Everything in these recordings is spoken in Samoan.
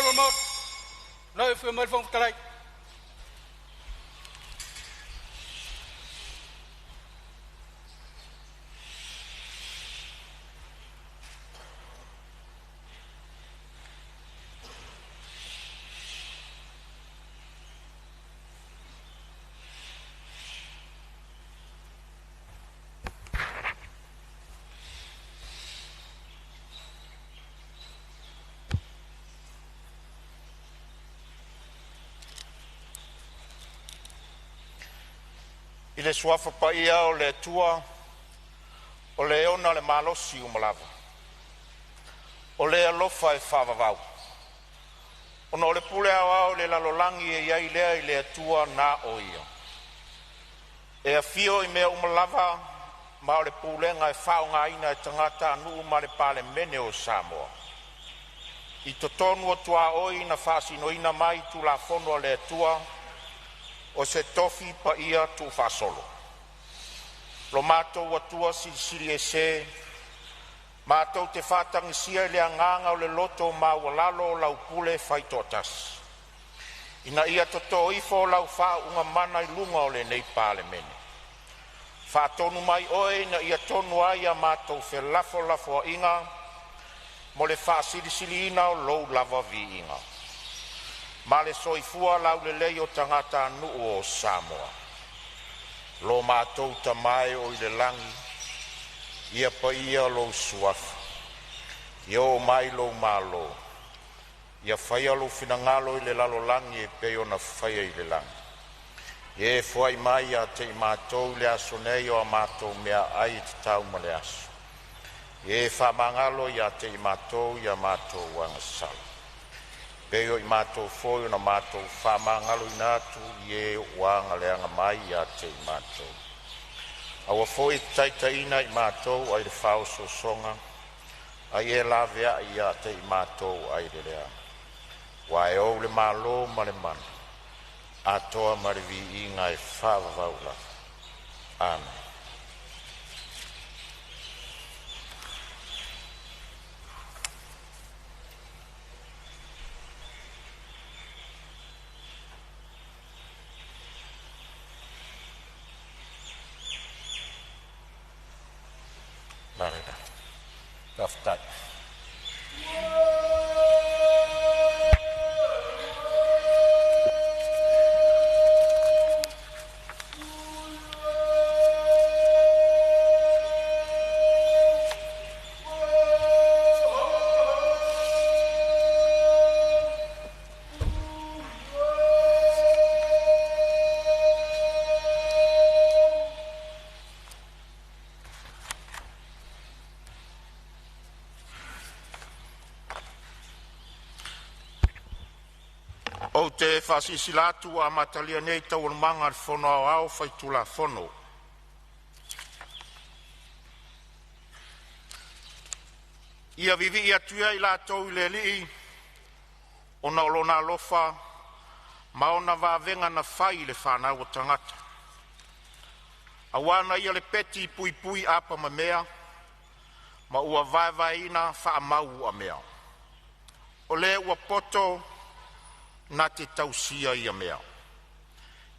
mamalu o le Maota, lau Afio mai le Fofoga Fetalai. I le Suafa paia o le Atua o le e ona le malosi uma lava, o le alofa e faavavau, ona o le pule aoao i le lalolagi e i ai lea i le Atua na o ia. E afio i mea uma lava ma o le pulega e faaaogaina e tagatanuu ma le Palemene o Samoa. I totonu o tuaoi na faasinoina mai Tulafono a le Atua o se tofi paia tuufaasolo. Lo matou Atua Silisili Ese, matou te faatagisia i le agaga o le loto maualalo lau pule faitoatasi, ina ia totō ifo lau faauuga mana i luga o lenei Palemene. Faatonu mai oe ina ia tonu ai a matou felafolafoaiga mo le faasilisiliina o lou lava viiga, ma le soifua laulelei o tagatanuu o Samoa. Lo matou Tama e oo i le lagi, ia paia lou Suafa, ia oo mai lou Malo, ia faia lou finagalo i le lalolagi e pei ona faia i le lagi. Ia e foai mai ia te i matou i le aso nei o a mātou meaai e tatau ma le aso. Ia e faamagalo ia te i matou i a matou agasala, pei o i matou foi ona matou faamagaloina atu i e ua agaleaga mai ia te i matou. Aua foi e te taitaiina i matou ai le faaosoosoga, a ia e laveai ia te i matou ai le leaga. Aua e ou le Malo ma le mana, atoa ma le viiga e faavavau lava. Amene. Faafetai. Ou te faasilasila atu ua amatalia nei Taualumaga a le Fono Aoao Faitulafono. Ia vivii atu ia i latou i le Alii ona o Lona alofa ma ona vavega na fai i le fanau a tagata. Aua na Ia le peti puipui apamamea ma ua vaevaeina faamau uamea. O le ua poto na te tausia ia mea.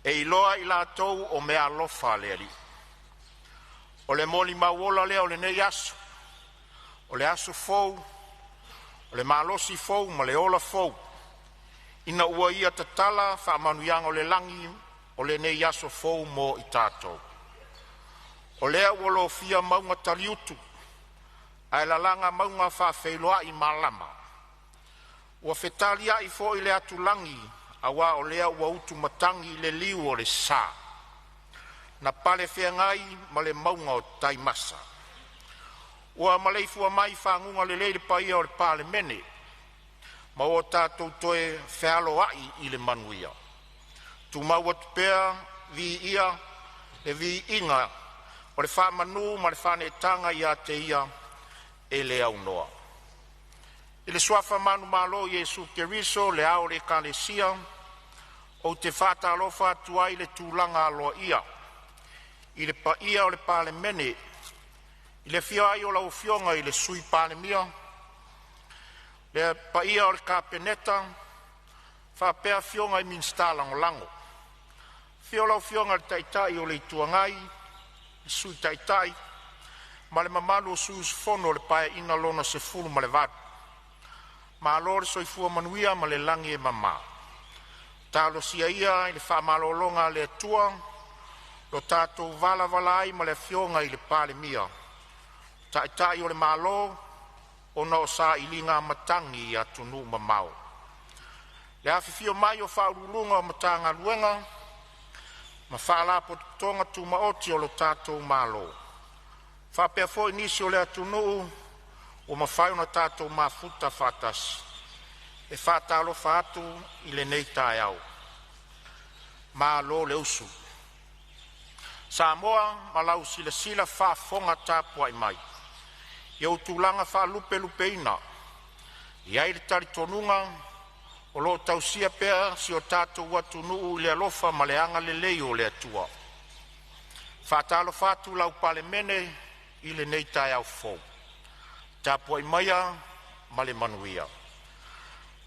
E iloa i latou o meaalofa a le Alii. O le molimau ola lea o lenei aso, o le aso fou, o le malosi fou ma le ola fou, ina ua Ia tatala faamanuiaga o le lagi o lenei aso fou mo i tatou. O lea ua lofia mauga taliutu ae lalaga mauga faafeiloai malama. Ua fetaliai foi le atulagi aua o lea ua utumatagi le liu o le sa. Na palefeagai ma le mauga o Taimasa. Ua maleifua mai i faguga lelei le paia o le Palemene ma ua tatou toe fealoai i le manuia. Tumau atu pea viia le viiga o le faamanu ma le faaneetaga ia te Ia e le aunoa. I le suafa manumalo o Iesu Keriso o le ao o le Ekalesia, ou te faatalofa atu ai i le tulaga aloaia i le paia o le Palemene i le afio ai o lau Afioga i le Sui Palemia, Le paia o le Kapeneta faapea Afioga i Minisita Lagolago. Afio lau Afioga i le Taitai o le Itu Agai, Sui Taitai ma le mamalu o sui usufono o le Paeaiga lona XVII. Malo le soifua manuia ma le lagi e mama. Talosia ia i le faamalologa a le Atua lo tatou valavala ai ma le Afioga i le Palemia, Taitai o le Malo, ona o sailiga matagi i atunuu mamao. Le afifio mai o Faauluuluga o Matagaluega ma Faalapotopotoga Tumaoti a le tatou Malo, faapea foi nisi o le atunuu ua mafai ona tatou mafuta faatasi. E faatalofa atu i lenei taeao. Malo le usu. Samoa ma lau silasila faafofoga tapuai mai i ou tulaga faalupelupeina, e i ai le talitonuga o lo o tausia pea si o tatou atunuu i le alofa ma le agalelei o le Atua. E faatalofa atu lau Palemene i lenei taeao fou, tapuai maia ma le manuia.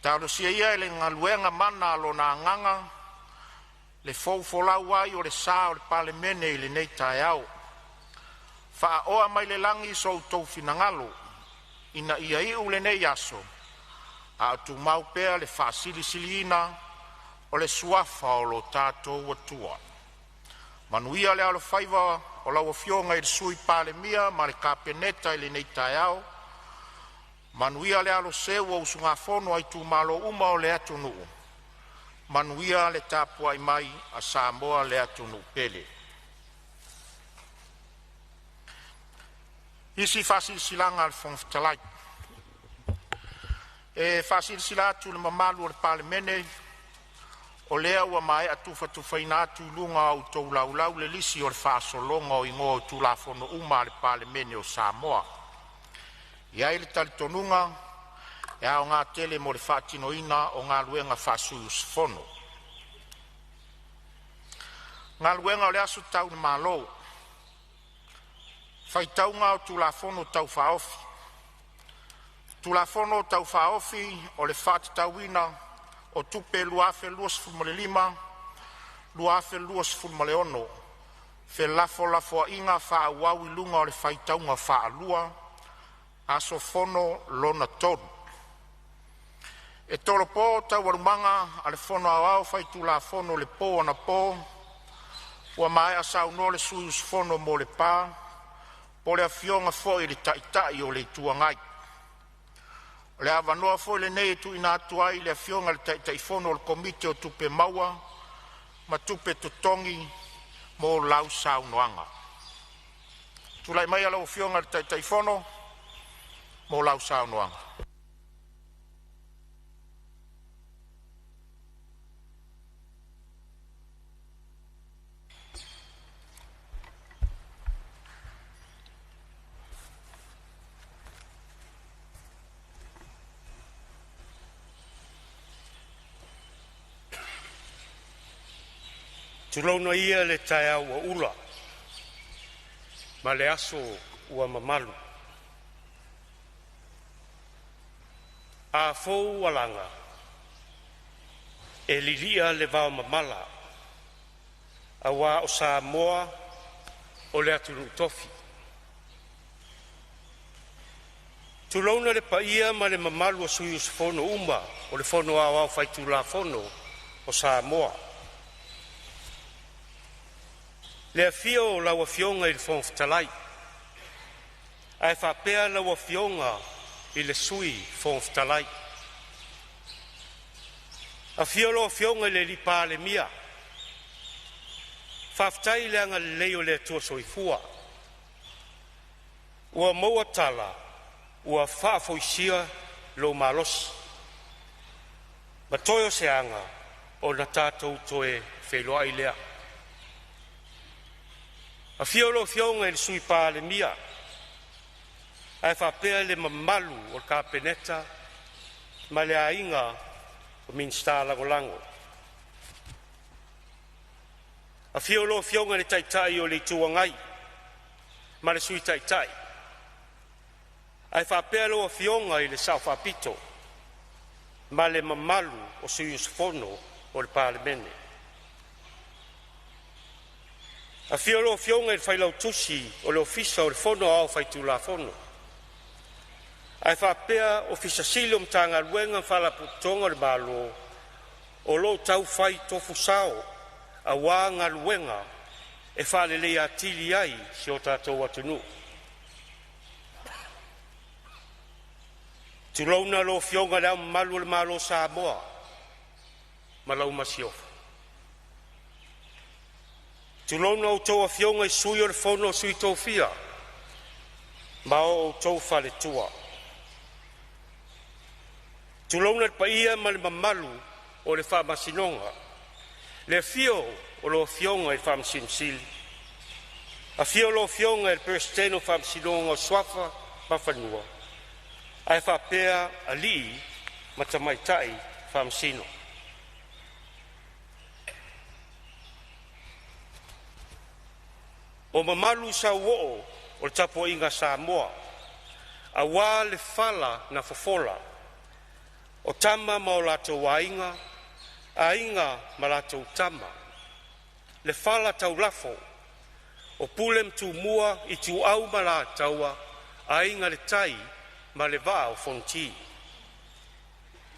Talosia ia e le galuega mana a Lona Agaga le fou folau ai o le sa o le Palemene i lenei taeao. Faaoa mai le lagi so outou finagalo ina ia iu lenei aso a o tumau pea le faasilisiliina o le suafa o lo tatou Atua. Manuia le alofaiva o lau Afioga i le Sui Palemia ma le Kapeneta i lenei taeao. Manuia le aloseu o usugafono a itumalo uma o le atunuu. Manuia le tapuai mai a Samoa le atunuu pele. Fetalai, E faasilasila atu i le mamalu o le Palemene o lea ua maea tufatufaina atu i luga o a outou Laulau le lisi o le faasologa o Igoa o Tulafono uma a le Palemene o Samoa. E i ai le talitonuga e aoga tele mo le faatinoina o galuega faa-sui usufono. Galuega o le Aso Tau i Malo Faitauga o Tulafono Tau Faaofi: Tulafono Tau Faaofi o le Faatatauina o Tupe 2025/2026, felafolafoaiga faaauau i luga o le faitauga faalua – Aso Fono lona 3. E tolopo Taualumaga a le Fono Aoao Faitulafono i le po anapo ua maea saunoa le sui usufono mo Lepa po o le Afioga foi i le Taitai o le Itu Agai. O le avanoa foi lenei e tuuina atu ai i le Afioga i le Taitaifono o le Komiti o Tupe Maua ma Tupe Totogi mo lau saunoaga. Tulai maia lau Afioga i le Taitaifono mo lau saunoaga. Tulouna ia le taeao ua ula ma le aso ua mamalu. A fou alaga e lilia le vaomamala aua o Samoa o le atunuu tofi. Tulouna le paia ma le mamalu o sui usufono uma o le Fono Aoao Faitulafono o Samoa. Le afio o lau Afioga i le Fofoga Fetalai ae faapea lau Afioga i le Sui Fofoga Fetalai. Afio lau Afioga i le Palemia, faafetai i le agalelei o le Atua Soifua ua maua tala ua faafoisia lou malosi ma toe o se aga ona tatou toe feiloai lea. Afio lau Afioga i le Sui Palemia ae faapea le mamalu o le Kapeneta ma le aiga Minisita Lagolago. Afio lau Afioga i le Taitai o le Itu Agai ma le Sui Taitai ae faapea lau Afioga i le Sao Faapito. ma le mamalu o sui usufono o le Palemene. Afio lau Afioga i le Failautusi o le Ofisa o le Fono Aoao Faitulafono, ae faapea Ofisa Sili o Matagaluega ma Faalapotopotoga a le Malo o lo o taufai tofu sao aua galuega e faaleleia atili ai si o tatou atunuu. Tulouna lau Afioga i Le Ao Mamalu o le Malo o Samoa ma lau Masiofo. Tulouna a outou Afioga i Sui o le Fono a Sui Tofia ma outou faletua. Tulouna le paia ma le mamalu o le Faamasinoga, le afio o lau Afioga i le Faamasino Sili, afio lau Afioga i le Peresetene o le Faamasinoga o Suafa ma Fanua ae faapea alii ma tamaitai Faamasino. O mamalu sauoo o le tapuaiga a Samoa aua le fala na fofola o Tama ma o latou Aiga, Aiga ma latou Tama, le fala taulafo o Pule ma Tumua, Ituau ma Alataua, Aiga i le Tai ma le Vaa o Fonoti.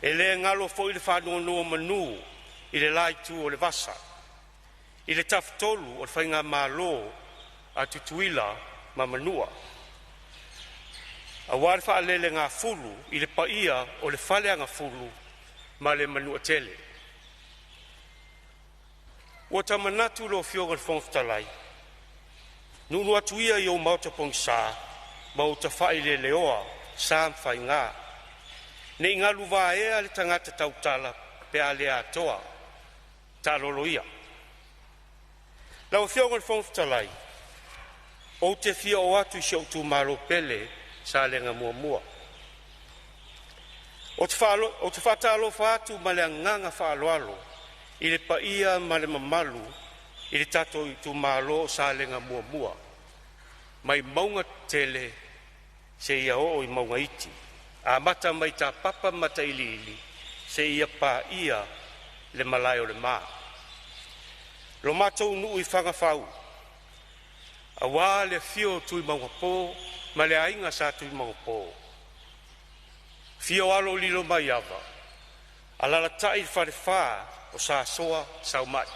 E le galo foi le faanonomanu i le la itu o le vasa i le tafatolu o le faigamalo a Tutuila ma Manua, aua le faalelegafulu i le paia o le Faleagafulu ma le Manuatele. Ua ta manatu lau Afioga i le Fofoga Fetalai, nuunuu atu ia i ou maota pogisa ma ou tafaileleoa sa ma faiga, ne i galu vaea le tagata tautala pe a le atoa. Taalolo ia. Lau Afioga i le Fofoga Fetalai, ou te fia oo atu i si ou itumalo pele Salega 1. Ou te faatalofa atu ma le agaga faaaloalo i le paia ma le mamalu i le tatou itumalo o Salega 1, mai mauga tetele seia oo i mauga iti, amata mai i Tapapa ma Matailiili seia paia le Malae o le Ma. Lo matou nuu i Fagafau, aua le afio o Tuimaugapo ma le aiga Sa Tuimaugapo, afio alo o Lilomaiava, alaalatai le falefa o Sa Soa Saumai.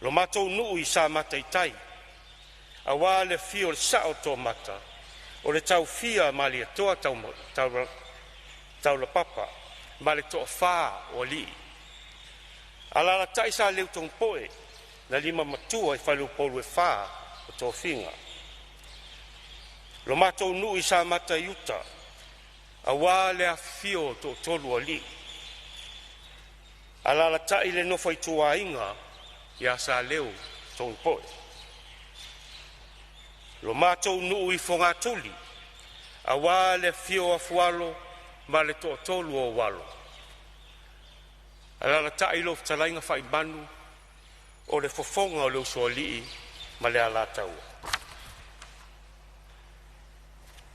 Lo matou nuu i Samata-i-tai, aua le afio o le Sao o Toomata, o le taufia o Malietoa Taulapapa ma le toafa o alii. Alaalatai Saleutogipoe na limamatua i faleupolu e fa o tofiga. Lo matou nuu i Samata-i-uta, aua le afifio o toatolu o alii, alaalatai le nofoaituaiga ia Saleutogipoe. Lo matou nuu i Fogatuli, aua le afio o Afualo ma le toatolu o ou alo, alaalatai lau fetalaiga Faimanu o le fofoga o le Usoalii ma le Alataua.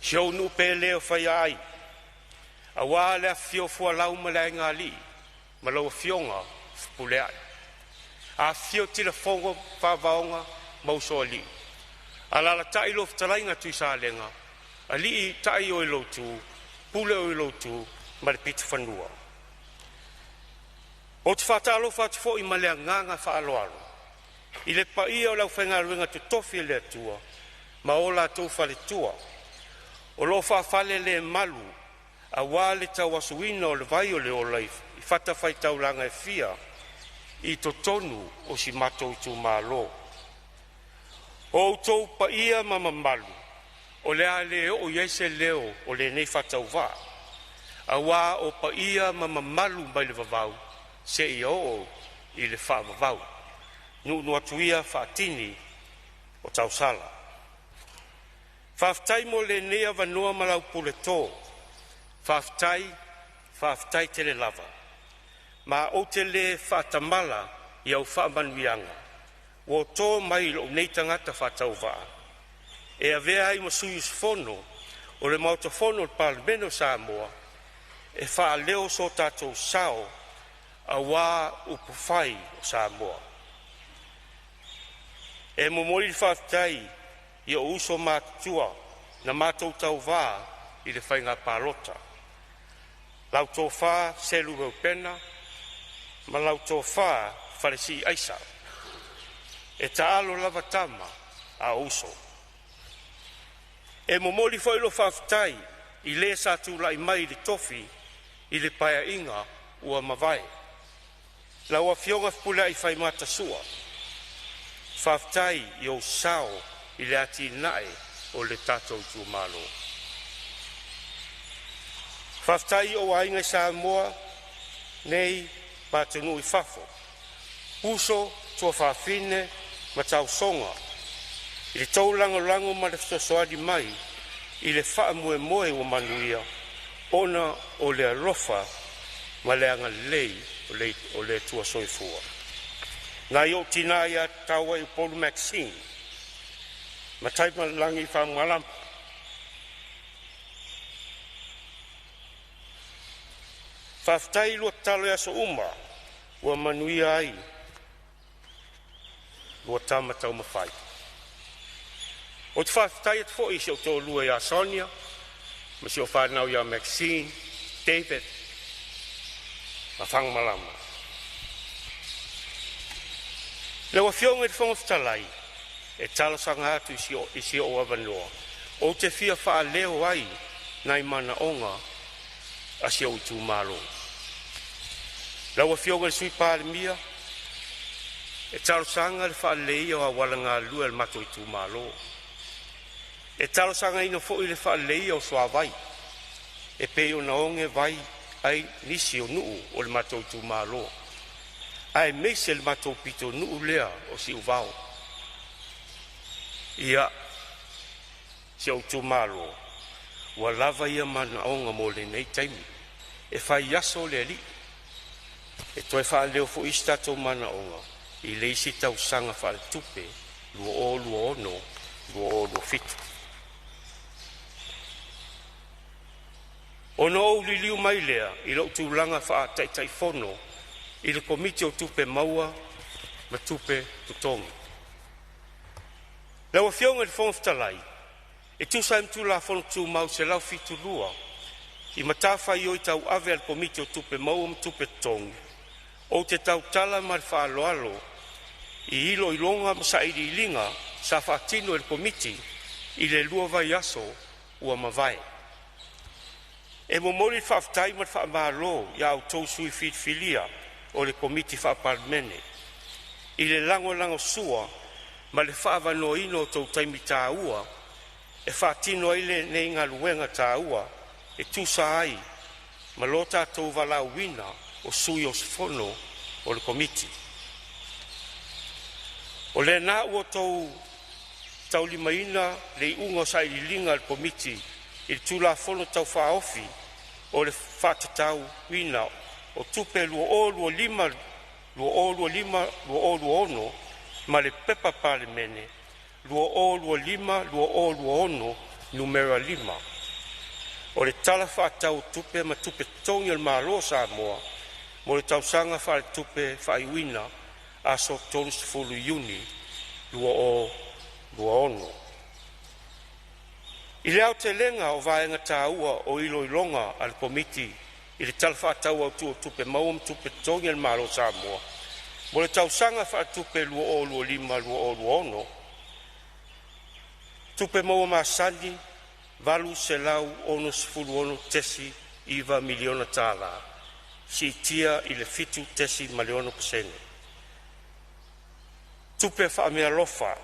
Si ou nuu pele o Faiaai, aua le afifio o Fualau ma le Aiga Alii ma lau afioga Fepuleai, afifio Tilafono Favaona ma Usoalii, alaalatai lau fetalaiga Tuisalega, alii tai o e lou itu, pule o e lou itu ma le pitofanua. Ou te faatalofa atu foi ma le agaga faaaloalo i le paia o le aufaigaluega totofi a le Atua ma o latou faletua o lo o faafalelemalu aua le tauasuina o le vai o le ola i fatafaitaulaga e fia i totonu o si o matou itumalo. O outou paia ma mamalu o le a le oo i ai se leo o lenei faatauvaa, aua o paia ma mamalu mai le vavau seia oo i le faavavau. Nuunuu atu ia faatini o tausala. Faafetai mo lenei avanoa ma lau puleto, faafetai, faafetai tele lava. Ma ou te le faatamala i au faamanuiaga ua to mai i lou nei tagata faatauvaa e avea ai ma sui usufono o le Maota Fono o le Palemene o Samoa. e faaleo so tatou sao aua upufai o Samoa. E momoli le faafetai i ou uso matutua na matou tauvā i le faiga palota, lau Tofa Selu Reupena ma lau Tofa Falesii Aisa. E taalo lava tama a o uso. E momoli foi lou faafetai i le sa tulai mai i le tofi i le Paeaiga ua mavae. Lau Afioga Fepuleai Faimata Sua, faafetai i ou sao i le atinae o le tatou itumalo. Faafetai i ou aiga i Samoa nei ma atunuu i fafo, uso, tuafafine ma tausoga i le tou lagolago ma le fesoasoani mai i le faamoemoe ua manuia ona o le alofa ma le agalelei o le Atua Soifua. Nai ou tina ia Tauaiupolu Maxine ma Taimalelagi Fagamalama, faafetai i lua tatalo i aso uma ua manuia ai lua tama taumafai. Ou te faafetai atu foi i si ou toalua ia Sonia ma si ou fanau ia Maxine, David ma Fagamalama. Lau Afioga i le Fofoga Fetalai, e talosaga atu i si ou avanoa ou te fia faaleo ai nai manaoga a si ou itumalo. Lau Afioga i le Sui Palemia, e talosaga le faaleleia o auala galue a le matou itumalo. E talosagaina foi le faaleleia o suavai e pei ona oge vai ai nisi o nuu o le matou itumalo, aemaise le matou pitonuu lea o Siuvao. Ia, si ou itumalo, ua lava ia manaoga mo lenei taimi, e fai aso le alii e toe faaleo foi isi tatou manaoga i le isi tausaga faaletupe 2026/2027. Ona ou liliu mai lea i lou tulaga faa-Taitaifono i le Komiti o Tupe Maua ma Tupe Totogi. Lau Afioga i le Fofoga Fetalai, e tusa ai ma Tulafono Tumau 172 i matafaioi tauave a le Komiti o Tupe Maua ma Tupe Totogi, ou te tautala ma le faaaloalo i iloiloga ma sailiiliga sa faatino e le Komiti i le 2 vaiaso ua mavae. E momoli le faafetai ma le faamalo i a outou sui filifilia o le Komiti Faa-Palemene i le lagolagosua ma le faaavanoaina o tou taimi taua e faatino ai lenei galuega taua e tusa ai ma lo tatou valaauina o sui usufono o le Komiti. O lena ua outou taulimaina le iuga o sailiiliga a le Komiti i le Tulafono Tau Faaofi o le Faatatauina o Tupe 2025/2026 ma le Pepa a Palemene 2025/2026 Nu.5 o le Tala Faatatau o Tupe ma Tupe Totogi a le Malo o Samoa mo le tausaga faaletupe faaiuina aso 30 Iuni 2026. I le aotelega o vaega taua o iloiloga a le Komiti i le Tala Faatatau Autu o Tupe Maua ma Tupe Totogi a le Malo o Samoa mo le tausaga faaletupe 2025/2026, tupe maua masani $866.9 miliona tala, siitia i le 7.6%. Tupe faameaalofa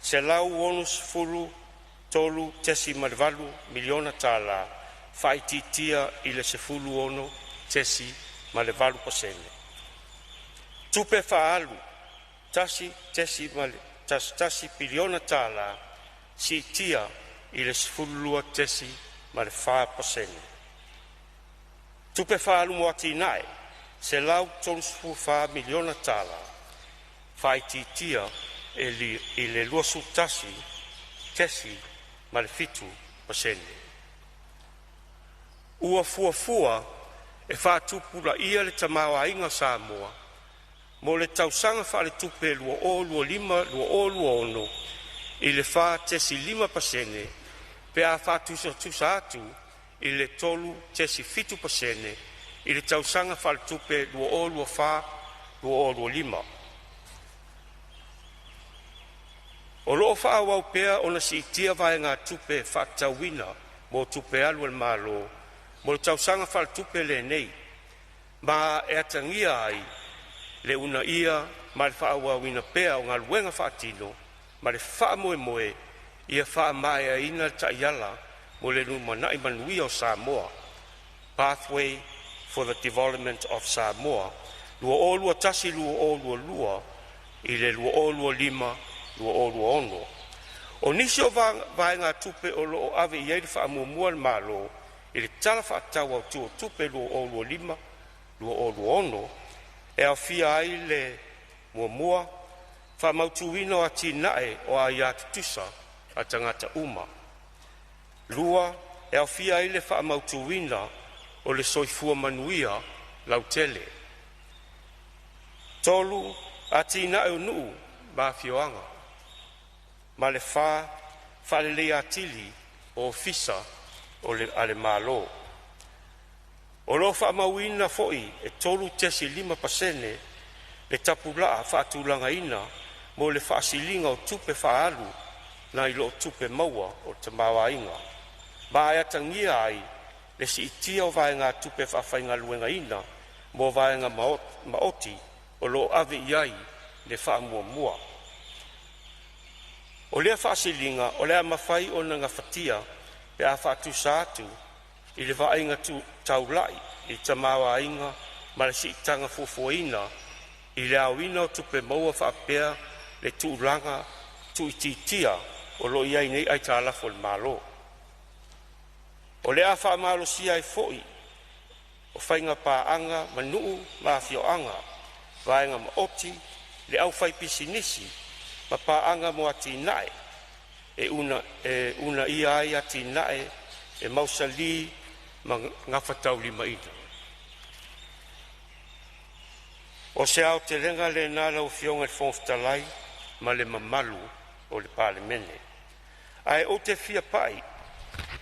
$163.8 miliona tala, faaitiitia i le 16.8%. Tupe faaalu $1.11 piliona tala, siitia i le 12.4%. Tupe faaalu mo atinae $134 miliona tala, faaitiitia i le 21.7%. Ua fuafua e faatupulaia le tamaoaiga o Samoa mo le tausaga faaletupe 2025/2026 i le 4.5% pe a faatusatusa atu i le 3.7% i le tausaga faaletupe 2024/2025. O loo faaauau pea ona siitia vaegatupe faatatauina mo tupe alu a le Malo mo le tausaga faaletupe lenei, ma e atagia ai le uunaia ma le faaauauina pea o galuega faatino ma le faamoemoe ia faamaeaina le Taiala mo le Lumanai Manuia o Samoa, Pathway for the Development of Samoa 2021-2022 i le 2025-2026. O nisi o vaegatupe o lo o ave i ai le faamuamua a le Malo i le Tala Faatatau Autu o Tupe 2025/2026 e aofia ai le: 1. Faamautuina o atinae o aia tutusa a tagata uma. 2. E aofia ai le faamautuina o le soifua manuia lautele. 3. Atinae o Nuu ma Afioaga. Ma le 4. Faaleleia atili o Ofisa o le Malo. O lo o faamauina foi e 3.5% le tapulaa faatulagaina mo le faasiliga o tupe faaalu nai lo tupe maua o le tamaoaiga, ma e atagia ai le siitia o vaegatupe faafaigaluegaina mo vaega maoti o lo o ave i ai le faamuamua. O lea faasiliga o le a mafai ona gafatia pe a faatusa atu i le vaaiga tu taulai i le tamaoaiga ma le siitaga fuafuaina i le aoina o tupe maua faapea le tulaga tuuitiitia o lo o i ai nei aitalafu a le Malo. O le a faamalosia ai foi o faiga paaga ma nuu ma afioaga, vaega maoti, le aufaipisinisi ma paaga mo atinae e uunaia ai atinae e mausali ma gafataulimaina. O se aotelega lena lau Afioga i le Fofoga Fetalai ma le mamalu o le Palemene. Ae ou te fia pai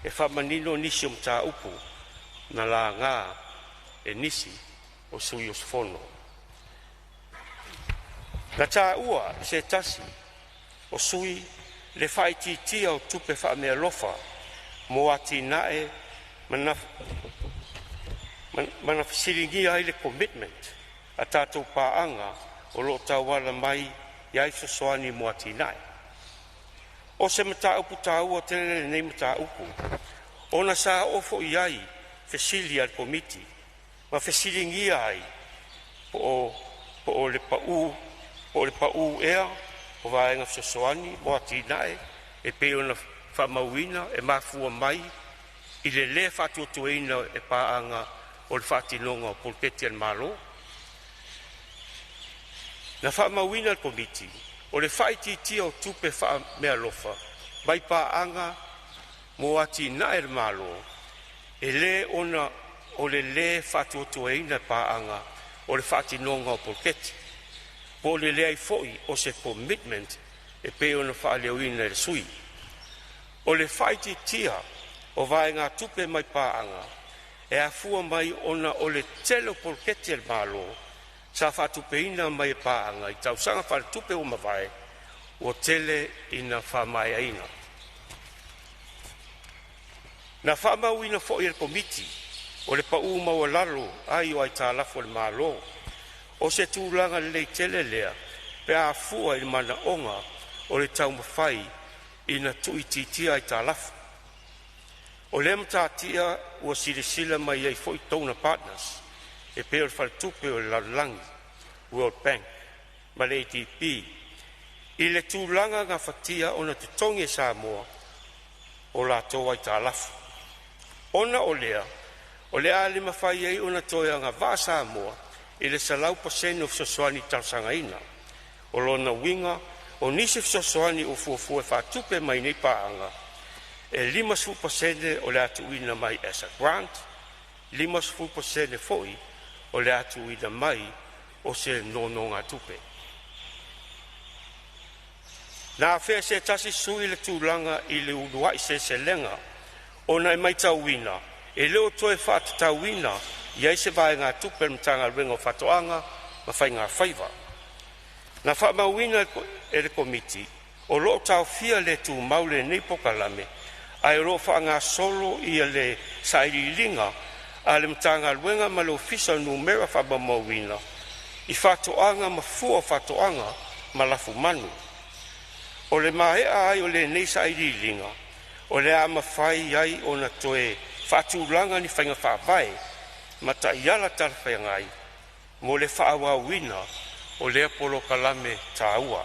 e faamanino nisi o mataupu na laga e nisi o sui usufono. Na taua e se tasi o sui usufono le faaitiitia o tupe faameaalofa mo atinae ma na fesiligia ai le commitment a tatou paaga o lo o tauala mai ai fesoasoani mo atinae. O se mataupu taua tele lenei mataupu ona sa oo foi i ai fesili a le Komiti ma fesiligia ai po o le pau ea o vaega fesoasoani mo atinae e pei ona faamauina e mafua mai i le le faatuatuaina e paaga o le faatinoga o poloketi a le Malo. Na faamauina e le Komiti, o le faaitiitia o tupe faameaalofa mai paaga mo atinae a le Malo, e le ona o le le faatuatuaina e paaga o le faatinoga o poloketi, po o le leai foi o se commitment e pei ona faaleoina e le sui. O le faaitiitia o vaegatupe mai paaga e afua mai ona o le tele o poloketi a le Malo sa faatupeina mai e paaga i tausaga faaletupe ua mavae ua tele ina faamaeaina. Na faamauina foi e le Komiti o le pau maualalo ai o aitalafu a le Malo. O se tulaga lelei tele lea pe a fua i manaoga o le taumafai ina tuuitiitia aitalafu. O lea matatia ua silasila mai ai foi donor partners e pei o le Faletupe o le Lalolagi (World Bank) ma le ADB i le tulaga gafatia ona totogi e Samoa o latou aitalafu. Ona o lea, o le a le mafai ai ona toe agavaa Samoa i le 100% o fesoasoani talosagaina. O lona uiga o nisi fesoasoani ua fuafua e faatupe mai nei paaga, e 50% o le a tuuina mai as a grant 50% foi o le a tuuina mai o se nonogatupe. Na afea e se tasi sui le tulaga i le Uluai Seleselega ona e matauina e le o toe faatatauina i ai se vaegatupe a le Matagaluega o Faatoaga ma Faiga Faiva. Na faamauina e le Komiti o lo o taofia le tumau lenei polokalame ae o lo o faagasolo ia le sailiiliga a le Matagaluega ma le Ofisa o Numera Faamaumauina i faatoaga ma fua o faatoaga ma lafumanu. O le maea ai o lenei sailiiliga, o le a mafai ai ona toe faatulaga ni faiga faavae ma taiala talafeagai mo le faaauauina o lea polokalame taua.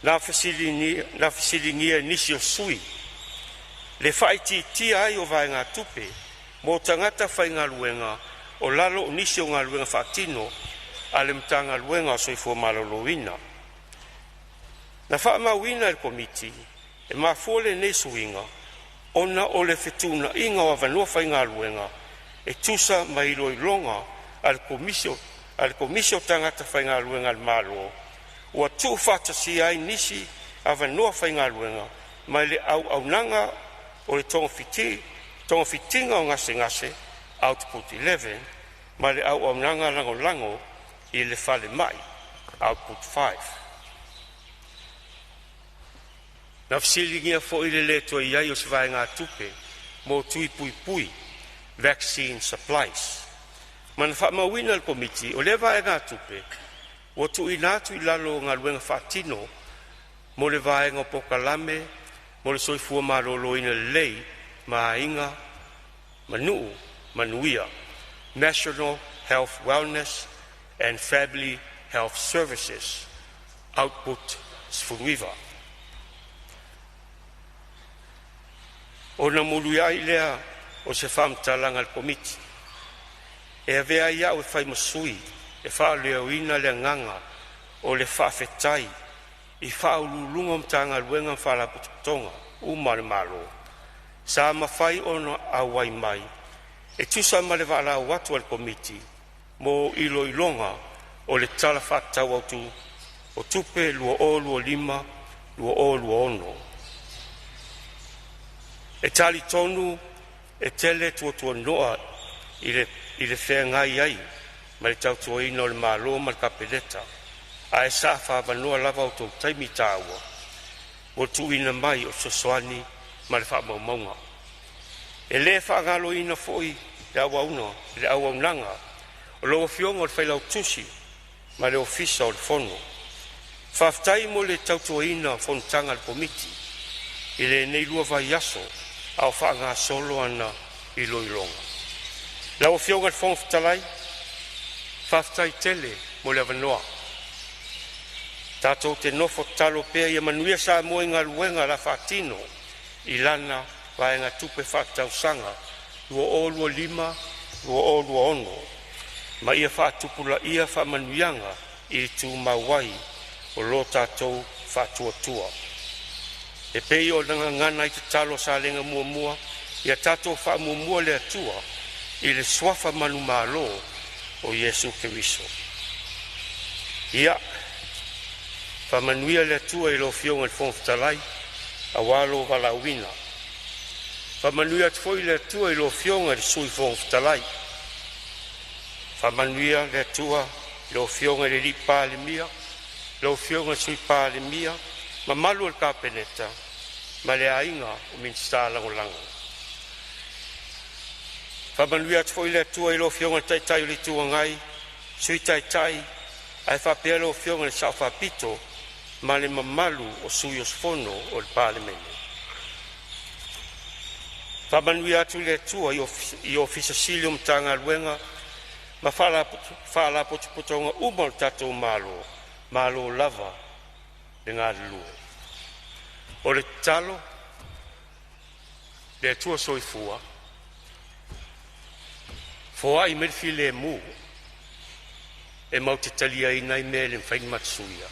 Na fesiligia e nisi o sui le faaitiitia ai o vaegatupe mo tagata faigaluega o lalo o nisi o galuega faatino a le Matagaluega o le Soifua Maloloina. Na faamauina e le Komiti, e mafua lenei suiga ona o le fetuunaiga o avanoa faigaluega e tusa ma iloiloga a le Komisi o Tagata Faigaluega a le Malo, ua tuufaatasia ai nisi avanoa faigaluega mai le auaunaga o le Togafitiga o Gasegase (Output 11) ma le auaunaga lagolago i le falemai (Output 5). Na fesiligia foi le le toe i ai o se vaegatupe mo tui puipui (vaccine supplies), ma na faamauina e le Komiti o lea vaegatupe ua tuuina atu i lalo o Galuega Faatino mo le Vaega o Polokalame mo le Soifua Maloloina Lelei ma Aiga Manuia (National Health Wellness and Family Health Services, Output 19). Ona muliai lea o se faamatalaga a le Komiti, e avea ai a'u e fai ma sui e faaleoina le agaga o le faafetai i Ofisa Sili o Pulega o Matagaluega ma Faalapotopotoga uma a le Malo sa mafai ona auai mai e tusa ma le valaau atu a le Komiti mo iloiloga o le Tala Faatatau Autu o Tupe 2025/2026. E talitonu e tele tuatuano'a i le feagai ai ma le tautuaina o le Malo ma le Kapeneta, ae sa faaavanoa lava o outou taimi taua mo le tuuina mai o fesoasoani mo faamaumauga. E le faagaloina foi le auaunaga a lau Afioga i le Failautusi ma le Ofisa o le Fono. Faafetai mo le tautuaina o fonotaga a le Komiti i lenei 2 vaiaso a o faagasolo ana iloiloga. Lau Afioga i le Fofoga Fetalai, faafetai tele mo le avanoa. Tatou te nofo tatalo pea ia manuia Samoa i galuega o le a faatino i lana vaegatupe faaletausaga 2025/2026 ma ia faatupulaia faamanuiaga i tumau ai lo tatou faatuatua. E pei ona gagana ai le tatalo a Salega 1, ia tatou faamuamua le Atua i le suafa manumalo o Iesu Keriso. Ia faamanuia le Atua i lau Afioga i le Fofoga Fetalai aua lou valaauina, faamanuia atu foi le Atua i lau Afioga i le Sui Fofoga Fetalai, faamanuia le Atua i lau Afioga i le Palemia, lau Afioga i le Sui Palemia, mamalu o le Kapeneta ma le aiga Minisita Lagolago. Faamanuia atu foi le Atua i lau Afioga i le Taitai o le Itu Agai, Sui Taitai ae faapea lau Afioga i le Sao Faapito ma le mamalu o sui usufono o le Palemene. Faamanuia atu le Atua i Ofisa Sili o Matagaluega ma Faalapotopotoga uma a le tatou Malo, malo lava le galulue. O le tatalo, le Atua Soifua foai mai le filemu e matou te taliaina ai mea e le mafai ona matou suia,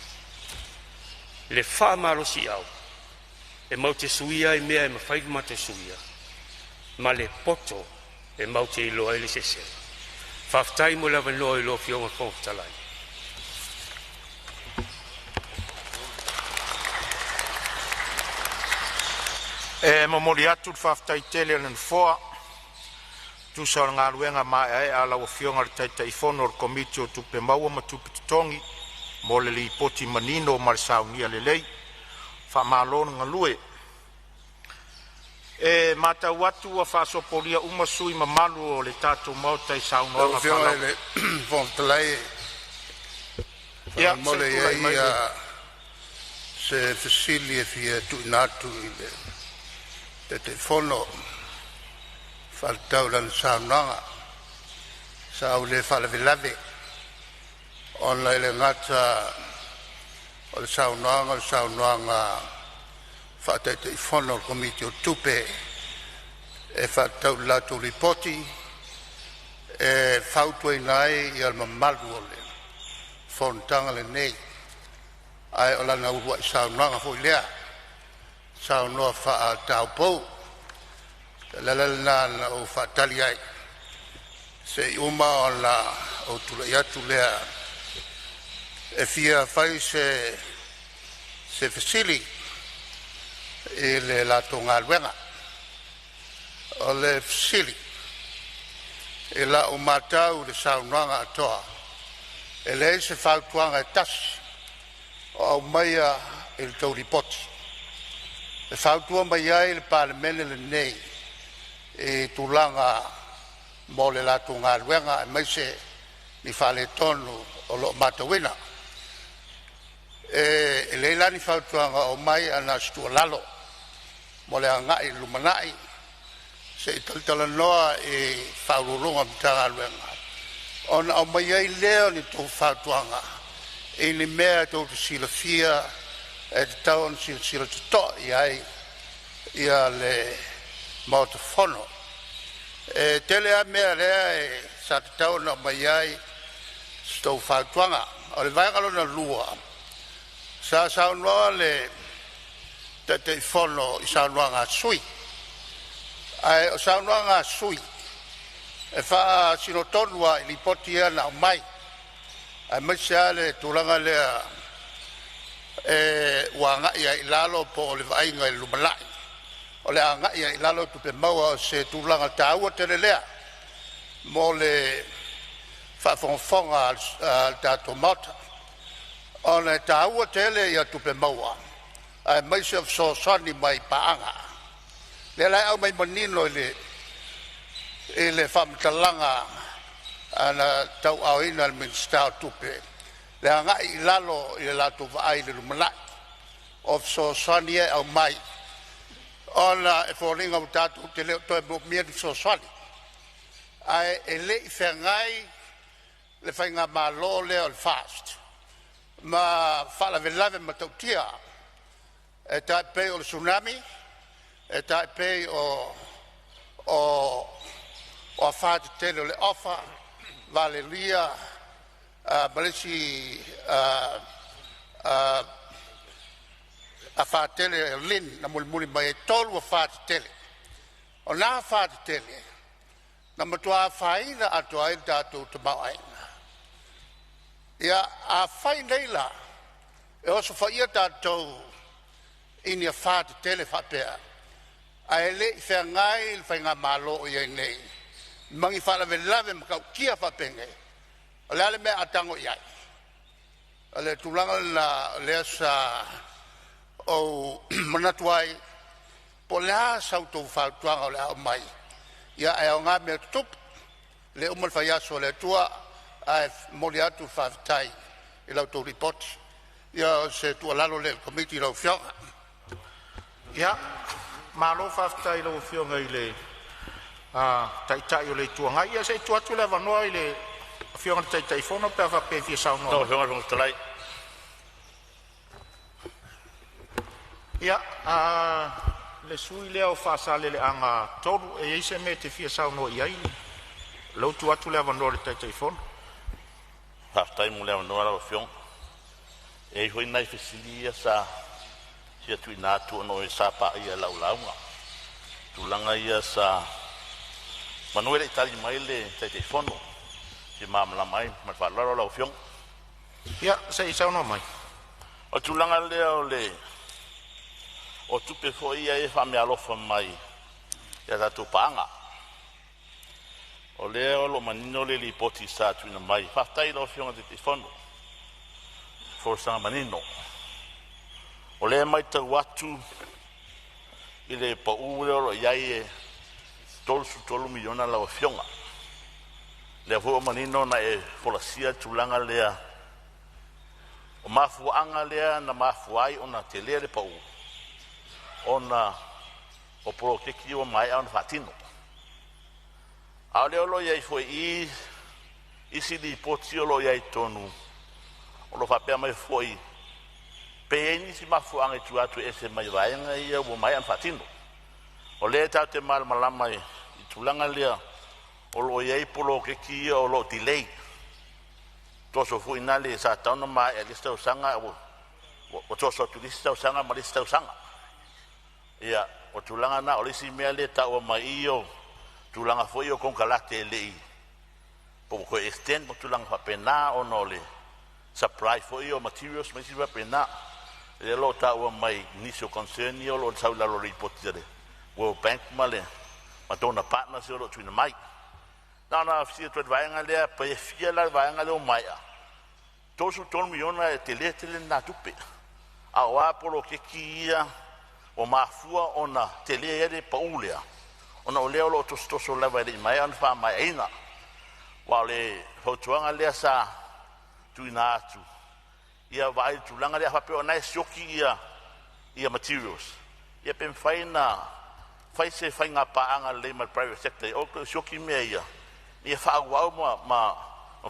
le faamalosiau e matou te suia ai mea e mafai ona matou suia, ma le poto e matou te iloa ai le eseesega. Faafetai mo le avanoa i lau Afioga i le Fofoga Fetalai. E momoli atu le faafetai tele a le Nofoa e tusa o le galuega maeaea a lau Afioga i le Taitaifono o le Komiti o Tupe Maua ma Tupe Totogi mo le Lipoti manino ma le saunia lelei. Faamalo le galue. E matau atu ua faasopolia uma sui usufono mamalu o le tatou Maota i Lau saunoaga Afioga i faalau. le Fofoga Fetalai, Ia, se faamolemole i e tulai i mai le ai se fesili e fia tuuina atu i le Taitaifono e faatatau i lana saunoaga. Sa ou le faalavelave ona e le gata o le saunoaga o le saunoaga faa-Taitaifono a le Komiti o Tupe e faatatau i le latou Lipoti e fautuaina ai le mamalu o le fonotaga lenei, ae o lana uluai saunoaga foi lea, saunoa faa-taupou. O le ala lena na ou faatali ai se i uma ona ou tulai atu lea e fia fai se fesili i le latou galuega. O le fesili; I lau matau i le saunoaga atoa, e leai se fautuaga e tasi o aumaia i le tou Lipoti e fautua mai ai le Palemene lenei i tulaga mo le latou galuega aemaise ni faaletonu o lo o matauina. E leai la ni fautuaga o aumai ae na o se tuualalo mo le agai i le lumanai. Se i talatalanoa i Ofisa Sili o Pulega o Matagaluega ona aumai ai lea o ni a outou fautuaga i ni mea tou te silafia e tatau ona silasila totoa i ai le Maota Fono. E tele lava mea lea sa tatau ona aumai ai sa outou fautuaga. O le vaega lona lua, sa saunoa le Taitaifono i saunoaga a sui usufono, ae o saunoaga a sui usufono e faasino tonu lava i lipoti ia na aumai, aemaise lava le tulaga lea ua agai ai i lalo po o le vaaiga i le lumanai o le a agai ai i lalo tupe maua. O se tulaga taua tele lea mo le faafogafoga a le tatou Maota, ona e taua tele tupe maua aemaise o fesoasoani mai paaga. O lea la e aumai manino i le faamatalaga na tauaaoina e le Minisita o Tupe le agai i lalo i le latou vaai i le lumanai o fesoasoani ia e aumai, ona e foliga ua tatou te le o toe moomia ni fesoasoani. Ae e le i feagai le faigamalo lea o le FAST ma faalavelave matautia e tai pei o le Tsunami, e tai pei o afa tetele o le Ofa, Valelia ma le isi afa tele o Lynn na mulimuli mai ai. E tolu afa tetele. O na afa tetele na matua afaina atoa ai le tatou tamaoaiga. Ia afai nei la e osofaia tatou i ni afa tetele faapea ae le i feagai le faigamalo o i ai nei ma ni faalavelave matautia faapenei, o le a le mea a tago i ai? O le tulaga lena o lea sa ou manatu ai, po o le a sa outou fautuaga o le a aumai, ia ae aoga mea tutupu, le uma le faiaso o le Atua ae momoli atu le faafetai i la outou Lipoti. Ia o se tuualalo lea i le Komiti lau Afioga. Ia, malo faafetai i lau Afioga i le Taitai o le Itu Agai. Ia se i tuu atu le avanoa i le Afioga i le Taitaifono pe a faapea e fia saunoa Lau mai. Afioga i le Fofoga Fetalai. Ia, le sui usufono lea o Faasaleleaga 3, e i ai se mea e te fia saunoa i ai? O lea ua tuu atu le avanoa i le Taitaifono. Faafetai mo le avanoa lau Afioga. E i ai foi nai fesili ia sa fia tuuina atu ona o e sa paia i lau lauga, tulaga ia sa Manu e le i tali mai le Taitaifono, fia malamalama ai ma le faaaloalo lau Afioga. Ia, se i saunoa mai. O le tulaga lea o le o tupe foi ia e faameaalofa mai ia tatou paaga. O lea o lo o manino le lipoti sa tuuina mai. Faafetai i lau Afioga i le Taitaifono i folasaga manino. O lea e matau atu i le pau lea o lo o i ai e $33 miliona lau Afioga. O lea foi ua manino ona e folasia le tulaga lea o mafuaaga lea na mafua ai ona tele le pau ona o poloketi ua maea ona faatino. A o lea o lo o i ai foi i i isi lipoti o lo o i ai i totonu o lo o faapea mai foi pe i ai nisi mafuaaga i tua atu e ese mai vaega ia ua maea ona faatino. O lea tatou te malamalama i le tulaga lea o lo o i ai poloketi ia o lo o delay, toso foi na le sa tatau ona maea i le isi tausaga ae ua toso atu i le isi tausaga ma le isi tausaga. Ia, o tulaga na, o le isi mea lea e taua mai i i o tulaga foi o konekarate e le i po ua toe extend ma tulaga faapena ona o le supply foi o materials ma isi faapena. Lea o lo o taua mai nisi o concern ia o lo o sau i lalo o le lipoti a le World Bank ma le ma donor partners o lo o tuuina mai. Na ona fesili atu i le vaega lea, pe fia la le vaega lea ua maea? $33 miliona e tele tele lena tupe. A o a poloketi ia ua mafua ona tele ai le pau lea, ona o lea o lo o tosotoso lava e le i maea ona faamaeaina. Aua o le fautuaga lea sa tuuina atu, ia vaai i le tulaga lea, a faapea o lena e sioki ia materials, ia pe mafai ona fai se faiga paaga lelei ma le private sector e o toe sioki mea ia, ia faaauau ma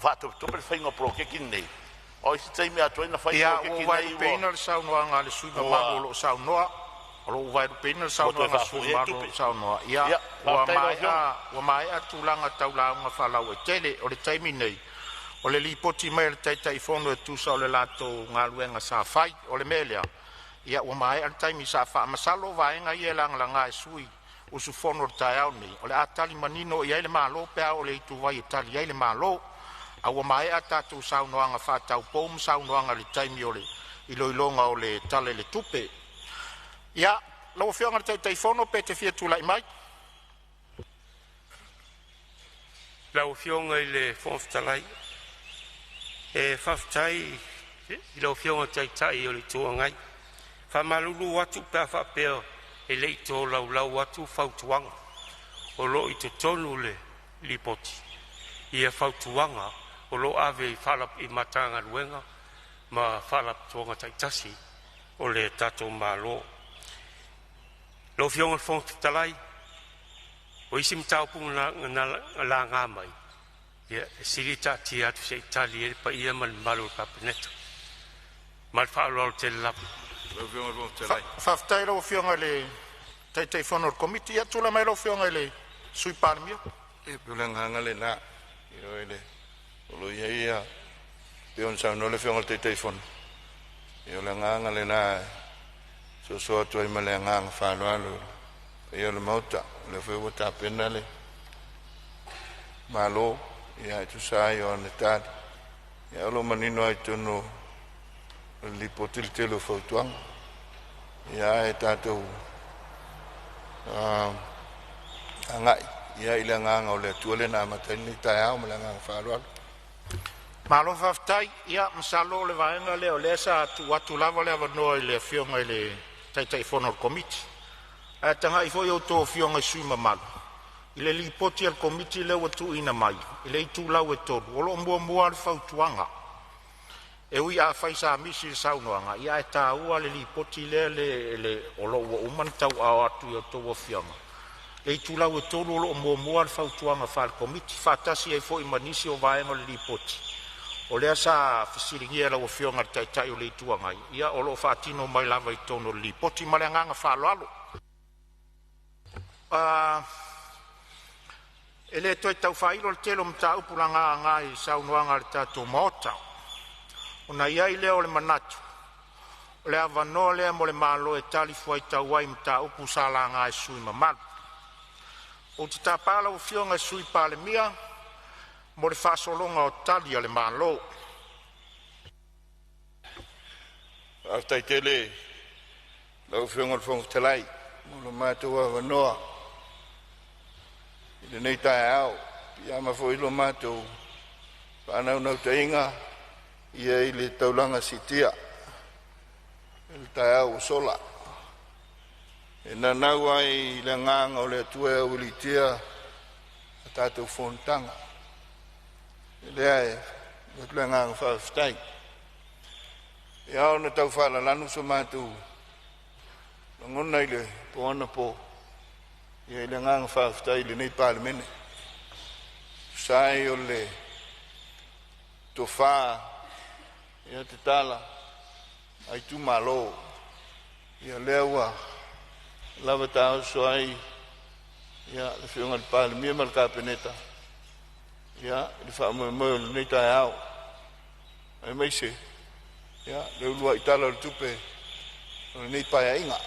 faatopetope le faiga o poloketi lenei. O isi taimi atoa na fai Ia, ua poloketi ou nei vaelupeina le saunoaga a le sui usufono mamalu o lo o saunoa. O lo o vaelupeina le ua toe saunoaga a le sui faafoi ai usufono mamalu o lo tupe. o saunoa. Ia, Ia, ua faafetai lau Afioga. maea, ua maea tulaga tau lauga faalauaitele. O le taimi nei, o le lipoti mai a le Taitaifono e tusa o le latou galuega sa fai. O le mea lea, ia ua maea le taimi sa faamasalo o vaega ia e lagalaga e sui usufono o le taeao lenei, o le a tali manino i ai le Malo pe a oo i le ituvai e tali ai le Malo. A ua maea tatou saunoaga faataupou ma saunoaga i le taimi o le iloiloga o le Tala i le Tupe. Ia, lau Afioga i le Taitaifono pe te fia tulai mai. Lau Afioga i le Fofoga Fetalai, e faafetai i lau Afioga i le Taitai o le Itu Agai. E faamalulu atu pe a faapea e le i tolaulau atu fautuaga o lo o i totonu o le lipoti, ia fautuaga o lo o ave i Matagaluega ma Faalapotopotoga taitasi o le tatou Malo. Lau Afioga i le Fofoga Fetalai, o isi mataupu na laga mai, ia e sili taatia atu se i tali ai le paia ma le mamalu o le Kapeneta. Ma le faaaloalo tele lava. Faafetai i lau Afioga i le Taitaifono o le Komiti. Ia tulai mai lau Afioga i le Sui Palemia. E pei o le agaga lena, ioe, o lo o i ai ia, pei ona saunoa le Afioga i le Taitaifono, ia o le agaga lena e soso atu ai ma le agaga faaaloalo i le paia o le Maota. O lea foi ua tapena le Malo e tusa ai o ana tali, ae o lo o manino lava i totonu o le Lipoti le tele o fautuaga. Ia ae tatou agai i le agaga o le Atua lea na amata ai lenei taeao ma le agaga faaaloalo. Malo faafetai. Ia masalo o le vaega lea o lea sa tuu atu lava le avanoa i le Afioga i le Taitaifono o le Komiti. Ae tagai foi a outou Afioga i sui usufono mamalu i le Lipoti a le Komiti lea ua tuuina mai i le itulau e 3, o lo o muamua lava le fautuaga. E ui afai sa misi i le saunoaga, ia ae taua le lipoti lea o lo o ua uma ona tauaaoo atu i a outou afioga. Le itulau e 3 o lo o muamua le fautuaga faale-Komiti, faatasi ai foi ma nisi o vaega o le Lipoti o lea sa fesiligia e lau Afioga i le Taitai o le Itu Agai, ia o lo o faatino mai lava i totonu o le Lipoti. Ma le agaga faaaloalo. E le toe tau faailo le tele o mataupu lagalaga i saunoaga a le tatou Maota, ona i ai lea o le manatu o le avanoa lea mo le Malo e talifuaitau ai i mataupu sa laga e sui usufono mamalu. Ou te tapa lau Afioga i le Sui Palemia mo le faagasologa o Tali a le Malo. Faafetai tele i lau Afioga i le Fofoga Fetalai mo lo matou avanoa i lenei taeao. E piiama foi lo matou faanaunautaiga i le taulaga siitia i le taeao ua sola, e nanau ai i le agaga o le Atua e aualiitia a tatou fonotaga. O lea e avatu le agaga faafetai. E ao ona tau faalalanu so matou lagona i le po anapo i le agaga faafetai i lenei Palemene, e tusa ai o le tofa tatala a itumalo, ia lea ua lava taoso ai le Afioga i le Palemia ma le Kapeneta i le faamoemoe o lenei taeao, aemaise le uluai Tala o le Tupe o lenei Paeaiga.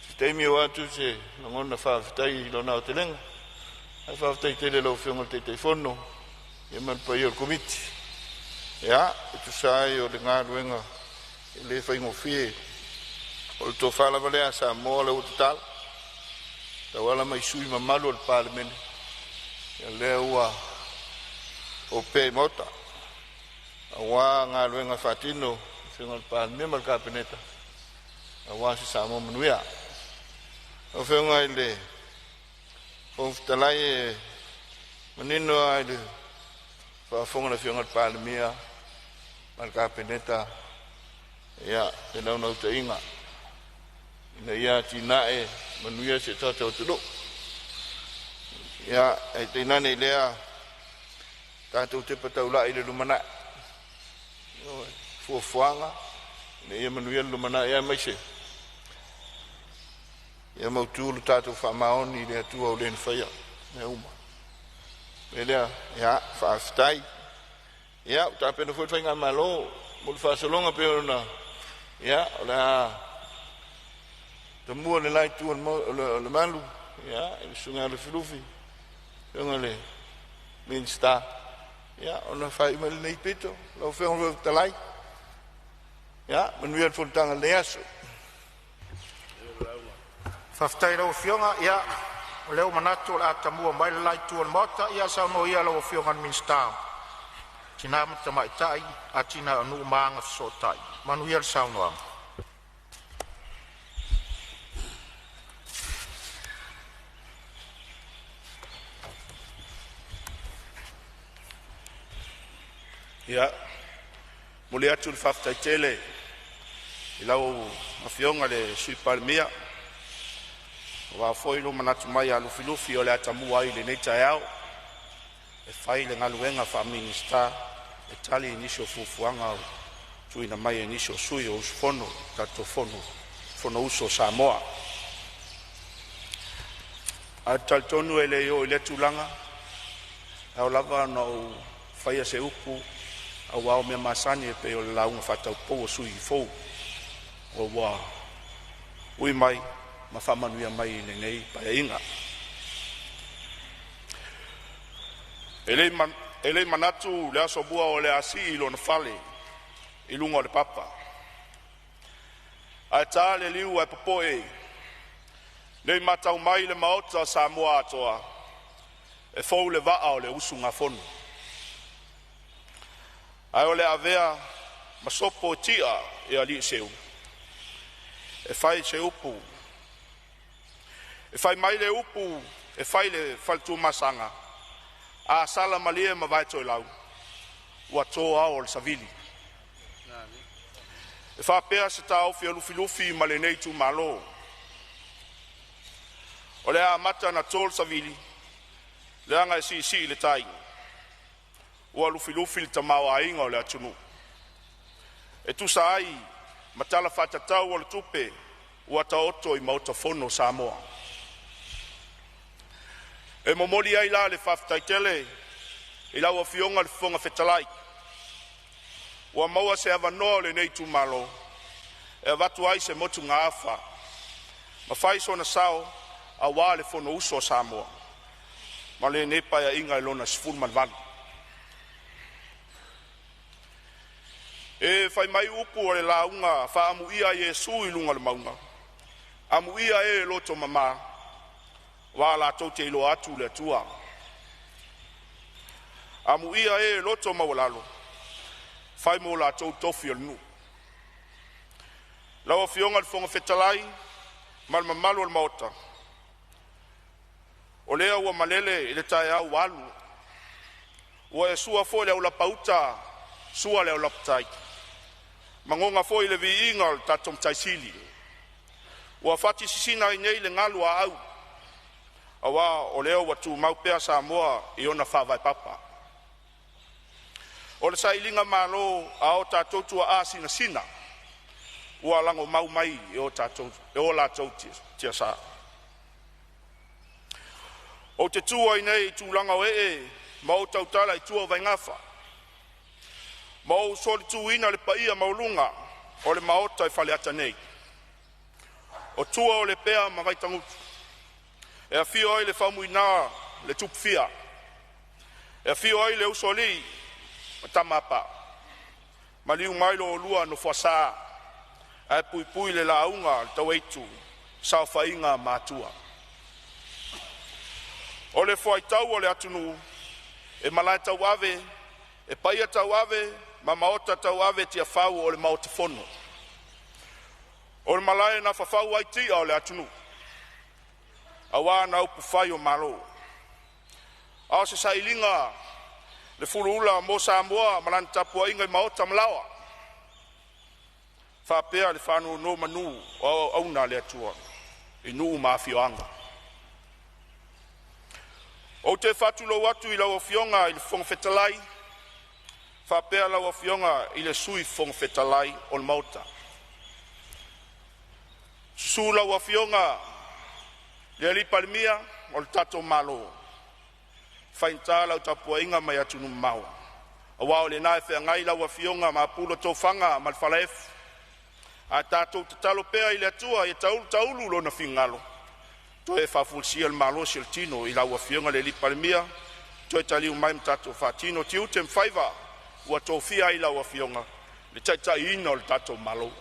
Se taimi oo atu se lagona faafetai i lona aotelega, ae faafetai tele i lau Afioga i le Taitaifono ma le paia o le Komiti e tusa ai o le galuega e le faigofie. O le tofa lava lea a Samoa lea ua tatala tauala mai sui usufono mamalu o le Palemene, lea ua opea i Maota aua galuega faatino a le Afioga i le Palemia ma le Kapeneta aua se Samoa manuia. Lau Afioga i le Fofoga Fetalai, e manino lava i le faafofoga a le Afioga i le Palemia ma le Kapeneta le naunautaiga ina ia atinae manuia si o tatou atunuu. Ae tainane i lea tatou tepa taulai i le lumanai, fuafuaga ina ia manuia le lumanai, aemaise ia mautu le tatou faamaoni i le Atua o le na faia mea uma. O lea, ia, faafetai. Ia, ua tapena foi le faigamalo mo le faasologa pei ona o le a tamua le la itu o le malu i le susuga ia Lufilufi, afioga i le Minisita, ona faai mai lenei pito. Lau Afioga i le Fofoga Fetalai, manuia le fonotaga i lenei aso. Faafetai i lau Afioga, o lea ua manatu o le a tamua mai le la itu o le Maota. Ia saunoa ia lau Afioga i le Minisita o Tina ma Tamaitai, Atinae o Nuu ma Agafesootai. Manuia le saunoaga. Ia, momoli atu le faafetai tele i lau Afioga i le Sui Palemia aua foi lou manatu mai ia Lufilufi o le a tamua ai i lenei taeao e fai le galuega faa-Minisita e tali i nisi o fuafuaga ua tuuina mai e nisi o sui usufono o le tatou Fonousu a Samoa. Ae ou te talitonu e le i oo i lea tulaga, e ao lava ona ou faia se upu aua o mea masani e pei o le lauga faataupou a sui usufono fou ua ui mai ma faamanuia mai i lenei Paeaiga. E le i manatu le Asomua o le a sii lona fale i luga o le papa, ae ta le liu ae popoe ne i matau mai le Maota o Samoa atoa, e fou le vaa o le usugafono. Ae o le a avea ma sopo e ti'a i alii seu e fai se upu. E fai mai le upu e fai i le fale Tuamasaga, a sala malie ma vaetoelau ua to ao o le savili. E faapea se taofi o Lufilufi ma lenei itumalo, o le a amata ona to le savili leaga e siisii le tai, ua lufilufi le tamaoaiga o le atunuu. E tusa ai ma Tala Faatatau o le Tupe ua taoto i Maota Fono o Samoa. E momoli ai la le faafetai tele i lau Afioga i le Fofoga Fetalai ua maua se avanoa o lenei itumalo e avatu ai se motugaafa ma fai sona sao. auā le Fonousu a Samoa ma lenei Paeaiga Lona XVIII. E fai mai upu o le lauga faaamuia a Iesu i luga o le mauga, “Amuia e loto mama, aua latou te iloa atu le Atua. Amuia e loto maualalo, fai mo latou le tofi o le nuu.” Lau Afioga i le Fofoga Fetalai ma le mamalu o le Maota, o lea ua malele i le taeao ua alu, ua e sua foi le aulapa uta, sua le aulapa tai, magoga foi le viiga o le tatou Matai Sili. Ua fati sisina ai nei le galu a au, aua o lea ua tumau pea Samoa i ona faavae papa. O le sailigamalo a o tatou tuaa sinasina ua lagomau mai e o latou tiasa. Ou te tu ai nei i tulaga o ee ma ou tautala i tua o vaigafa, ma ou solituina le paia maualuga o le Maota i Faleata nei. O tua o Lepea ma Vaitagutu e afio ai le Faumuina le Tupufia, e afio ai le Usoalii ma Tama a Paa, maliu mai lo oulua Nofo a Sa, ae puipui le lauga a le Tauaitu, saofaiga a Matua. O le fuaitau o le atunuu e malae tauave, e paia tauave ma maota tauave i Tiafau o le Maota Fono. O le malae na fafau ai tia o le atunuu aua upufai o Malo. A o se sailiga le fuluula mo Samoa ma lana tapuaiga i maota ma laoa, faapea le faanonomanu o auauna a le Atua i nuu ma afioaga. Ou te faatulou atu i lau Afioga i le Fofoga Fetalai faapea lau Afioga i le Sui Fofoga Fetalai o le Maota. Susu lau Afioga i le Palemia o le tatou Malo, e faigata lau tapuaiga mai atunuu mamao aua o lena e feagai lau Afioga ma tofaga ma le falaefu. Ae tatou tatalo pea i le Atua ia taulu taulu lona finagalo toe faafoisia le malosi o le tino i lau Afioga i le Palemia, toe taliu mai ma tatou faatino tiute ma faiva ua tofia ai lau Afioga i le taitaiina o le tatou Malo.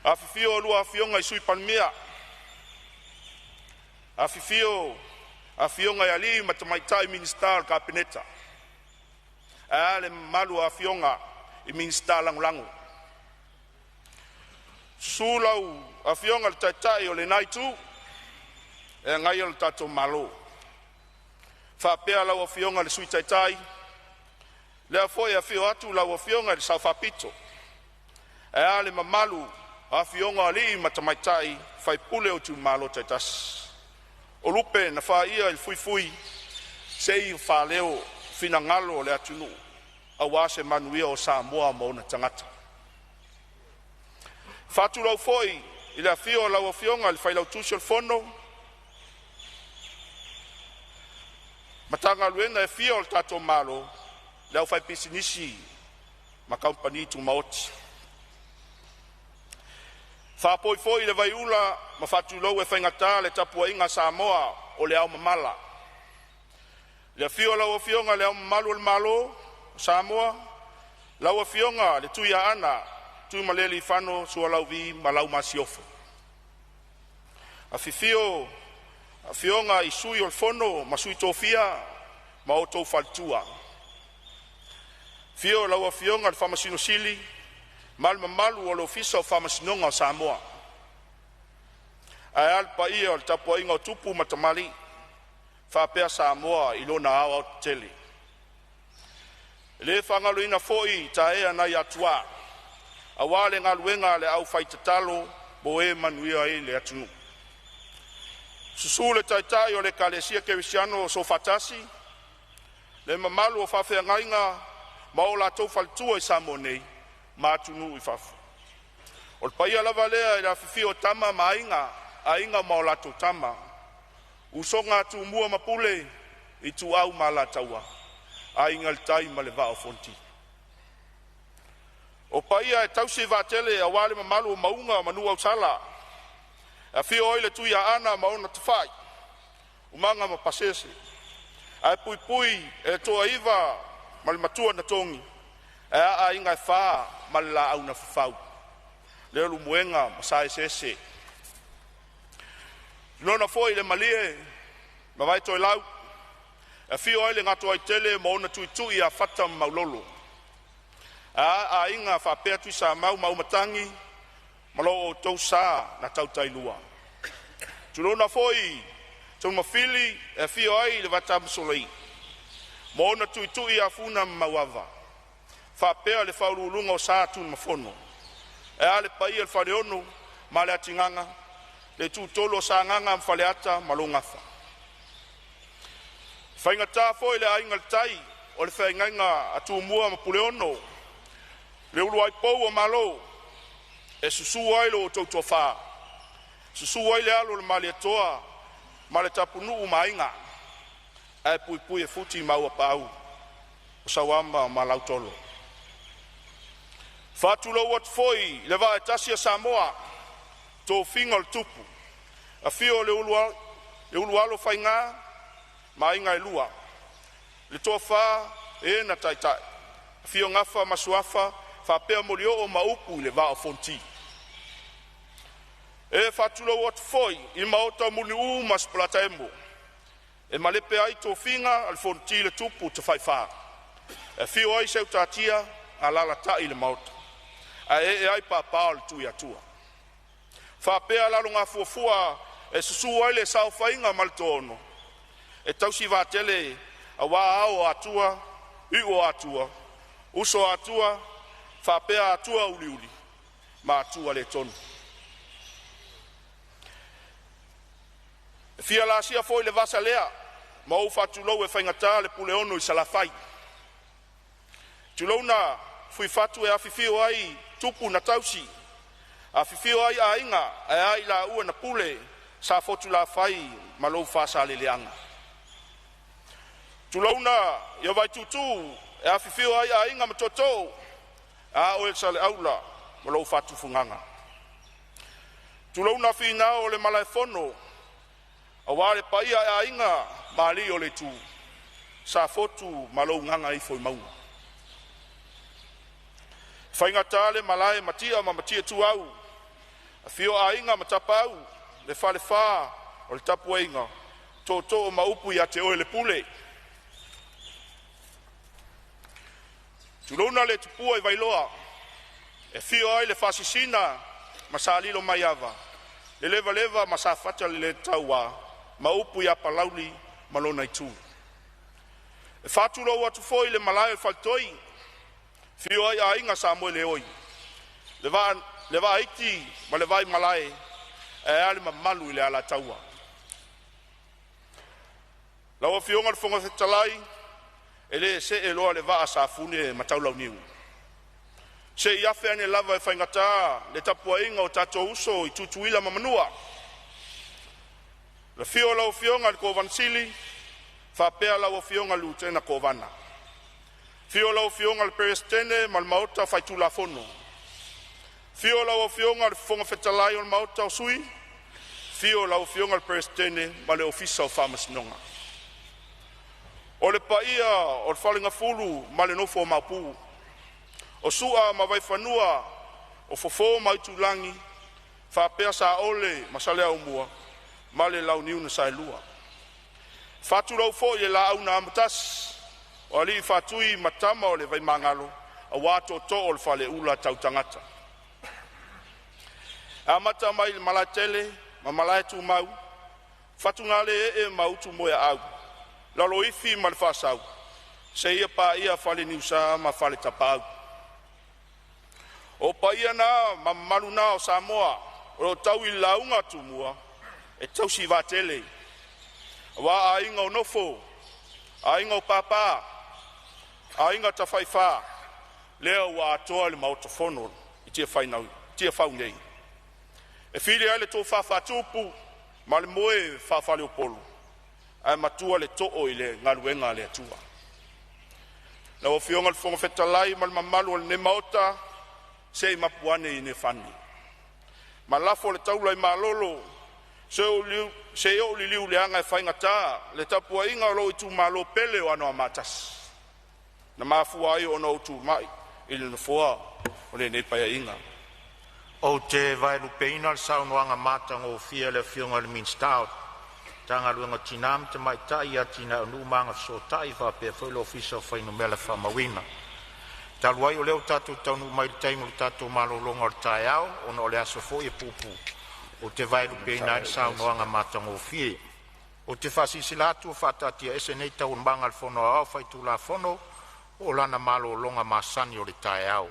Afifio a oulua Afioga i Sui Palemia, afifio afioga i alii ma tamaitai Minisita o le Kapeneta, ae a le mamalu o afioga i Minisita Lagolago. Susu lau Afioga i le Taitai o lena Itu e agaia lo tatou Malo, faapea lau Afioga i le Sui Taitai, lea foi e afio atu lau Afioga i le Sao Faapito, ae a le mamalu o afioga i alii ma tamaitai sui usufono o itumalo taitasi. O lupe na faia i le fuifui se i faaleo finagalo o le atunuu aua se manuia o Samoa ma ona tagata. E faatulou foi i le afio o lau Afioga i le Failautusi o le Fono, Matagaluega e fia o le tatou Malo, le aufaipisinisi ma kamupani tumaoti. E faapoi foi le vaiula ma faatulou e faigata le tapuaiga a Samoa o le ao mamala. I le afio o lau Afioga i Le Ao Mamalu o le Malo o Samoa, lau Afioga i le Tuiaana Tuimalealiifano Sualauvi ma lau Masiofo. Afifio Afioga i Sui o le Fono a Sui Tofia ma outou faletua. Afio lau Afioga i le Faamasino Sili ma le mamalu o le Ofisa o Faamasinoga o Samoa. Ae a le paia o le tapuaiga o tupu ma tamalii faapea Samoa i lona aoaotetele. E le faagaloina foi taea nai Atua aua le galuega a le aufaitatalo mo e manuia ai le atunuu. Susu le Taitai o le Ekalesia Kerisiano o Soofaatasi, le mamalu o faafeagaiga ma o latou faletua i Samoa nei ma atunuu i fafo. O le paia lava lea i le afifio o Tama ma Aiga, Aiga ma latou Tama, Usoga a Tumua ma Pule, Ituau ma Alataua, Aiga i le Tai ma le Vaa o Fonoti. O paia e tausi vaatele aua le mamalu o mauga ma nuuausala, Afio ai le Tuiaana ma ona tafai, Umaga ma Pasese, ae puipui e Toaiva ma le Matua na Togi, ae a aiga e fa ma le Laau na Fafau, Leulumoega ma Saeseese. Lona foi le malie ma Vaitoelau, afio ai le Gatoaitele ma ona tuitui ia Fata ma Maulolo, a aiga faapea Tuisamau ma Aumatagi ma lo outou sa na tautailua. Tulouna foi Taumafili e afio ai le Vaitamasolei ma ona tuitui ia Funa ma Mauava, faapea le faauluuluga o Sa Tunumafono. E a le paia i le Faleono ma le Atigaga, le itutolu o Sagaga ma Faleata ma lou Gafa. E faigata foi le Aiga i le Tai o le feagaiga a Tumua ma Puleono, le uluai pou o Malo, e susu ai lo outou toafa, susu ai le alo o le Malietoa ma le tapunuu ma Aiga, ae puipui e Futi ma Auuapaau o Sauama ma Lautolo. Faatulou atu foi i le vaa e tasi o Samoa, tofiga o le tupu, afio le Ulualofaiga ma aiga e lua, le toafa e na taitai, afio Gafa ma Suafa faapea Molioo ma upu i le Vaa o Fonoti. E faatulou atu foi i maota o Mulinuu ma Sipolataemo, e malepe ai tofiga a le Fonoti le tupu tafaifa, e afio ai Seutatia, alalatai le maota, ae ee ai papa o le Tuiatua. Faapea Lalogafuafua e susu ai le saofaiga ma le toaono, e tausi vaatele aua ao o Atua, iu o Atua, uso o Atua, faapea Atua uliuli ma Atua le tonu. E fia laasia foi le vasa lea ma ou faatulou e faigata le Puleono i Salafai. Tulouna Fuifatu e afifio ai tupu na tausi, afifio ai aiga ae a i laua na pule, Safotulafai ma lou Faasaleleaga. Tulouna Vaituutuu e afifio ai aiga ma tootoo, a oe Saleaula ma lou faatufugaga. Tulouna Finao o le Malaefono aua le paia o aiga ma alii o le itu, Safotu ma lou gagaifoemauga. E faigata le malae i Matia ma Matiaituau, afio Aiga ma Tapaau, le falefa o le tapuaiga, tootoo ma upu ia te oe le Pule. Tulouna le tupua i Vailoa, e afio ai le Faasisina ma Salilomaiava, le levaleva ma Safata le le taua ma upu ia Palauli ma lona itu. E faatulou atu foi i le malae o Faletoi, afio ai aiga Samoeleoi, le Vaaiti ma le Vaimalae, ae a le mamalu i le Alataua. Lau Afioga i le Fofoga Fetalai, e le see loa le vaa a Safune ma Taulauniu, se i afe ane lava e faigata le tapuaiga o tatou uso i Tutuila ma Manua. Le afio o lau Afioga i le Kovana Sili faapea lau Afioga i le Lutena Kovana. Afio lau Afioga i le Peresetene ma le Maota Faitulafono. Afio lau Afioga i le Fofoga Fetalai o le Maota o Sui, afio lau Afioga i le Peresetene ma le Ofisa o Faamasinoga. O le paia o le Faleagafulu ma le nofo a Maopu, o Sua ma Vaifanua, o Fofo ma Aitulagi, faapea Saole ma Saleaaumua ma le Launiu na Saelua. Faatulou foi i le Laau na Amotasi, o Alii Faatui ma Tama a le Vaimagalo, aua Tootoo o le Faleula Tautagata. E amata mai i le Malaetele ma Malaetumau, Fatugale ee ma Utumoeaau, Laloifi ma le Faasau, seia paia Faleniusa ma Faletapaau. O paia na ma mamalu na o Samoa o lo o tau i le lauga a Tumua e tausi vaatele, aua aiga o Nofo, aiga o Papa, aiga Tafaifa, lea ua atoa le Maota Fono i Tiafau nei. E fili ai le tofa faatupu ma le moe faafaleupolu, ae matua le too i le galuega a le Atua. Lau Afioga i le Fofoga Fetalai ma le mamalu o lenei Maota, se i mapu ane i Niafani ma lafo le taula i malolo Se i ou liliu leaga e faigata le tapuaiga a lou itumalo pele o Anoamaa 1, na mafua ai ona ou tulai i le Nofoa o lenei Paeaiga. Ou te vaelupeina le saunoaga matagofie a le Afioga i le Minisita o Matagaluega o Tina ma Tamaitai, Atinae o Nuu ma Agafesootai faapea foi le Ofisa o Fuainumera Faamauina. Talu ai o lea ua tatou taunuu mai i le taimi o le tatou malologa o le taeao, ona o le aso foi e puupuu, ou te vaelupeina ai le saunoaga matagofie. Ou te faasilasila atu ua faataatiaese nei Taualumaga a le Fono Aoao Faitulafono mo lana malologa masani o le taeao.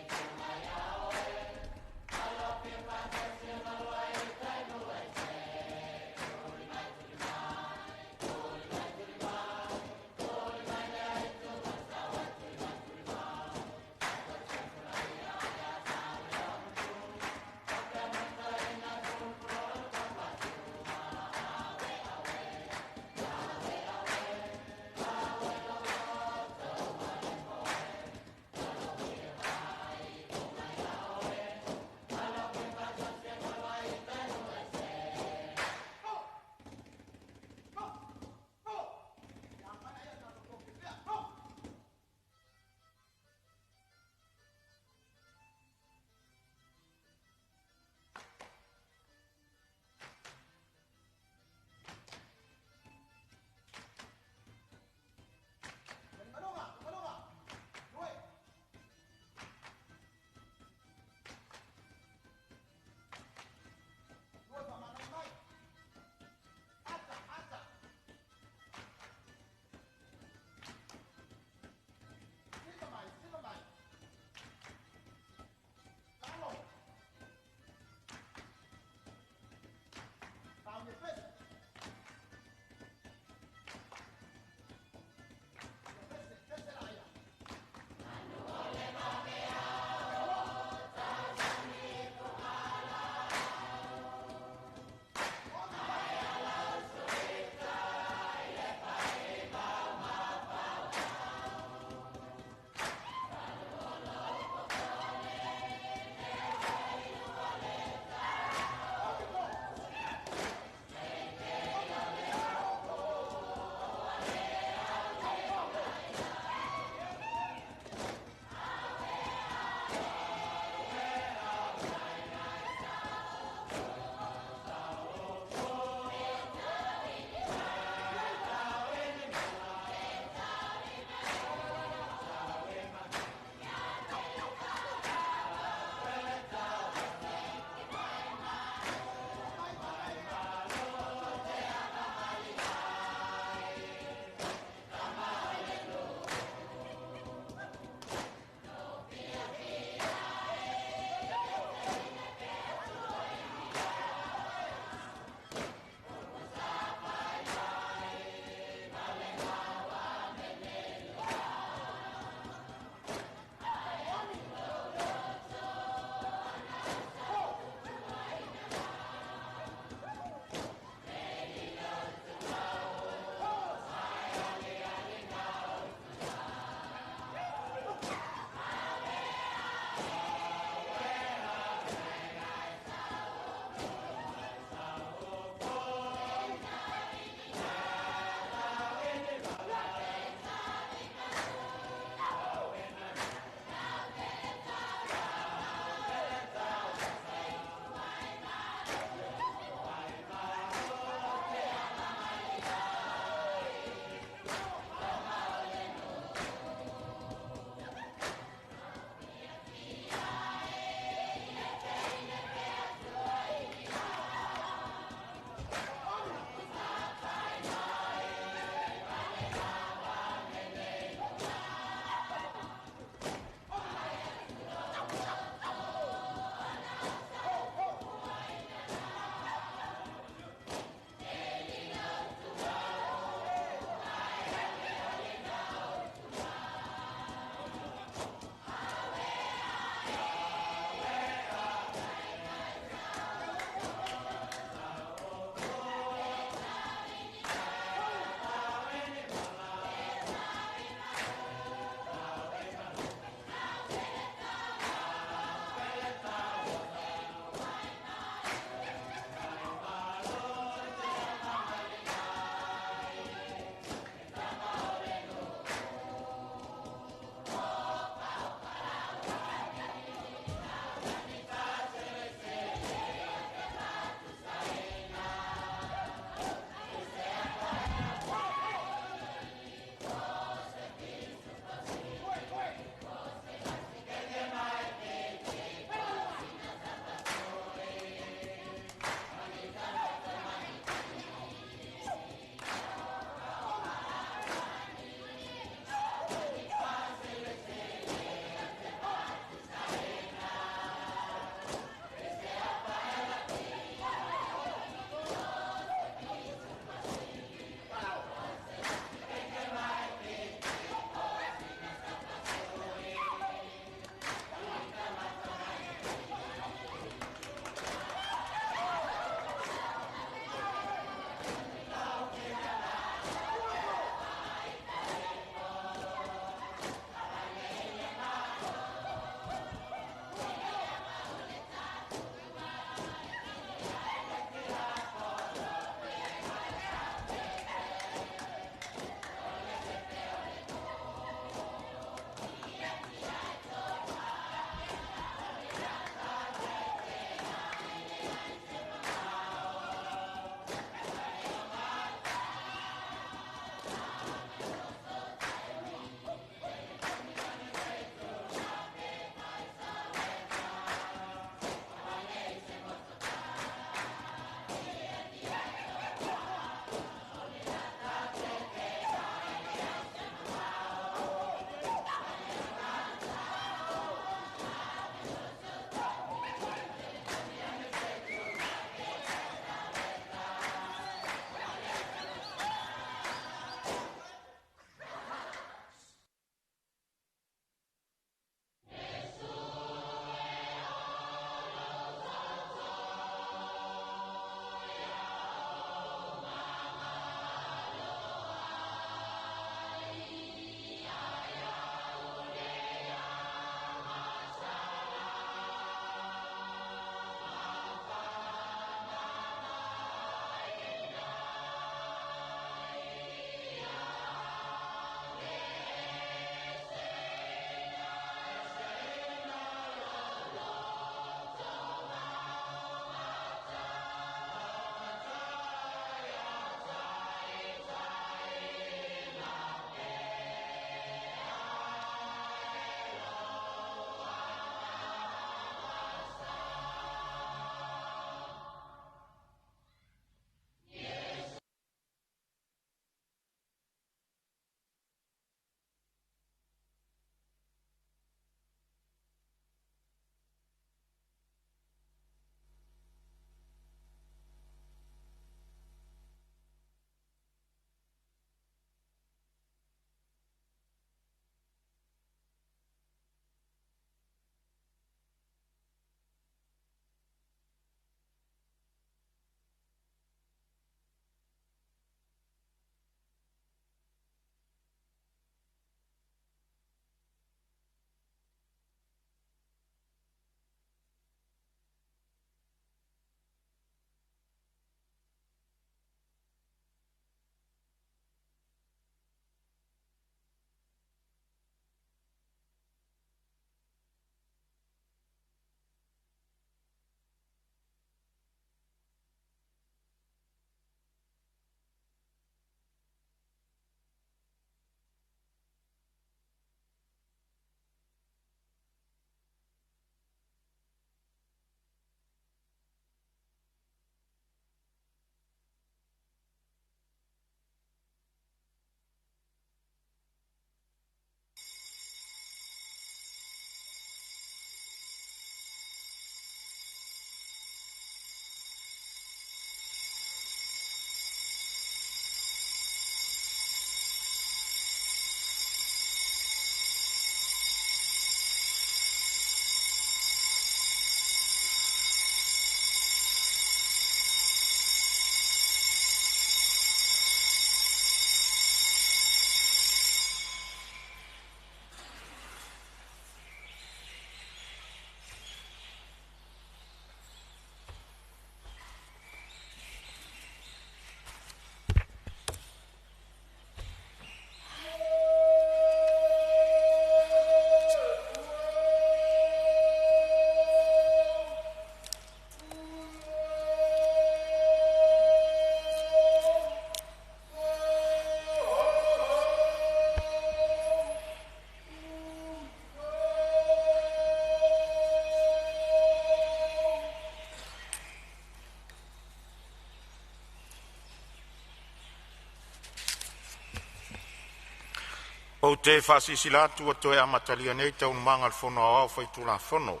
Ou te faasilasila atu ua toe amatalia nei Taualumaga a le Fono Aoao Faitulafono.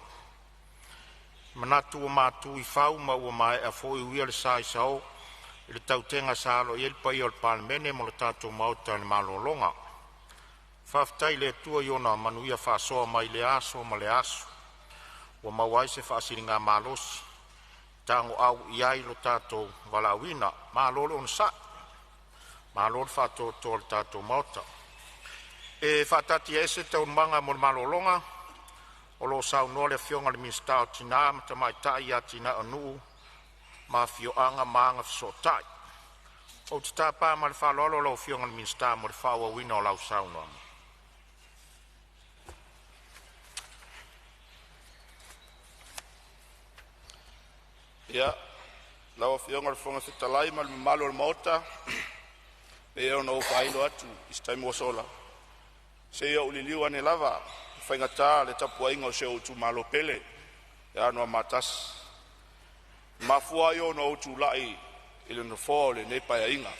E manatu ua matu i fau ma ua maea foi uia le sa i sao i le tautega sa alo i ai le paia o le Palemene ma lo tatou Maota i le malologa. Faafetai i le Atua i ona manuia faasoa mai lea aso ma lea aso, ua maua ai se faasiligamalosi e tagoau i ai lo tatou valaauina. Malo le onosai, malo le faatoatoa i le tatou Maota. E faataatiaese Taualumaga mo le malologa o lo o saunoa le Afioga i le Minisita o Tina ma Tamaitai, Atinae o Nuu ma Afioaga ma Agafesootai. Ou te tapa ma le faaaloalo lau Afioga i le Minisita mo le faaauauina o lau saunoaga. Ia, lau Afioga i le Fofoga Fetalai ma le mamalu o le Maota, e pei ona ou faailo atu i se taimi ua sola, se i ou liliu ane lava e faigata le tapuaiga a si ou itumalo pele ia Anoamaa 1. E mafua ai ona ou tulai i le nofoa o lenei Paeaiga.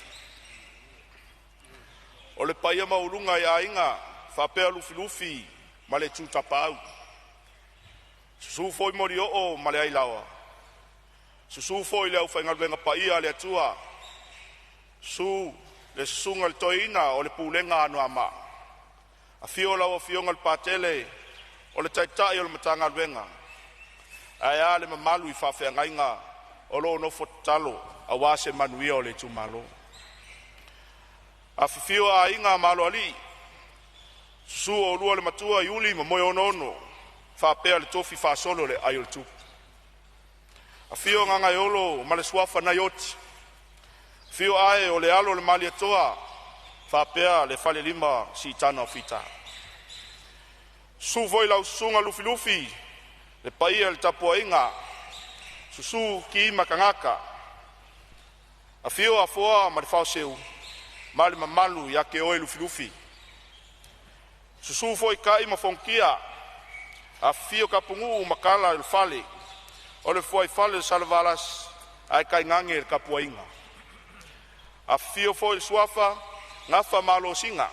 O le paia maualuga i aiga faapea Lufilufi ma le Itu Tapaau, susu foi Molioo ma le Ailaoa, susu foi le aufaigaluega paia a le Atua, susu le susuga i le toeaina o le pulega a Anoamaa, afio lau Afioga i le Patele o le taitai o le Matagaluega, ae a le mamalu i faafeagaiga o lo o nofo tatalo aua se manuia o le itumalo. Afifio Aiga ma Aloalii, susu oulua le Matua Iuli ma Moeonoono faapea le tofi faasolo le ai o le Tupu. Afio Gagaeolo ma le suafa Naioti, afio Ae o le alo o le Malietoa faapea le falelima o Siitana o Fita. Susu foi lau susuga Lufilufi, le paia i le tapuaiga, susu Ki ma Kagaka, afio Afoa ma le Faoseu ma le mamalu ia te oe Lufilufi. Susu foi Tai ma Fonotia, afifio Tapunuu ma tala i le fale, o le fuaifale o Salevalasi ae tainane le tapuaiga. Afifio foi le suafa Gafa ma Alosina,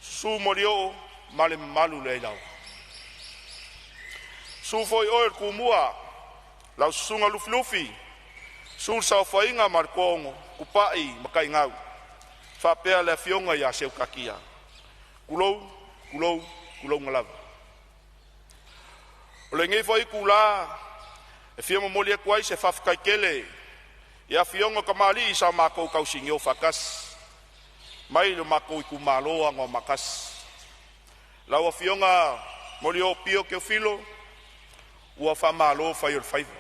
susu Molioo ma le mamalu i le Ailaoa. Susu foi oe le Tumua, lau susuga Lufilufi, susu le saofaiga ma le toaono, Tupai ma Taigau faapea le afioga ia Seutatia. Tulou, tulou, tulouna lava. O lenei foi itula e fia momoli atu ai se faafetai tele i afioga i tamalii sa matou tausinio faatasi mai lo matou itumalo o Anoamaa 1. Lau Afioga Molioo Pio Teofilo, ua faamalo fai o le faiva.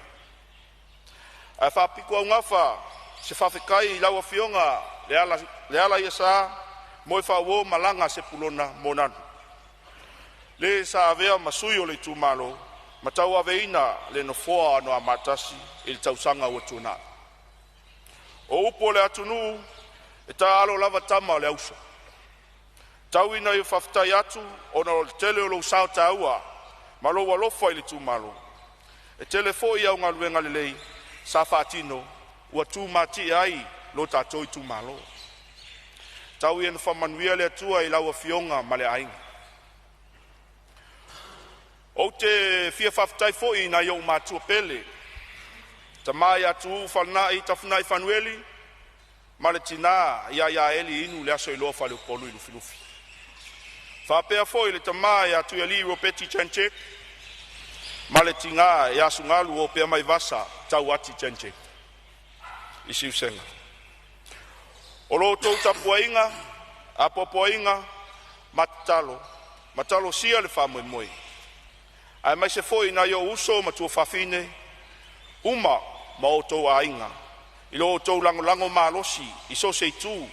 Ae faapitoaugafa se faafetai i lau Afioga Lealaiasa Moefaauo Malaga Sepulona Moananu, le sa avea ma sui o le itumalo ma tauaveina le nofoa o Anoamaa 1 i le tausaga ua tuanai. O upu a le atunuu, e taalo lava tama o le auso. Tau ina ou faafetai atu ona o le tele o lou sao taua ma lou alofa i le itumalo. E tele foi au galuega lelei sa faatino ua tumatie ai lo tatou itumalo. Tau ia ina faamanuia le Atua i lau afioga ma le aiga. Ou te fia faafetai foi i nai ou matua pele, tama ia Tuuu Fealinai Tafunai Fanueli ma le tina ia Iaeli Inu Leasoiloa Faleupolu i Lufilufi. Faapea foi le tama ia Tuialii Ropati Jan Chick ma le tina ia Sugalu Opeamaivasa Tauati Jan Chick i Siusega. O lo outou tapuaiga, apoapoaiga ma tatalo ma talosia le faamoemoe, aemaise foi nai ou uso ma tuafafine uma ma o outou aiga i lo outou lagolago malosi i so o se itu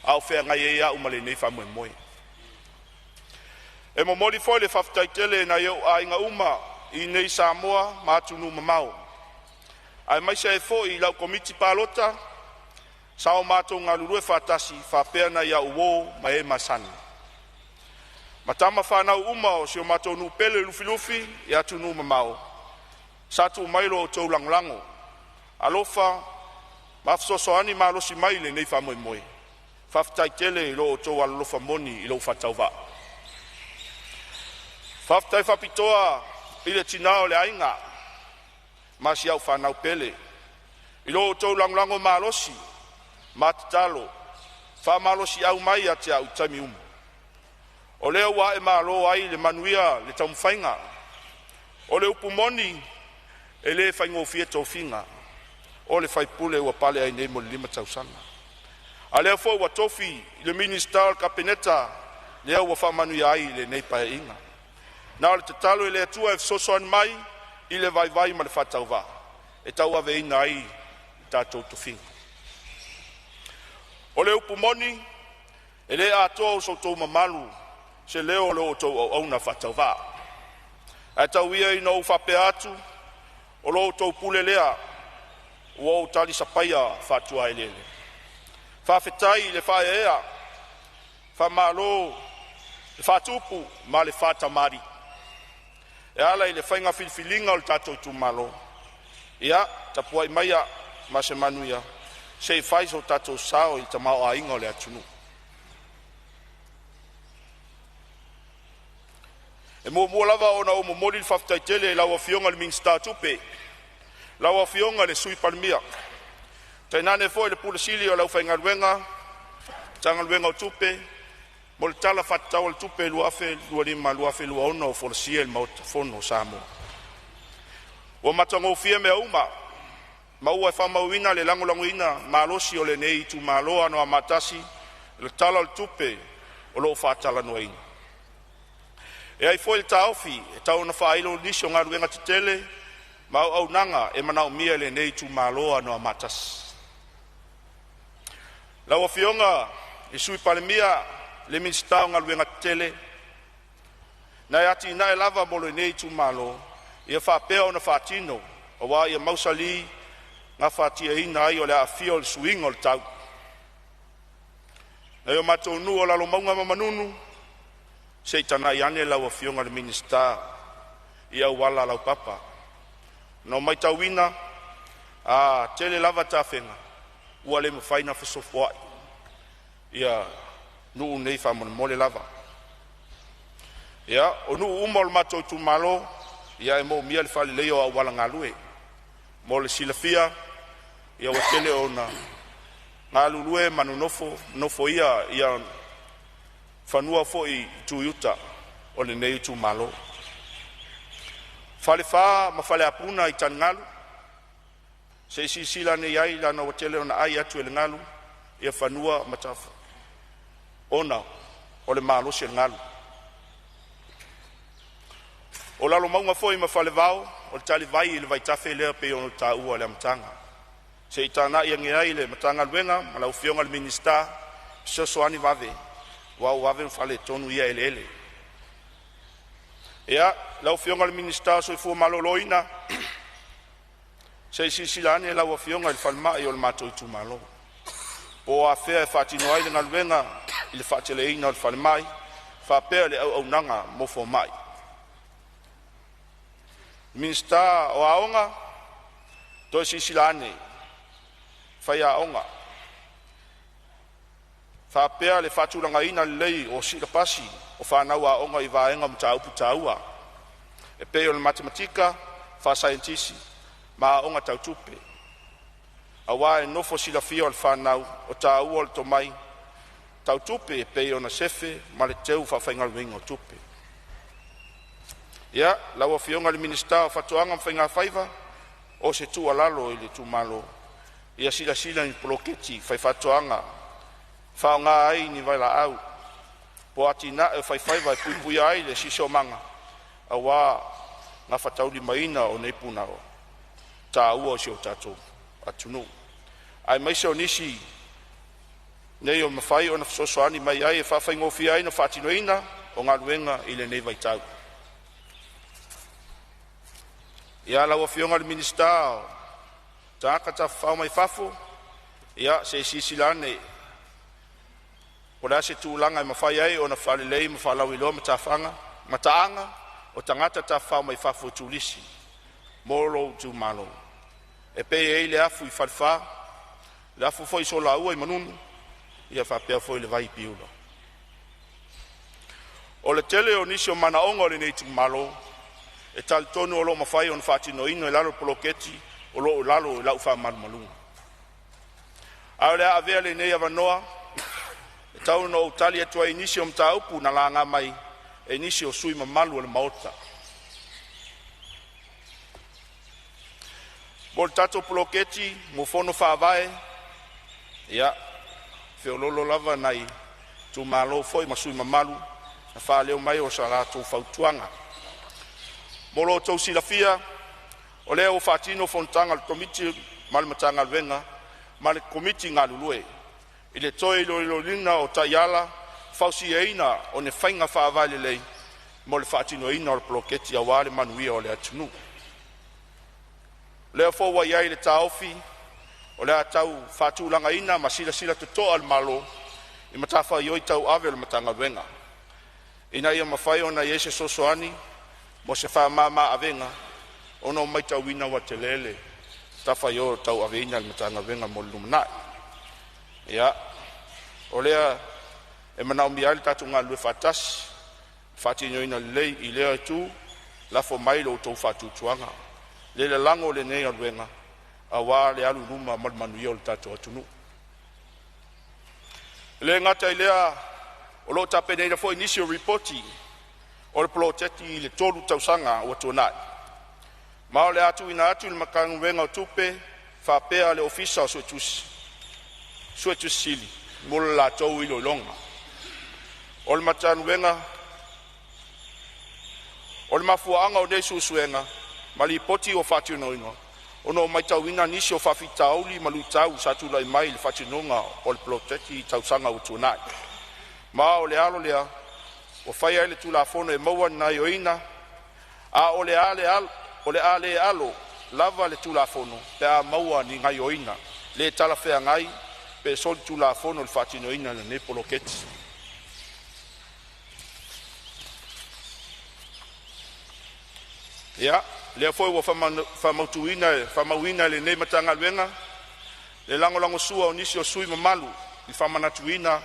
a o feagai ai au ma lenei faamoemoe. E momoli foi le faafetai tele i nai ou aiga uma i inei i Samoa ma atunuu e mamao, aemaise ai foi lau Komiti Palota sa o matou galulue faatasi faapea nai au uo ma e masani ma tama fanau uma o si o matou nuu pele i Lufilufi i atunuu e mamao sa tuu mai lo outou lagolago, alofa ma fesoasoani malosi mai i lenei faamoemoe. Faafetai tele i lo outou alolofa moni i lou faatauvaa. Faafetai faapitoa i le tina o le aiga ma si au fanau pele i lo outou lagolago malosi ma tatalo faamalosiau mai ia te au i taimi uma. O lea ua aemalo ai i le manuia le taumafaiga. O le upu moni, e le faigofie tofiga o le sui usufono ua pale ai nei mo le 5 tausaga. A o lea foi ua tofi i le Minisita o le Kapeneta lea ua faamanuia ai i lenei Paeaiga. Na o le tatalo i le Atua e fesoasoani mai i le vaivai ma le faatauvaa e tauaveina ai lo tatou tofiga. O le upu moni, e le atoa so outou mamalu i se leo o la outou auauna faatauvaa. Ae tau ia ina ou faapea atu, o lo outou pule lea ua ou talisapaia faatuaeleele. Faafetai le faaeaea, faamalo le faatupu ma le faatamalii e ala i le faiga filifiliga a lo tatou itumalo. Ia tapuai maia ma se manuia se i fai so tatou sao i le tamaoaiga o le atunuu. E muamua lava ona ou momoli le faafetai tele i lau Afioga i le Minisita o Tupe, lau Afioga i le Sui Palemia, tainane foi le Pule Sili o le aufaigaluega a le Matagaluega o Tupe mo le Tala Faatatau o le Tupe 2025/2026 ua folasia i le Maota Fono o Samoa. Ua matagofie mea uma ma ua faamauina le lagolagoina malosi o lenei itumalo o Anoamaa 1 i le Tala o le Tupe o lo o faatalanoaina. E i ai foi le taofi e tau ina faailo nisi o galuega tetele ma auaunaga e manaomia e lenei itumalo o Anoamaa 1. Lau Afioga i le Sui Palemia, le Minisita o Galuega Tetele, nai atinae lava mo lenei itumalo ia faapea ona faatino aua ia mausali gafatiaina ai o le aafia o le suiga o le tau. Nai o matou nuu o Lalomauga ma Manunu, se i tagai ane lau Afioga i le Minisita i auala laupapa. Na ou matauina a tele lava tafega ua le mafai ona fesofoai ia nuu nei faamolemole lava. Ia, o nuu uma o le matou itumalo ia e moomia le faaleleia o auala galue. Mo le silafia ia ua tele ona galulue ma nonofo nofoia ia fanua foi i itu i uta o lenei itumalo. Falefa ma Faleapuna i taligalu, se i silasila ane i ai leaga ua tele ina ai atu e le galu ia fanua ma tafa ona o le malosi o le galu. O Lalomauga foi ma Falevao, o le talivai i le vaitafe lea pei ona ou taua i le amataga. Se i tagai ane i ai le Matagaluega ma lau Afioga i le Minisita e fesoasoani vave aua ua vave ona faaletonu ia eleele. Ia, lau Afioga i le Minisita o le Soifua Maloloina, se i silasila ane lau Afioga i le falemai o le matou itumalo, po o afea e faatino ai le galuega i le faateleina o le falemai faapea le auaunaga mo fomai. Minisita o Aoga, toe silasila ane i faiaoga faapea le faatulagaina lelei o silapasi o fanau aoga i vaega o mataupu taua e pei o le matematika, faasaienitisi ma aoga tau tupe, aua e nofo silafia e fanau le taua o le tomai tau tupe e pei ona sefe ma le teu faafaigaluegaina o tupe. Ia, lau Afioga i le Minisita o Faatoaga ma Faiga Faiva, o se tuualalo i le itumalo, ia silasila i ni poloketi faifaatoaga e faaaoga ai ni vailaau po o atinae o faifaiva e puipuia ai le siosiomaga aua le gafataulimaina o nei punaoa taua o si o tatou atunuu, aemaise o nisi nei o mafai ona fesoasoani mai ai e faafaigofie ai ona faatinoina o galuega i lenei vaitau. Ia, lau Afioga i le Minisita o Tagata Tafafao mai Fafo, ia se i silasila ane po o le a se tulaga e mafai ai ona faalelei ma faalauiloa mataaga o tagata tafafao mai fafo e turisi mo lou itumalo. E pei e i ai le afu i Falefa, le afu foi i Solaua i Manunu, ia faapea foi le vai i Piula. O le tele o nisi o manaoga o lenei itumalo e talitonu o lo o mafai ona faatinoina i lalo o le poloketi o lo o i lalo o lau faamalumaluga. Ae o le a avea lenei avanoa e tau ina ou tali atu ai i nisi o mataupu na laga mai e nisi o sui usufono mamalu o le Maota. Mo le tatou Poloketi mo Fono Faavae, ia, e feoloolo lava nai itumalo foi ma sui usufono mamalu na faaleo mai o so latou fautuaga. Mo lo outou silafia, o lea ua faatino fonotaga a le Komiti ma le Matagaluega ma le Komiti galulue i le toe iloiloina o taiala fausiaina o ni faiga faavae lelei mo le faatinoina o le poloketi aua le manuia o le atunuu. O lea foi ua i ai le taofi o le a tau faatulagaina ma silasila totoa le Malo i matafaioi tauave a le Matagaluega ina ia mafai ona i ai se fesoasoani mo se faamama-avega, ona ua matauina ua tele le matafaioi o tauaveina e le Matagaluega mo le lumanai. Ia, o lea e manaomia ai le tatou galulue faatasi e faatinoina lelei. I lea itu, lafo mai lo outou faatuatuaga i le lalago o lenei galuega aua le alu i luma ma le manuia o le tatou atunuu. E le gata i lea, o lo o tapenaina foi nisi o Lipoti o le Poloketi i le 3 tausaga ua tuanai, ma o le a tuuina atu i le Matagaluega o Tupe faapea le Ofisa Suetusi Sili mo le latou iloiloga. O le mafuaaga o nei suesuega ma lipoti ua faatinoina, ona ua matauina nisi o faafitauli ma luitau sa tulai mai i le faatinoina o le poloketi i tausaga ua tuanai. Ma o le ala lea ua faia ai le Tulafono e maua ai gaoioiga, a o le a le alo lava le Tulafono pe a maua ni gaoioiga le talafeagai pe solitulafono i le faatinoina o lenei poloketi. Ia, lea foi ua faamauina e lenei Matagaluega le lagolagosua a nisi o sui usufono mamalu i le faamanatuina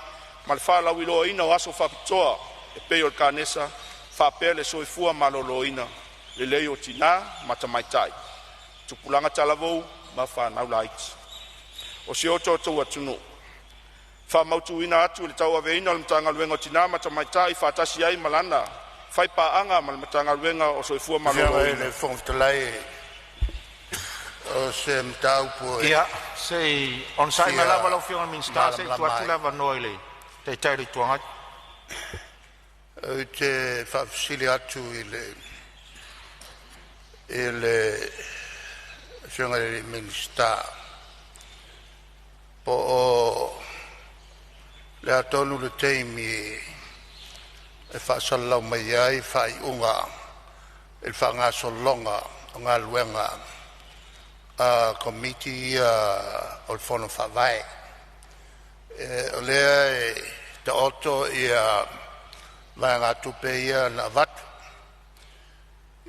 ma le faalauiloaina o aso faapitoa e pei o le Kanesa faapea le soifua maloloina lelei o tina ma tamaitai, tupulaga talavou ma fanau laiti o si o tatou atunuu. Faamautuina atu le tauaveina o le Matagaluega o Tina ma Tamaitai faatasi ai ma lana faipaaga ma le Matagaluega o le Soifua Afioga i Maloloina. le Fofoga Fetalai, o se mataupu e Ia, se i onosai mai fia lava lau Afioga i le Minisita se i tuu malamalama atu ai. le avanoa i le Taitai o le Itu Agai. Ou te faafesili atu i le Afioga i le Minisita, po o le a tonu le taimi e faasalalau mai ai faaiuga i le faagasologa o galuega a Komiti ia o le Fono Faavae. O lea e taoto ia vaegatupe ia na avatu,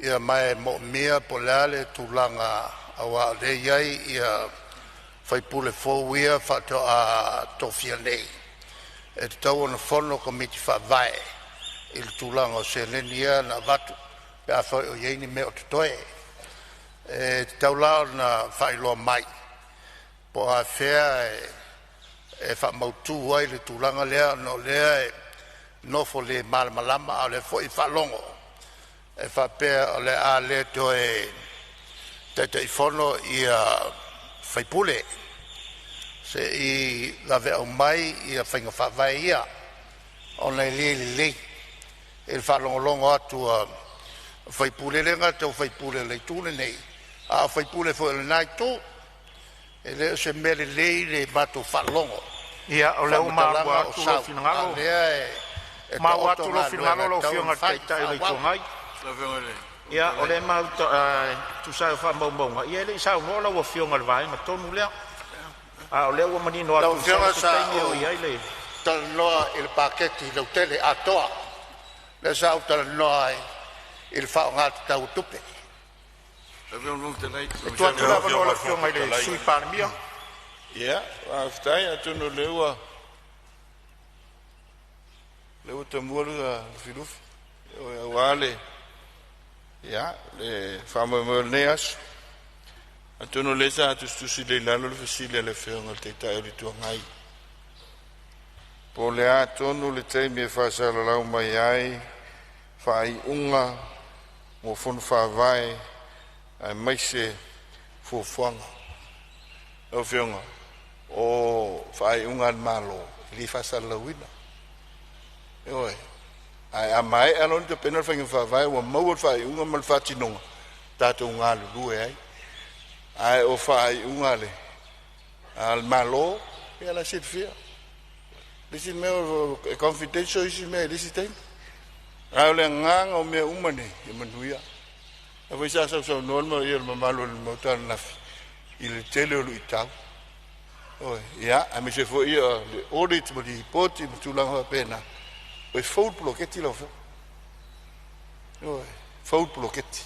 ia ma e moomia po o le a le tulaga aua o lea e i ai ia faipule fou ia faatoa tofia nei, e tatau ona fono Komiti Faavae i le tulaga o seleni ia na avatu pe afai o i ai ni mea o totoe. E tatau la ona faailoa mai po o afea e faamautu ai le tulaga lea ona o lea e nofo le malamalama, a o lea foi e faalogo e faapea o le a le toe Taitaifono sui usufono. Se i vave aumai ia faiga faavae ia ona e le lelei i le faalogologo atu a sui usufono, e le gata o sui usufono o le itu lenei, a o sui usufono foi o lena itu. E le o se mea lelei le matou faalogo Ia, i o lea ua maua faamatalaga o atu lou sau, a o finagalo, lea e maua taoto atu lou galuega finagalo e lau tatau Afioga ona i le fai Taitai o le Itu faaauau. Agai. Ia, o lea e e tusa ai o faamaumauga, ia e le i saunoa lau Afioga i le vaega tonu lea. A o lea ua manino Lau atu masalo Afioga o se sa taimi oo ou i ai le talanoa i le paketi lautele atoa, lea sa ou talanoa ai i le faaaoga tatau o tupe. E tuu atu le Lau avanoa i Afioga lau i le Fofoga Afioga i le Fetalai, Sui Palemia. ia faafetai atonu o lea ua tamua Lufilufi auā le ia le faamoemoe o lenei aso. Atonu o lea sa tusitusi lelei i lalo le fesili a le Afioga i le Taitai o le Itu Agai, po o le a tonu le taimi e faasalalau mai ai faaiuga mo Fono Faavae aemaise fuafuaga. Lau Afioga, o faaiuga a le Malo e le faasalalauina. Ioe. Ae a maea loa ona tapena le faiga faavae ua maua le faaiuga ma le faatinoga, tatou galulue ai. Ae o faaiuga a le Malo, ia la e silafia. Le isi mea e confidential, isi mea i le isi taimi. A o le agaga o mea uma nei, ia manuia. A foi sa sausaunoa le ia le mamalu o le Maota ananafi i le tele o luitau. Oi, ia, aemaise foi ia le audit ma lipoti ma tulaga faapena. E fou le poloketi lau Afioga. Oi, fou le poloketi.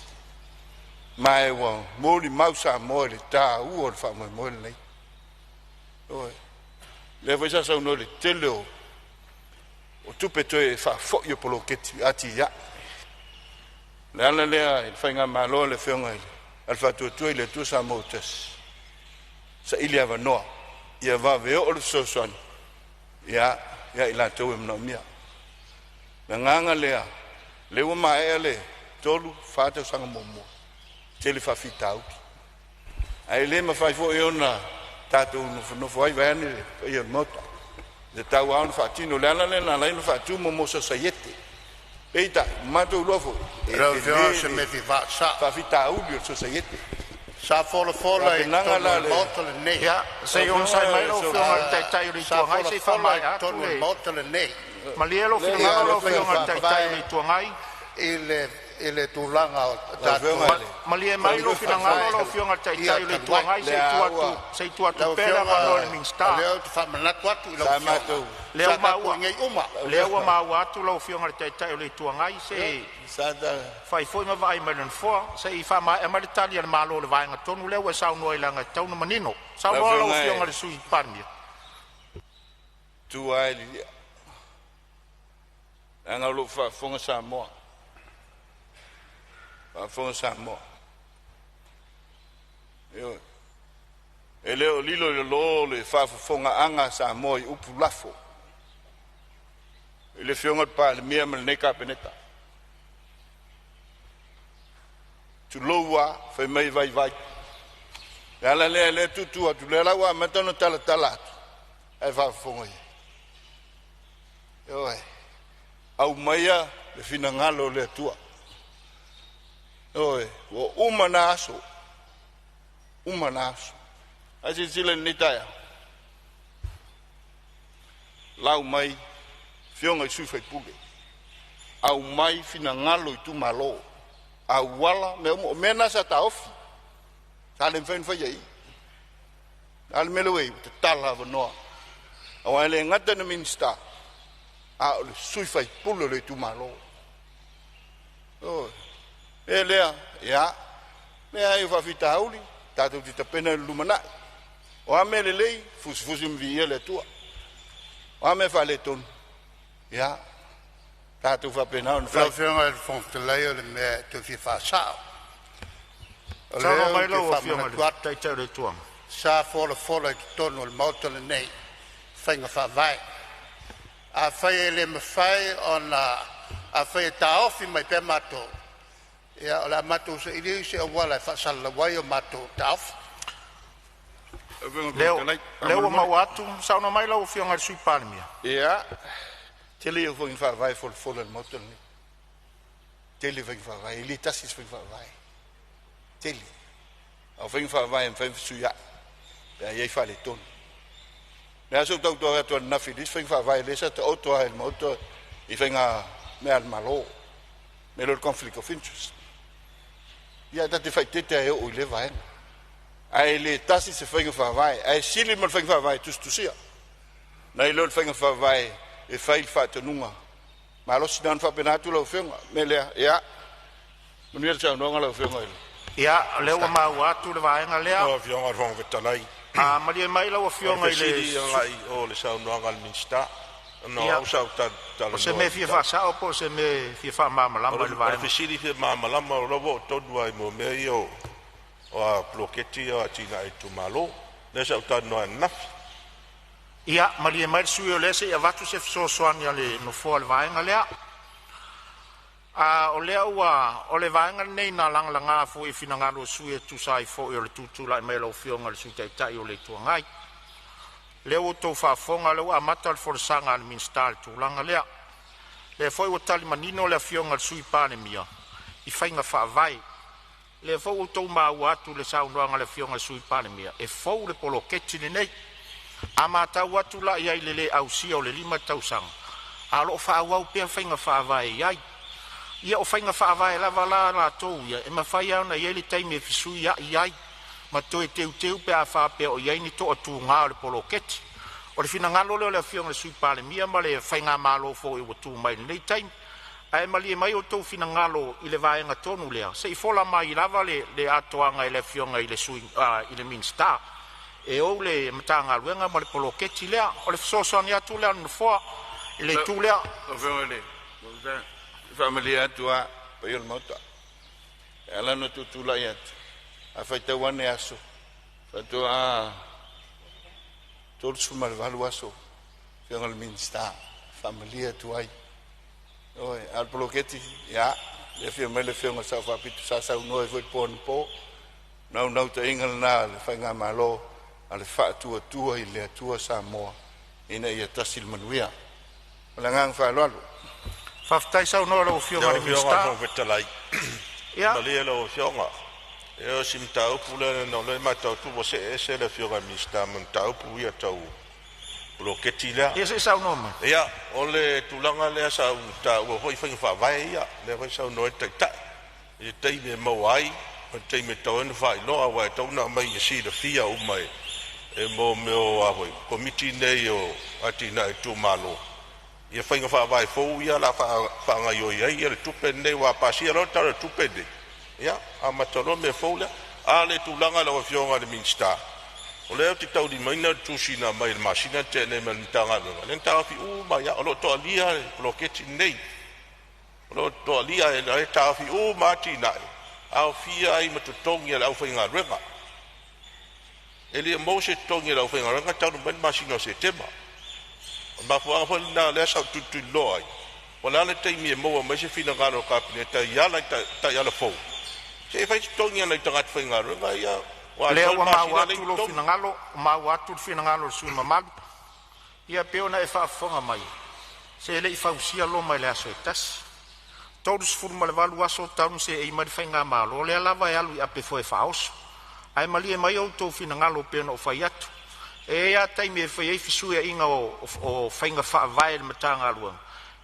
Ma e ua molimau Samoa i le taua o le faamoemoe lenei. Oi, lea foi sa saunoa i le tele o tupe toe faafoi o poloketi atiae. Le ala lea i le faigamalo a le Afioga i le Faatuatua i le Atua Samoa Tasi, saili avanoa ia vave oo le fesoasoani ia i latou e manaomia. Le agaga lea, lea ua maea le 3-4 tausaga muamua, tele faafitauli. Ae le mafai foi ona tatou nofonofo ai vaeane le paia o le Maota. E tatau lava ona faatino. Le ala lea na ala ai ona faatumo mo sosaiete. Peitai, matou iloa foi, e Lau Afioga tele se le mea fia faasao. faafitauli o le sosaiete. Sa folafola i Tapenaga totonu la o le le Maota lenei. Ia, se i onosai mai lau Afioga i le Taitai o le Sa Itu Agai se i folafola i faamaea atu totonu o le le Maota lenei malie lou Le ia finagalo le lau faiga Afioga i le Taitai o faavae le Itu Agai. i le tulaga o Lau tatou Afioga i le Malie mai lou finagalo lau Afioga i le ia Taitai o le talu Itu ai. Agai se i lea tuu atu ua se i tuu atu Lau pea le Afioga, avanoa i le o Minisita. lea ou te faamanatu atu i lau sa Afioga, matou Lea sa ua tatou maua i inei uma. lea ua maua atu lau Afioga i le Taitai o le Itu Agai se i sa ta fai foi ma vaai mai le Nofoa se i faamaea mai le tali a le Malo i le vaega tonu lea ua e saunoa ai leaga e tatau ona manino. Lau Saunoa lau Afioga Afioga i e le Sui Palemia. tu ai lilia, leaga o lou faafofoga Samoa, faafofoga Samoa. Ioe. E le o lilo i lalo le faafofogaaga a Samoa i upu lafo i le Afioga i le Palemia ma lenei Kapeneta. Tulou a, fai mai e vaivai. Le ala lea lea tutu atu, lea la ua amata ona talatala atu, ae faafofoga ia. Ioe. Aumaia le finagalo o le Atua. Ioe. Ua uma na aso, uma na aso. Ae silasila i lenei taeao, lau mai afioga i sui usufono, aumai finagalo o itumalo, auala, mea uma. O mea na sa taofi, sa le mafai ona faia i i. A le mea lea ua i ai, ua tatala avanoa. Aua e le gata ina Minisita, a o le sui usufono o le itumalo. Ioe. E lea, ia, leai o faafitauli, tatou te tapena i le lumanai. O a mea lelei, fusifusi ma viia le Atua. O a mea faaletonu, ia, tatou faapena ona Lau fai. Afioga i le Fofoga Fetalai, o le mea e toe fia faasao. O Saunoa lea mai ou te lau Afioga i le faamanatu atu, Taitai o le Itu Agai. sa folafola i totonu o le Maota lenei faiga faavae. Afai e le mafai ona, afai e taofi mai pea matou, ia o le a matou saili se auala e faasalalau ai o matou taofi. Lau Afioga i le Fofoga Lea Fetalai, lea ua faamolemole. maua atu, saunoa mai lau Afioga i le Sui Palemia. Ia, tele ia o faiga faavae e folafola i le Maota lenei. Tele faiga faavae, e le tasi se faiga faavae. Tele. A o faiga faavae e mafai ona fesuiai pe a i ai faaletonu. Le aso ou tautua atu ananafi i le isi faiga faavae lea sa taoto lava i le Maota i faiga mea a le Malo, mea lea o le conflict of interest. Ia, ta te faaeteete lava e oo i lea vaega. Ae le tasi se faiga faavae, ae sili ma le faiga faavae tusitusia nai lo le faiga faavae e fai i le faatonuga malosi. Na ona faapena atu lau Afioga. Mea lea, ia, manuia le saunoaga lau Afioga i le Ia, lea ua Minisita. maua atu le vaega lea. Lau Afioga i le Fofoga Fetalai, A malie mai lau o le Afioga i le fesili agai i o le saunoaga a le Minisita. Ona o au sa ou O se talanoa mea i fia le mataupu. faasao po o se mea e fia faamalamalama O i le le vaega. fesili fia malamalama, o la ua oo tonu lava i mo mea ia o a poloketi ia o atinae itumalo. Lea sa ou talanoa ananafi. Ia, malie mai le sui usufono o lea se i avatu se fesoasoani a le Nofoa i le vaega lea. A o lea ua o le vaega lenei na lagalaga foi i finagalo o sui usufono e tusa ai foi o le tutulai mai o lau Afioga i le Sui Taitai o le Itu Agai. Lea ua outou faafofoga, o lea ua amata le folasaga a le Minisita i le tulaga lea. O lea foi ua tali manino le Afioga i le Sui Palemia i faiga faavae. O lea foi ua outou maua atu i le saunoaga a le Afioga i le Sui Palemia, e fou le poloketi lenei. A matau atu la i ai i le le ausia o le 5 tausaga, a o lo o faaauau pea faiga faavae e i ai. Ia o faiga faavae lava la latou ia, e mafai lava ona i ai le taimi e fesuiai ai ma toe teuteu pe a faapea o i ai ni toatuga o le poloketi. O le finagalo lea o le Afioga i le Sui Palemia ma le faigamalo foi ua tu mai i lenei taimi. Ae malie mai outou finagalo i le vaega tonu lea, se i fola mai lava le atoaga i le Afioga i le Minisita e ou le Matagaluega ma le poloketi lea. O le fesoasoani atu lea a le Nofoa i le itu lea. Lau Afioga i le Fofoga Fetalai, e faamalie atu lava i le paia o le Maota, e ala ona tutulai atu, a faitau ane aso, faatoa 38 aso, Afioga i le Minisita, e faamalie atu ai. Ioe, a o le poloketi, ia, le afio mai le Afioga i le Sao Faapito sa saunoa ai foi i le po anapo. O le naunautaiga lena o le Faigamalo a le Faatuatua i le Atua Samoa ina ia tasi le manuia. Ma le agaga faaaloalo. Faafetai saunoa i lau Afioga i Lau le Afioga i le Minisita. Fofoga Fetalai, Ia, malie lau Afioga, e o si mataupu lea ona o lea e matau atu ua see ese le Afioga i le Minisita ma mataupu ia tau poloketi lea. Ia se i saunoa mai. Ia, o le tulaga lea sa ou taua foi faiga faavae ia, lea foi saunoa ai le Taitai i le taimi e maua ai ma le taimi e tatau ai ona faailoa, aua e tatau ona aumai e silafia uma e mo mea o a foi Komiti nei o Atinae Itumalo ia faiga faavae fou ia o le a faagaoioi ai le tupe lenei, aua a pasia loa le Tala o le Tupe lenei, ia amata loa mea fou lea. A o le tulaga lau Afioga i le Minisita, o lea ou te taulimaina le tusi na aumai i le masina na tea nei mai le Matagaluega, lea na taofi uma ai lava, o lo o toalia le poloketi lenei. O lo o toalia, e taofi uma lava atinae, aofia ai ma totogi o le aufaigaluega. E le o maua se totogi o le aufaigaluega talu mai le masina o Setema. O le mafuaaga foi lena o lea sa ou tulituliloa ai, po o le a le taimi e maua mai ai se finagalo o le Kapeneta i ala i taiala fou, se i fai totogi o nai tagata faigaluega ia ua Lea atoa le ua maua masina e leai atu ni lou totogi. finagalo, maua atu le finagalo o le sui usufono mamalu. Ia pei ona e faafofoga mai, se e le i fausia Roma i le aso e tasi. 38 aso talu ona seei mai le faigamalo, o lea lava e alu i ape foi e faaoso. Ae malie mai outou finagalo pei ona ou fai atu, e i ai lava taimi e fai ai fesuiaiga o faiga faavae i le Matagaluega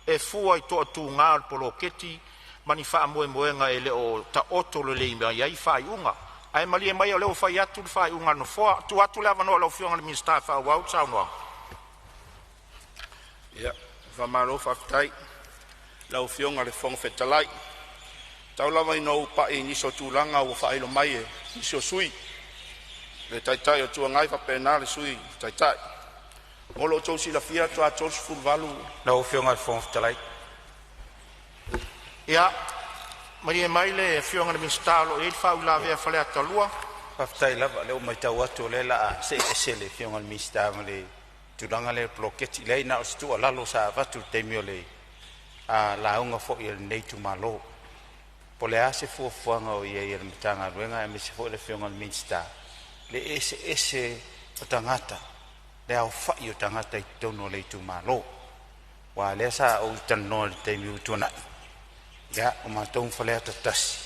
e fua i toatuga o le poloketi ma ni faamoemoega e le o taoto lelei mai ai faaiuga. Ae malie maia o lea ua fai atu le faaiuga a le Nofoa. Tuu atu le avanoa i lau Afioga i le Minisita e faaauau le saunoaga. Ia, faamalo faafetai i lau Afioga i le Fofoga Fetalai. Tau lava ina ou pai i nisi o tulaga ua faailo mai e nisi o sui usufono, le Taitai o le Itu Agai faapena le Sui Taitai. Mo lo outou silafia faatoa 38 Lau Afioga i le Fofoga Fetalai. Ia, malie mai le Afioga i le Minisita o lo o i ai le faauilavea a Faleata 2. Faafetai lava o lea ua matau atu o lea o le a see ese le Afioga i le Minisita ma le tulaga lea o le poloketi. Leai na o se tuualalo sa avatu i le taimi o le lauga foi a lenei itumalo. Po o le a se fuafuaga o i ai a le Matagaluega aemaise foi o le Afioga i le Minisita, le eseese o tagata, le aofai o tagata i totonu o le itumalo. Aua o lea sa ou talanoa i le taimi ua tuanai, ia o matou ma Faleata 1,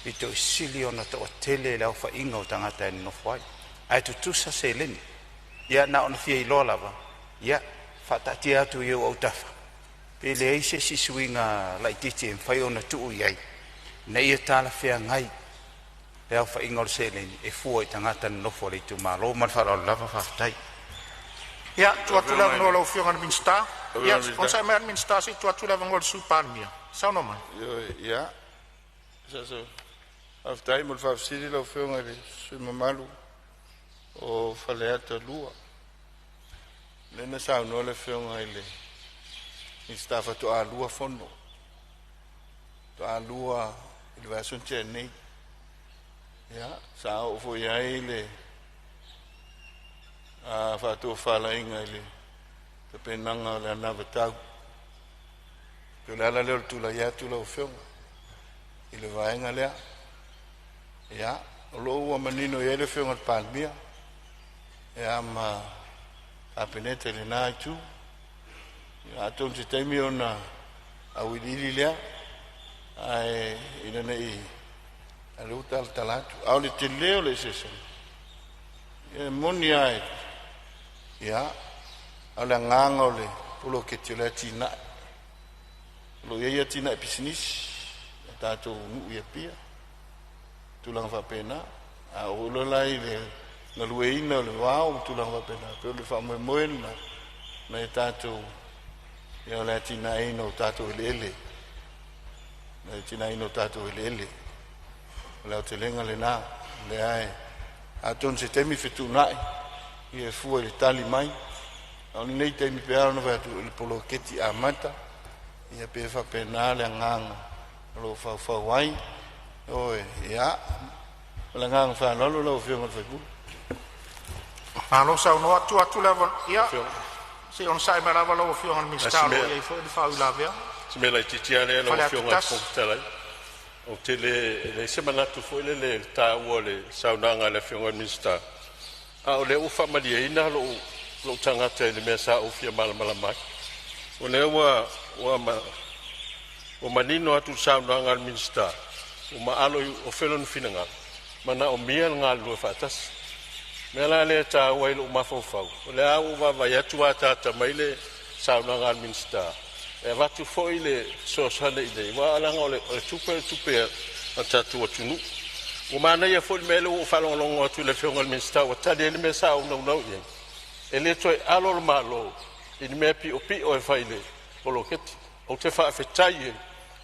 pito i sili ona toatele le aofaiga o tagata e nonofo ai, ae tutusa seleni. Ia na ona fia iloa lava, ia faataatia atu i ou autafa, pe leai se isi suiga laitiiti e mafai ona tuu i ai, ina ia talafeagai le aofaiga o le seleni e fua i tagata nonofo a le itumalo. Ma le faaaloalo lava, faafetai. Ia, Lau tuu atu le Afioga i avanoa i le lau Afioga i le Minisita. Lau Ia, Afioga i le Minisita. onosai mai le Minisita se i tuu atu le avanoa i le Sui Palemia. Saunoa mai. Ioe, ia, faafetai mo le faafesili lau Afioga i le sui usufono mamalu o Faleata 2. Lea na saunoa le Afioga i le Minisita faatoa lua fono, faatoa lua i le vaiaso na tea nei. Ia, sa oo foi i ai le faatofalaiga i le tapenaga o le anavatau. Pei o le ala lea o le tulai atu lau Afioga i le vaega lea. Ia, o lo o ua manino i ai le Afioga i le Palemia ia ma Kapeneta i lena itu. Ia, atonu se taimi ona auiliili lea, ae ina ne i a o lea ua talatala atu. A o le tele o le eseesega, e moni lava, ia, a o le agaga o le poloketi o le atinae. O lo o i ai atinae pisinisi a tatou nuu i Apia, tulaga faapena. A oo loa la i le galueaiina o le vao ma tulaga faapena, pei o le faamoemoe lena ina ia tatou, ia, o le atinaeina o tatou eleele, le atinaeina o tatou eleele. O le aotelega lena lea e atonu se taimi fetuunai ia e fua i le tali mai. A o lenei taimi pei lava ona fai atu i le poloketi amata, ia pei e faapena le agaga o lo o faufau ai. Ioe, ia, ma le agaga faaaloalo lau Afioga i le sui usufono. Malo saunoa atu atu le avanoa. Ia, se i onosai mai lava lau Afioga i le Minisita o lo o i ai foi le faauilavea. Si mea laitiiti lava lea lau Faleata Afioga i le 1. Fofoga Fetalai. Ou te le, e leai se manatu foi lele i le taua o le saunoaga a le Afioga i le Minisita, a o lea ua faamalieina lou tagata i le mea sa ou fia malamalama ai. O lea ua manino atu i le saunoaga a le Minisita, ua maalo i ofe lona finagalo, manaomia le galulue faatasi. O le mea la lea e taua ai i lou mafaufau, o lea ua ou vaavaai atu ua ataata mai le saunoaga a le Minisita e avatu foi le fesoasoani i inei, aua leaga o le tupe o le tupe a le tatou atunuu. Ua manaia foi le mea lea ua ou faalogologo atu i le Afioga i le Minisita ua tali ai le mea sa ou naunau i ai, e le toe alo le Malo i ni mea piopio e fai i le poloketi. Ou te faafetai ai,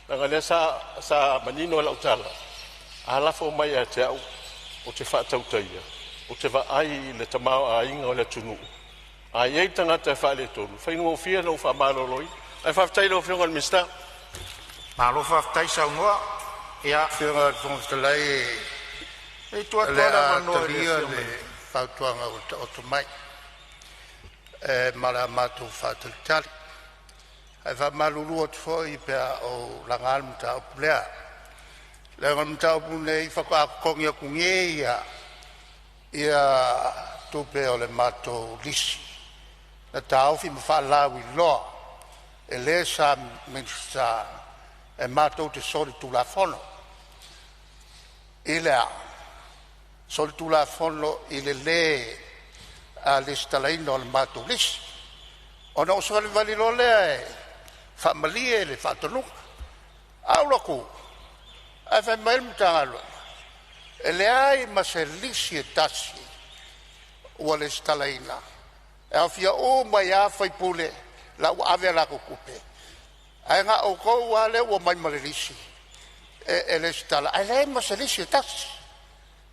leaga o lea sa manino lau tala, a lafo mai ia te au ou te faatautaia, ou te vaai i le tamaoaiga o le atunuu. A i ai le tagata e faaletonu, e faigofie ona ou faamaloloina. Ae faafetai i lau Afioga i le Minisita. Malo faafetai saunoa. Ia, Afioga i le Fofoga Fetalai, se i tuu o atu le lava le a avanoa i le talia Afioga le i le fautuaga ua taoto mai e ma o le a matou faatalitali. Ae faamalulu atu foi pe a ou laga le mataupu lea, leaga o le mataupu lenei faatoa totogi atu nei ia tupe o le matou lisi na taofi ma faalauiloa e le sa Minisita e matou te solitulafono. I le a? Solitulafono i le lē lesitalaina o le matou lisi, ona ou savalivali loa lea e faamalie le faatonuga. Ae ou alu atu ae fai mai le Matagaluega e leai ma se lisi e tasi ua lesitalaina, e aofia uma ai lava sui usufono la ua ave a latou tupe, ae na o outou lava lea ua omai ma le lisi e resitala ae leai ma se lisi e tasi.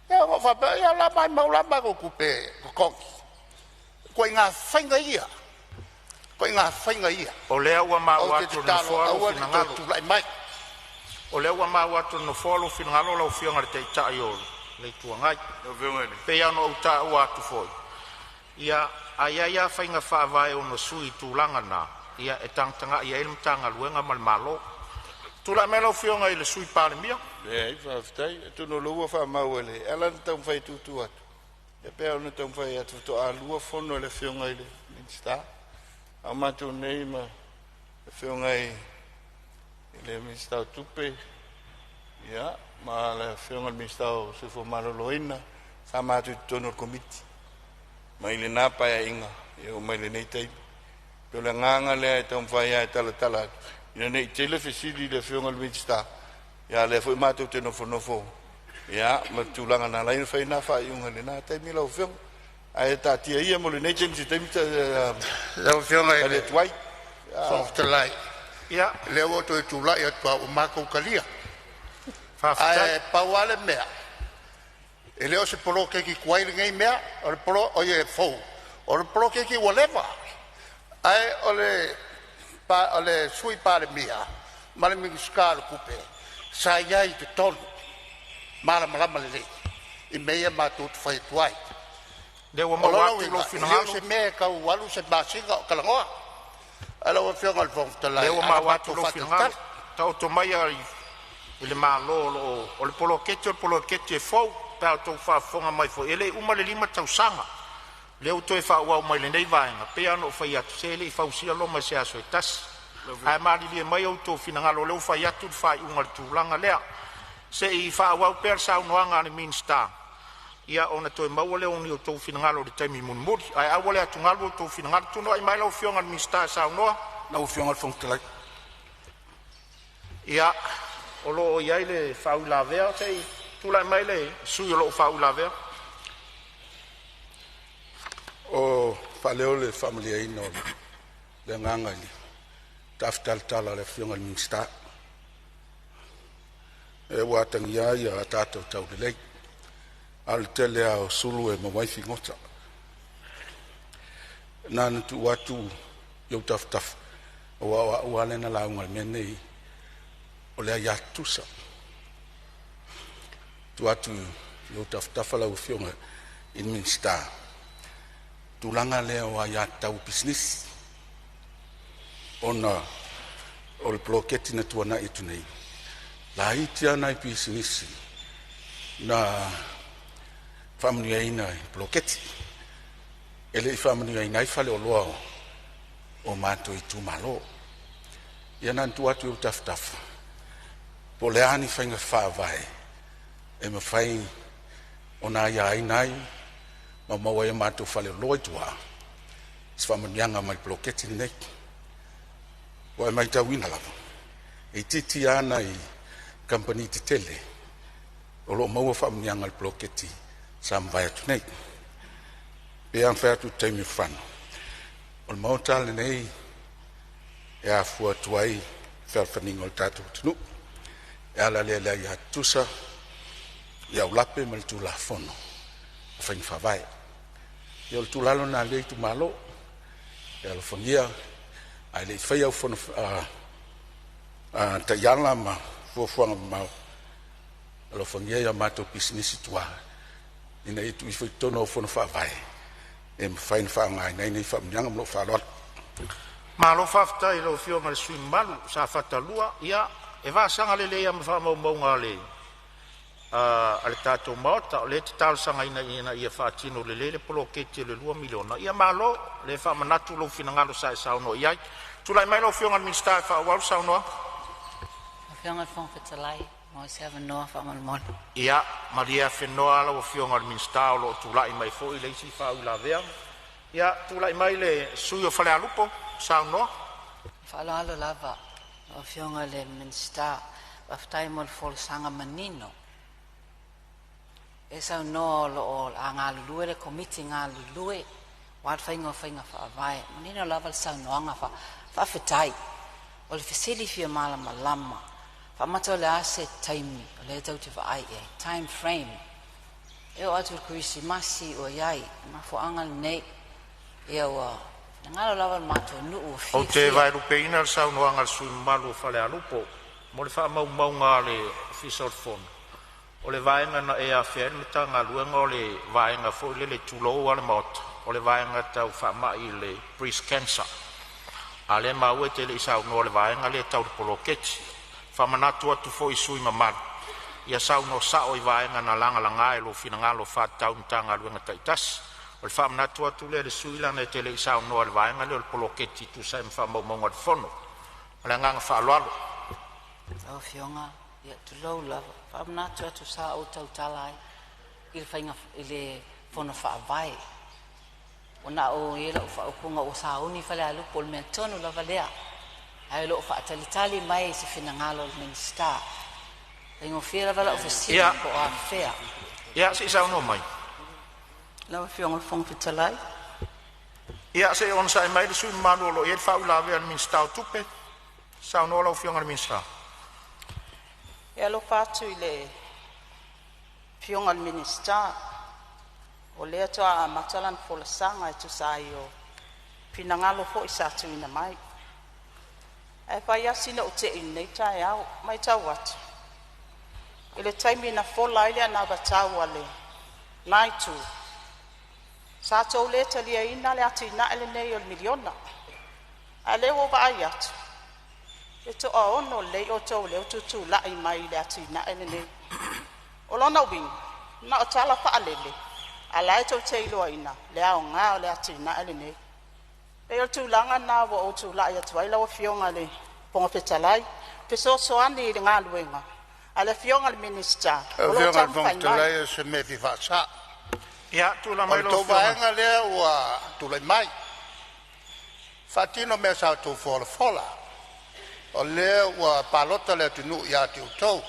Ia ona ou faapea, ia o le a maumau la matou tupe totogi? O ituaiga faiga ia, o ituaiga faiga ia. O lea ua Ou maua te atu e le tatalo Nofoa lou aua ne i toe finagalo. tulai mai. O lea ua maua atu e le Nofoa lou finagalo lau Afioga i le Taitai o le Itu Agai. Lau Afioga i E le pei lava ona ou taua atu foi, ia, a i ai lava faiga faavae e ono sui i tulaga na, ia e tagatagai i ai le Matagaluega ma le Malo. Tulai mai lau Afioga i le Sui Palemia. Leai, faafetai. Atonu o lea ua faamau e le... E ala ona taumafai e tutu atu, e pei ona taumafai atu faatoa lua fono a le Afioga i le Minisita, a o matou nei ma le Afioga i le Minisita o Tupe, ia, ma le Afioga i le Minisita o le Soifua Maloloina, sa matou i totonu o le Komiti mai lena Paeaiga e oo mai lenei taimi. E pei o le agaga lea e taumafai lava e talatala atu ina ne i tele fesili i le Afioga i le Minisita, a o lea foi matou te nofonofo, ia, ma le tulaga na ala ai ona fai na faaiuga i lena taimi lau Afioga. Ae taatia ia mo lenei taimi se taimi Lau Afioga i tali le atu ai. Fofoga Fetalai, Ia, lea ua ou toe tulai atu lava ua matou talia. faafetai. Ae pau lava le mea, e le o se poloketi tuai lenei mea, o le polo oi e fou, o le poloketi ua leva. Ae o le o le Sui Palemia ma le Minisita o Tupe sa i ai i totonu, malamalama lelei i mea ia matou te fai atu ai. Lea ua O maua lona atu lou uiga e le o finagalo. se mea e tau alu se masina o talanoa. Ae lau Afioga i le Fofoga Fetalai, Lea ua a na maua atu matou lou finagalo. faatalitali. Taoto maia i le Malo o lo o o le poloketi, o le poloketi e fou pe a outou faafofoga mai foi, e le i uma le 5 tausaga. Lea ua toe faaauau mai i lenei vaega, e pei lava ona ou fai atu, se e le i fausia Roma i se aso se tasi. Ae malilie mai outou finagalo o lea ua fai atu le faaiuga i le tulaga lea. Se i faaauau pea le saunoaga a le Minisita, ia ona toe maua lea o ni outou finagalo i le taimi mulimuli. Ae aua le atugalu outou finagalo. Tulai mai lau Afioga i le Minisita e saunoa. Lau Afioga i le Fofoga Fetalai. Ia, o lo o i ai le faauilavea. Se i tulai mai le sui usufono o lo o faauilavea. O faaleo le faamalieina o le agaga i le taafitalatala a le Afioga i le Minisita, e ua atagia ai a tatou taulelei, a o le tele lava o sulu e maua ai figota. Na ona tuu atu i ou tafatafa, aua o au lava lea na lauga i le mea lenei o le aia tutusa. Tuu atu i ou tafatafa lau Afioga i le Minisita, tulaga lea o aiatatau i pisinisi, ona o le poloketi na tuanai atu nei, laiti lava nai pisinisi na faamanuiaina i le poloketi, e le i faamanuiaina ai faleoloa o matou itumalo. Ia na ona tuu atu i ou tafatafa, po o le a ni faiga faavae e mafai ona aiaina ai ma maua ai a matou faleoloa i tua se faamanuiaga mai le poloketi lenei. Ua e matauina lava, e itiiti lava nai kamupani tetele o lo o maua faamanuiaga o le poloketi sa mavae atu nei. E pei lava ona fai atu i le taimi ua fano, o le maota lenei e afua atu ai fealofaniga o le tatou atunuu, e ala lea i le aia tutusa i aulape ma le Tulafono o Faiga Faavae. Ia o le tuualalo lena a lenei itumalo, e alofagia ae le i faia au fono taiala ma fuafuaga mamao, alofagia a matou pisinisi i tua ina ia tuu ifo i totonu o au fono faavae e mafai ona faaaogaina ai nei faamanuiaga. Ma lou faaaloalo. Malo faafetai i lau Afioga i le sui usufono mamalu mo Safata 2. Ia, e vasaga lelei lava ma faamaumauga a le tatou Maota, o lea e te talosagaina ina ia faatino lelei le poloketi o le $2 miliona. Ia malo, o lea e faamanatu lou finagalo sa e saunoa i ai. Tulai mai lau Afioga i le Minisita e faaauau le saunoaga. Lau Afioga i le Fofoga Fetalai, maua se avanoa faamolemole. Ia, malie afenoa lau Afioga i le Minisita o lo o tulai mai foi le isi faauilavea. Ia, tulai mai le sui usufono mo Falealupo e saunoa. Faaaloalo lava lau Afioga i le Minisita, faafetai mo le folasaga manino. E saunoa o lo o le a galulue le Komiti galulue aua le faiga o faiga faavae. E manino lava le saunoaga faafetai. O le fesili fia malamalama, faamata o le a se taimi o lea tou te vaai i ai, time frame. E oo atu i le Kerisimasi ua i ai, o le mafuaaga lenei ia ua finagalo lava le matou nuu ua Ou te fiafia. vaelupeina le saunoaga a le sui usufono mamalu o Falealupo mo le faamaumauga a le Ofisa o le Fono, o le vaega na e afea ai le Matagaluega o le vaega foi lele tulou lava le Maota, o le vaega tau faamai le breast cancer. A o lea e maua e te le i saunoa i le vaega lea tau le poloketi. Faamanatu atu foi i sui usufono mamalu, ia saunoa sao i vaega na lagalaga i lou finagalo faatatau i Matagaluega taitasi. O le faamanatu atu lea i le sui usufono leaga e te le i saunoa i le vaega lea o le poloketi e tusa ai ma faamaumauga a le Fono. Ma le agaga faaaloalo. Lau Afioga, ia tulou lava, faamanatu atu sa ou tautala ai i le faiga i le fono faavae. Ua na o i ai lau faaupuga ua sauni Falealupo o le mea tonu lava lea. Ae o lo o faatalitali mai se finagalo o le Minisita. E faigofie lava lau fesili Ia, po o afea. ia se i saunoa mai. Lau Afioga i le Fofoga Fetalai. Ia se i onosai mai le sui usufono mamalu o lo o i ai le faauilavea a le Minisita o Tupe. Saunoa lau Afioga i le Minisita. E alofa atu i le Afioga i le Minisita, o lea faatoa amata lana folasaga e tusa ai o finagalo foi sa tuuina mai. Ae fai lava sina ou tei i lenei taeao. E matau atu i le taimi na fola ai le anavatau a lena itu, sa outou le taliaina le atinae lenei o le miliona. A o lea ua ou vaai atu, e toaono lelei outou o lea ua tutulai mai i le atinae lenei. O lona uiga, na o tala faalele, a o la e tou te iloaina le aoga o le atinae lenei. E pei o le tulaga lena ua ou tulai atu ai lau Afioga i le Fofoga Fetalai, e fesoasoani i le galuega a le Afioga i le Minisita Lau o lo o Afioga i le Fofoga taumafai mai. Fetalai, o se mea e fia faasa'o. Ia, tulai O mai le lau tou Afioga. vaega lea ua tulai mai, faatino mea sa outou folafola. O lea ua palota le atunuu ia te outou,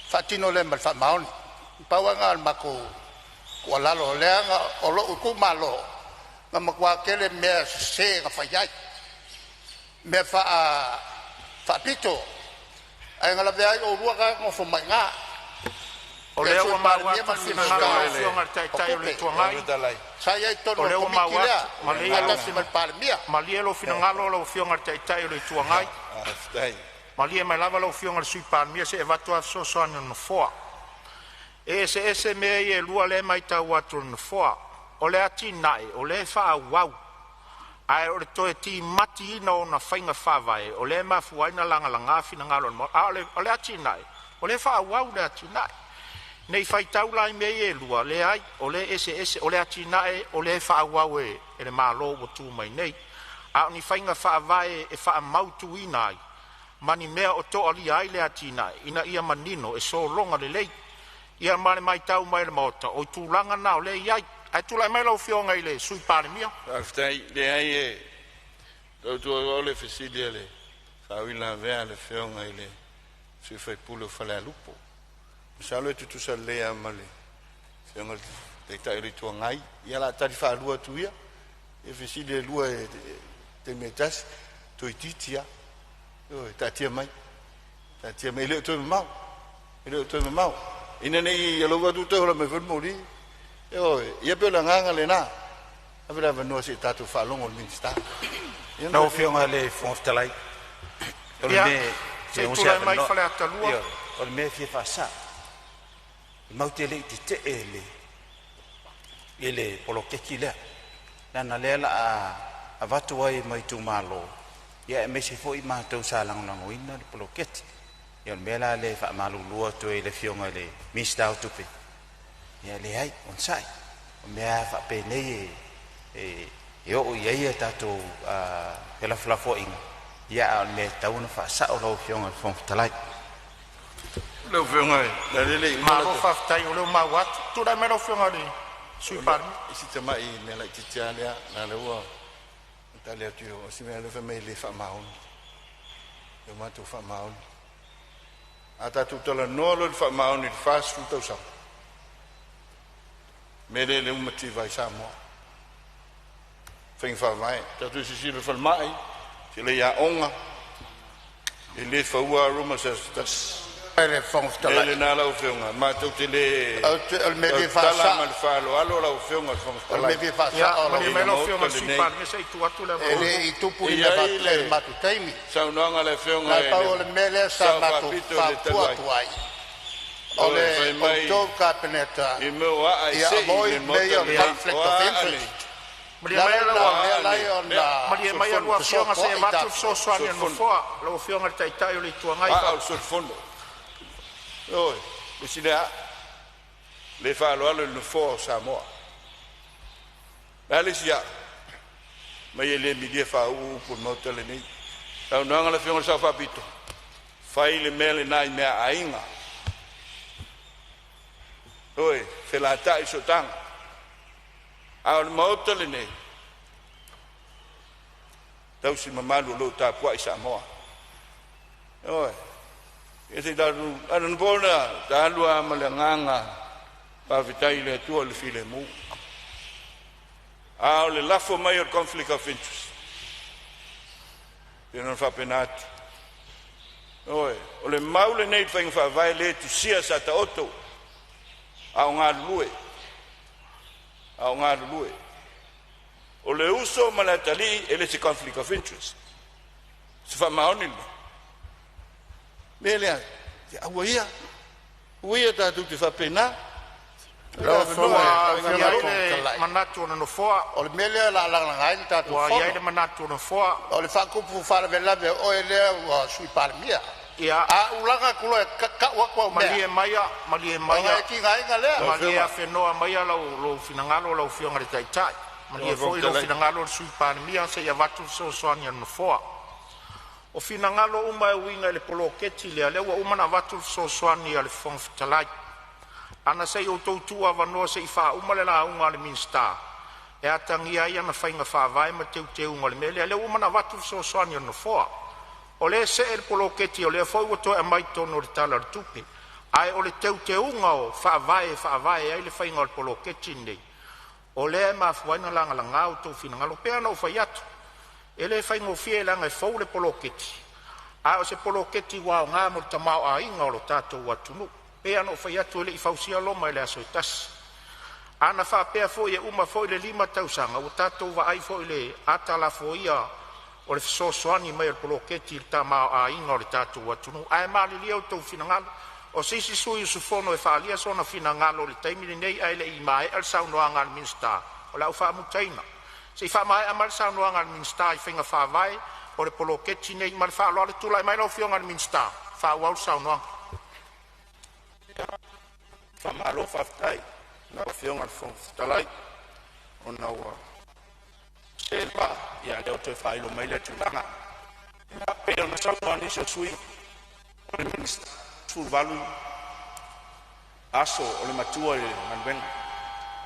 faatino lea ma le faamaoni. Pau lava lena o le matou tuualalo, leaga o lou itumalo na matua tele mea sese na fai ai, mea faapito, ae na lavea ai oulua na e nonofo mai i ina, O le lea Sui ua maua Palemia atu ma le le finagalo Minisita o lau Ioe le Afioga i le o Taitai o le Tupe. Itu Fofoga Agai. Fetalai, Sa i ai i O totonu o le lea ua komiti maua lea atu, o le agaga faatasi ma le Palemia. malie lou finagalo lau Afioga i le Taitai o le Itu Agai. Faafetai. Malie mai lava lau Afioga i le Sui Palemia se i avatu a fesoasoani a le Nofoa. E eseese mea ia e lua lea e matau atu e le Nofoa. O le atinae o lea e faaauau, ae o le toe timatiina o ona faiga faavae o lea e mafua ai ona lagalaga finagalo o le Maota. A o le atinae, o lea e faaauau le atinae. Ne i faitau la i mea ia e lua, leai o lea e eseese. O le atinae o lea e faaauau e le Malo ua tu mai nei, a o ni faiga faavae e faamautuina ai ma ni mea o toalia ai le atinae ina ia manino e sologa lelei. Ia ma le matau mai a le Maota, o tulaga na o lea e i ai. Ae tulai mai lau Afioga i le Sui Palemia. Faafetai. Leai e tautua o le fesili a le faauilavea a le Afioga i le sui usufono o Falealupo. Masalo e tutusa lelei lava ma le Afioga i le Taitai o le Itu Agai. Ia o le a tali faalua atu ia i fesili e lua i le taimi e tasi, toeitiiti lava. Ioe, taatia mai, taatia mai, e le o toe mamao, e le o toe mamao. Ina ne i alofa atu toe ola mai foi le moli. Ioe, ia pei o le agaga lena. Ave le avanoa se i tatou faalogo i le Minisita. Ia Lau Afioga i le Fofoga Fetalai, o le Ia, mea se e i maua se tulai mai avanoa. Faleata 2. Ioe, o le mea e fia faasao, matou te le i tetee i le poloketi lea, leaga o lea o le a avatu ai ma itumalo, aemaise foi matou sa lagolagoina le poloketi. Ia o le mea la lea e faamalulu atu ai i le Afioga i le Minisita o Tupe, ia leai, onosai. O mea lava faapenei e oo i ai a tatou felafolafoaiga, a o le mea e tatau ona faasao lau Afioga i le Fofoga Fetalai. Lau Afioga, leaga o lea e le i uma Malo lau faafetai o lea ua maua atu. Tulai mai lau Afioga i le Sui O le Palemia. si tamai mea laitiiti lava lea, leaga o lea ua tali atu i o si mea lea fai mai e le faamaoni, e o matou faamaoni. A tatou talanoa loa i le faamaoni i le 40 tausaga, mea lea lea ua mativa ai Samoa, faiga faavae. Tatou silasila i le falemai, silasila i aoga, e le faua lava Roma i se aso se tasi. Le Fofoga O le mea Fetalai, lena lau Afioga, matou te le o le mea e fia tautala ma faasa'o, le faaaloalo lau Afioga i le Fofoga o le mea Fetalai e fia Ia, faasa'o lau malie i le mai lau Afioga, Afioga Maota i le Sui lenei. Palemia se i tuu atu le e avanoa. le i tupu E ni i mea ai faapea i le le matou taimi. saunoaga a le Na Afioga o le i pau le o le mea lea sa Sao matou Faapito i le talu fautua ai, atu ai, o ioe, fai le mai outou Kapeneta i mea o aa e ia sei i le avoid mea Maota ia o lenei, Ia, o conflict of a aa interest. nei, O malie le mai ala o lena lau o a lea aa e ala nei, ai mea, ona Malie mai a solifono, lua afioga se i fesoasoa'i avatu le tatou. fesoasoani a le solifono, Nofoa, lau Afioga i le Taitai o le Itu Agai. aa o le solifono. Ioe, le isi lea aa, le faaaloalo i le Nofoa o Samoa. O le a le isi aa? Mai e le milia faauu upu o le Maota lenei. Saunoaga a le Afioga i le Sao Faapito, fai le mea lena i meaaiga. Ioe, felataai sootaga. A o le Maota lenei, tausi mamalu o lo o tapuai Samoa. Ioe, ia se i tatou anapo na talu lava ma le agaga faafetai i le Atua i le filemu. A o le lafo mai o le conflict of interest, pei ona faapena atu. Ioe, o le mau lenei i le faiga faavae le tusia sa taoto a o galulue, a o galulue. O le uso ma le atalii e le se conflict of interest. Se faamaoni lena. Mea lea, ia aua ia, aua ia tatou te faapena. Lau Afioga Ua i ai le manatu o le Nofoa. O le mea lea o le a lagalaga ai le tatou Ua i ai le fono. manatu o le Nofoa. O le faatupu faalavelave o oe lea ua Sui Palemia. Ia, A ou laga atu loa e tau atu au mea, malie maia, malie ona maia, e tigaina lea. Lau malie Afioga, afenoa maia lou finagalo lau Afioga i le Taitai. lau Malie Afioga foi lou Fetalai. finagalo le Sui Palemia se i avatu le fesoasoani a le Nofoa. O finagalo uma e uiga i le poloketi lea, lea ua uma ona avatu le fesoasoani a le Fofoga Fetalai. Ana se i outou tuuavanoa se i faauma le lauga a le Minisita e atagia ai ana faiga faavae ma teuteuga o le mea lea. Lea ua uma ona avatu le fesoasoani a le Nofoa. O lea e see le poloketi, o lea foi ua toe aumai totonu o le Tala o le Tupe. Ae o le teuteuga o faavae e faavae ai le faiga o le poloketi lenei, o lea e mafua ai ona lagalaga outou finagalo. E pei ona ou fai atu, e le faigofie leaga e fou le poloketi, a o se poloketi ua aoga mo le tamaoaiga o le tatou atunuu. E pei ona ou fai atu, e le i fausia Roma i le aso e tasi. Ana faapea foi e uma foi le 5 tausaga, ua tatou vaai foi i le ata lafoia o le fesoasoani mai o le poloketi i le tamaoaiga o le tatou atunuu. Ae malilie outou finagalo, o se isi sui usufono e faaalia sona finagalo i le taimi lenei ae le i maea le saunoaga a le Minisita, o le a ou faamutaina. Se i faamaea mai le saunoaga a le Minisita i faiga faavae o le poloketi lenei. Ma le faaaloalo, tulai mai lau Afioga i le Minisita e faaauau le saunoaga. Faamalo faafetai i lau Afioga i le Fofoga Fetalai ona ua se le vaa, ia lea ua toe faailo mai lea tulaga. Ia pei ona saunoa nisi o sui usufono, o le Minisita 18 aso o le matua i le galuega,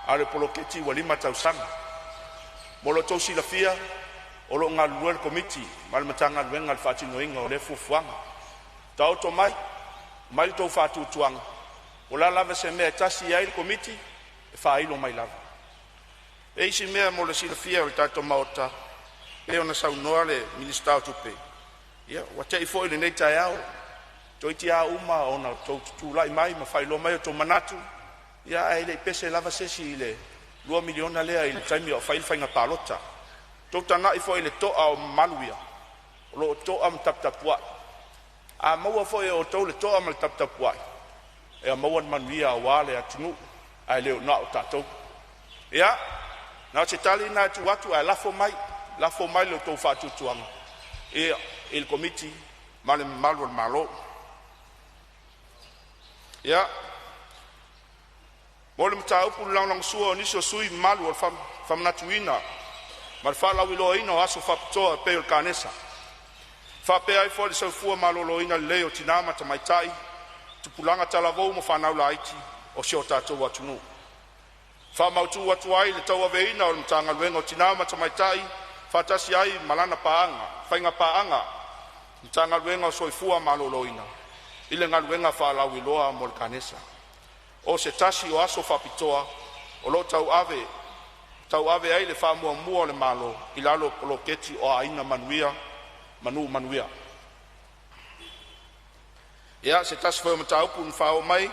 a o le poloketi ua 5 tausaga. Mo lo outou silafia, o lo o galulue le Komiti ma le Matagaluega i le faatinoina o lea fuafuaga. Taoto mai, aumai lo outou faatuatuaga, o le a lava se mea e tasi i ai le Komiti, e faailo mai lava. E i ai isi mea mo le silafia e le tatou Maota, e pei ona saunoa le Minisita o Tupe, ia ua tea foi lenei taeao, toeitiiti lava uma ona outou tutulai mai ma faailoa mai outou manatu, ia ae le i pese lava se isi i le $2 miliona lea i le taimi o fai le faiga palota. Tou tagai foi i le toa o mamalu ia, o lo o toa ma taputapuai. A maua foi e outou le toa ma le taputapuai, e maua le manuia aua le atunuu, ae le na o tatou. Ia, na o se tali lena e tuu atu ae lafo mai, lafo mai lo outou faatuatuaga i le Komiti ma le mamalu o le Malo. Ia, mo le mataupu i le lagolagosua o nisi o sui usufono mamalu o le faamanatuina ma le faalauiloaina o aso faapitoa e pei o le Kanesa, faapea ai foi le soifua maloloina lelei o tina ma tamaitai, tupulaga talavou ma fanau laiti o si o tatou atunuu. Faamautu atu ai le tauaveina o le Matagaluega o Tina ma Tamaitai faatasi ai ma lana paaga, faiga paaga Matagaluega o Soifua Maloloina i le galuega faalauiloa mo le Kanesa. O se tasi o aso faapitoa o lo o tauave ai le faamuamua a le Malo i lalo o le poloketi o Aiga Manuia ma Nuu Manuia. Ia, se tasi foi o mataupu na faaoo mai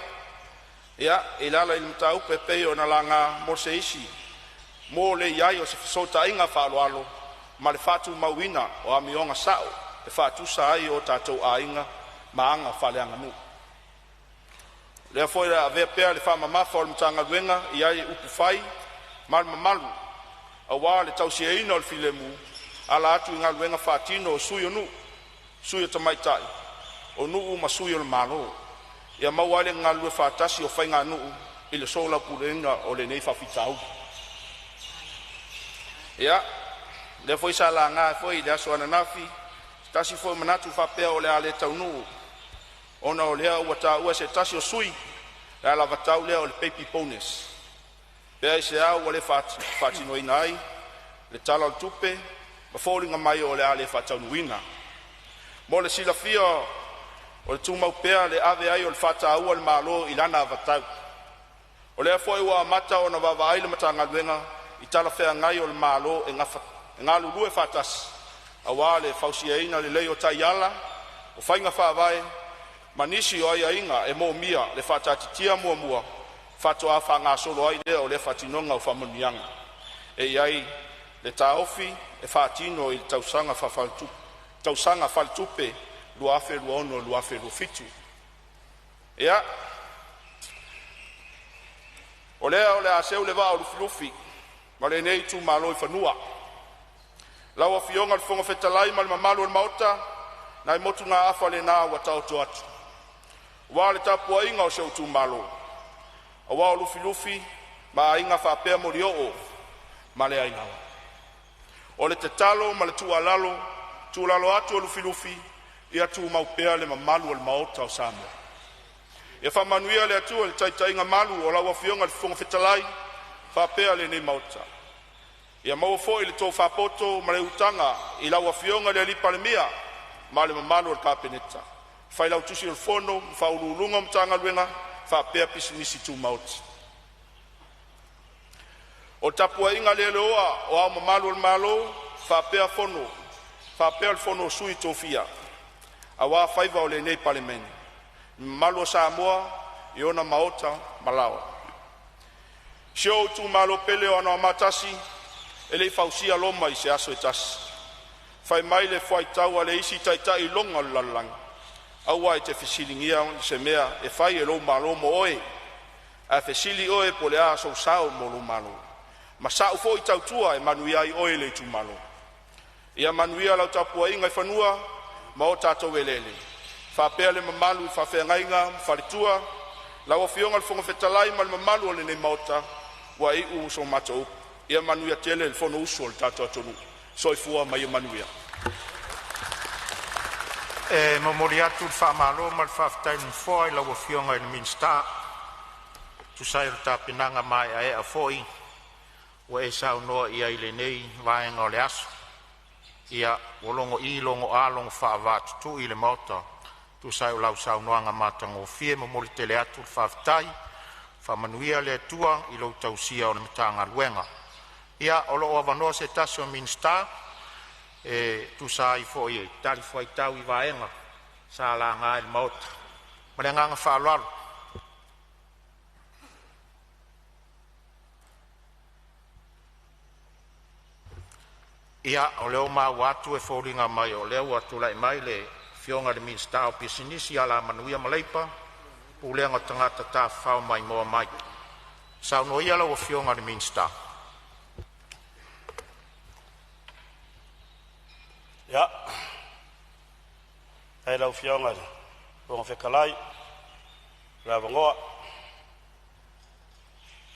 ia e ala i le mataupu e pei ona laga mo se isi mo le i ai o se fesootaiga faaaloalo ma le faatumauina o amioga sao e faatusa ai o tatou aiga ma aga faaleaganuu. O lea foi o le a avea pea le faamamafa o le Matagaluega i ai upufai ma le mamalu aua le tausiaina o le filemu, e ala atu i galuega faatino a sui o nuu, sui o tamaitai o nuu ma sui o le Malo, ia maua ai le galulue faatasi o faiganuu i le soalaupuleina o lenei faafitauli. Ia, lea foi sa laga foi i le aso ananafi se tasi foi o manatu faapea o le a le taunuu ona o lea ua taua e se tasi o sui le alavatau lea o le Baby Bonus. Pe aisea ua le faatinoina ai le Tala o le Tupe ma foliga mai o le a le faataunuuina. Mo le silafia o le tumau pea le ave ai o le faataua a le Malo i lana avatau. O lea foi ua amata ona vaavaai le Matagaluega i talafeagai o le Malo e galulue faatasi aua le fausiaina lelei o taiala, o faiga faavae ma nisi o aiaiga e moomia le faataatitia muamua faatoa faagasolo ai lea o le faatinoga o faamanuiaga. E i ai le taofi e faatino i le tausaga tausaga faaletupe 2026/2027. Ia, o lea o le a seu le vaa o Lufilufi ma lenei itumalo i fanua. Lau Afioga i le Fofoga Fetalai ma le mamalu o le Maota, nai motugaafa lena ua taoto atu aua le tapuaiga a si ou itumalo, aua o Lufilufi ma Aiga faapea Molioo ma le Aiawa. O le tatalo ma le tuualalo, tuualalo atu a Lufilufi, ia tumau pea le mamalu o le Maota o Samoa. Ia faamanuia le Atua i le taitaiga malu a lau Afioga i le Fofoga Fetalai faapea lenei Maota. Ia maua foi le tofa poto ma le utaga i lau Afioga i le Palemia ma le mamalu o le Kapeneta, Failautusi o le Fono ma Faauluuluga o Matagaluega faapea Pisinisi Tumaoti. O le tapuaiga le leoa a O Ao Mamalu o le Malo faapea le Fono a Sui Tofia aua faiva o lenei Palemene, le mamalu o Samoa i ona maota ma laoa. Si ou itumalo pele o Anoamaa 1, e le i fausia Roma i se aso e tasi. Fai mai le fuaitau a le isi taitai iloga o le lalolagi, aua e te fesiligia se mea e fai e lou malo mo oe, ae fesili oe po o le a sou sao mo lou malo. Ma sa'u foi tautua e manuia ai oe e le itumalo. Ia manuia lau tapuaiga i fanua ma o tatou eleele, faapea le mamalu i faafeagaiga ma faletua, lau Afioga i le Fofoga Fetalai ma le mamalu o lenei Maota, ua iu so matou upu. Ia manuia tele le fonousu a lo tatou atunuu. Soifua ma ia manuia. E momoli atu le faamalo ma le faafetai a le Nofoa i lau Afioga i le Minisita e tusa ai o le tapenaga maeaea foi ua e saunoa i ai i lenei vaega o le aso. Ia, ua logo'i logo a logo faavaatutui le Maota e tusa ai o lau saunoaga matagofie. E momoli tele atu le faafetai, faamanuia le Atua i lou tausia o le Matagaluega. Ia o lo o avanoa se tasi o Minisita e tusa ai foi e talifuaitau i vaega sa laga e le Maota. Ma le agaga faaaloalo. Ia, o lea ua maua atu e foliga mai o lea ua tulai mai le Afioga i le Minisita o Pisinisi, Alamanuia ma Leipa, Pulega o Tagata Tafafao Maimoa Mai. Saunoa ia lau Afioga i le Minisita. Ia, faafetai i lau Afioga i le Fofoga Fetalai mo le avanoa.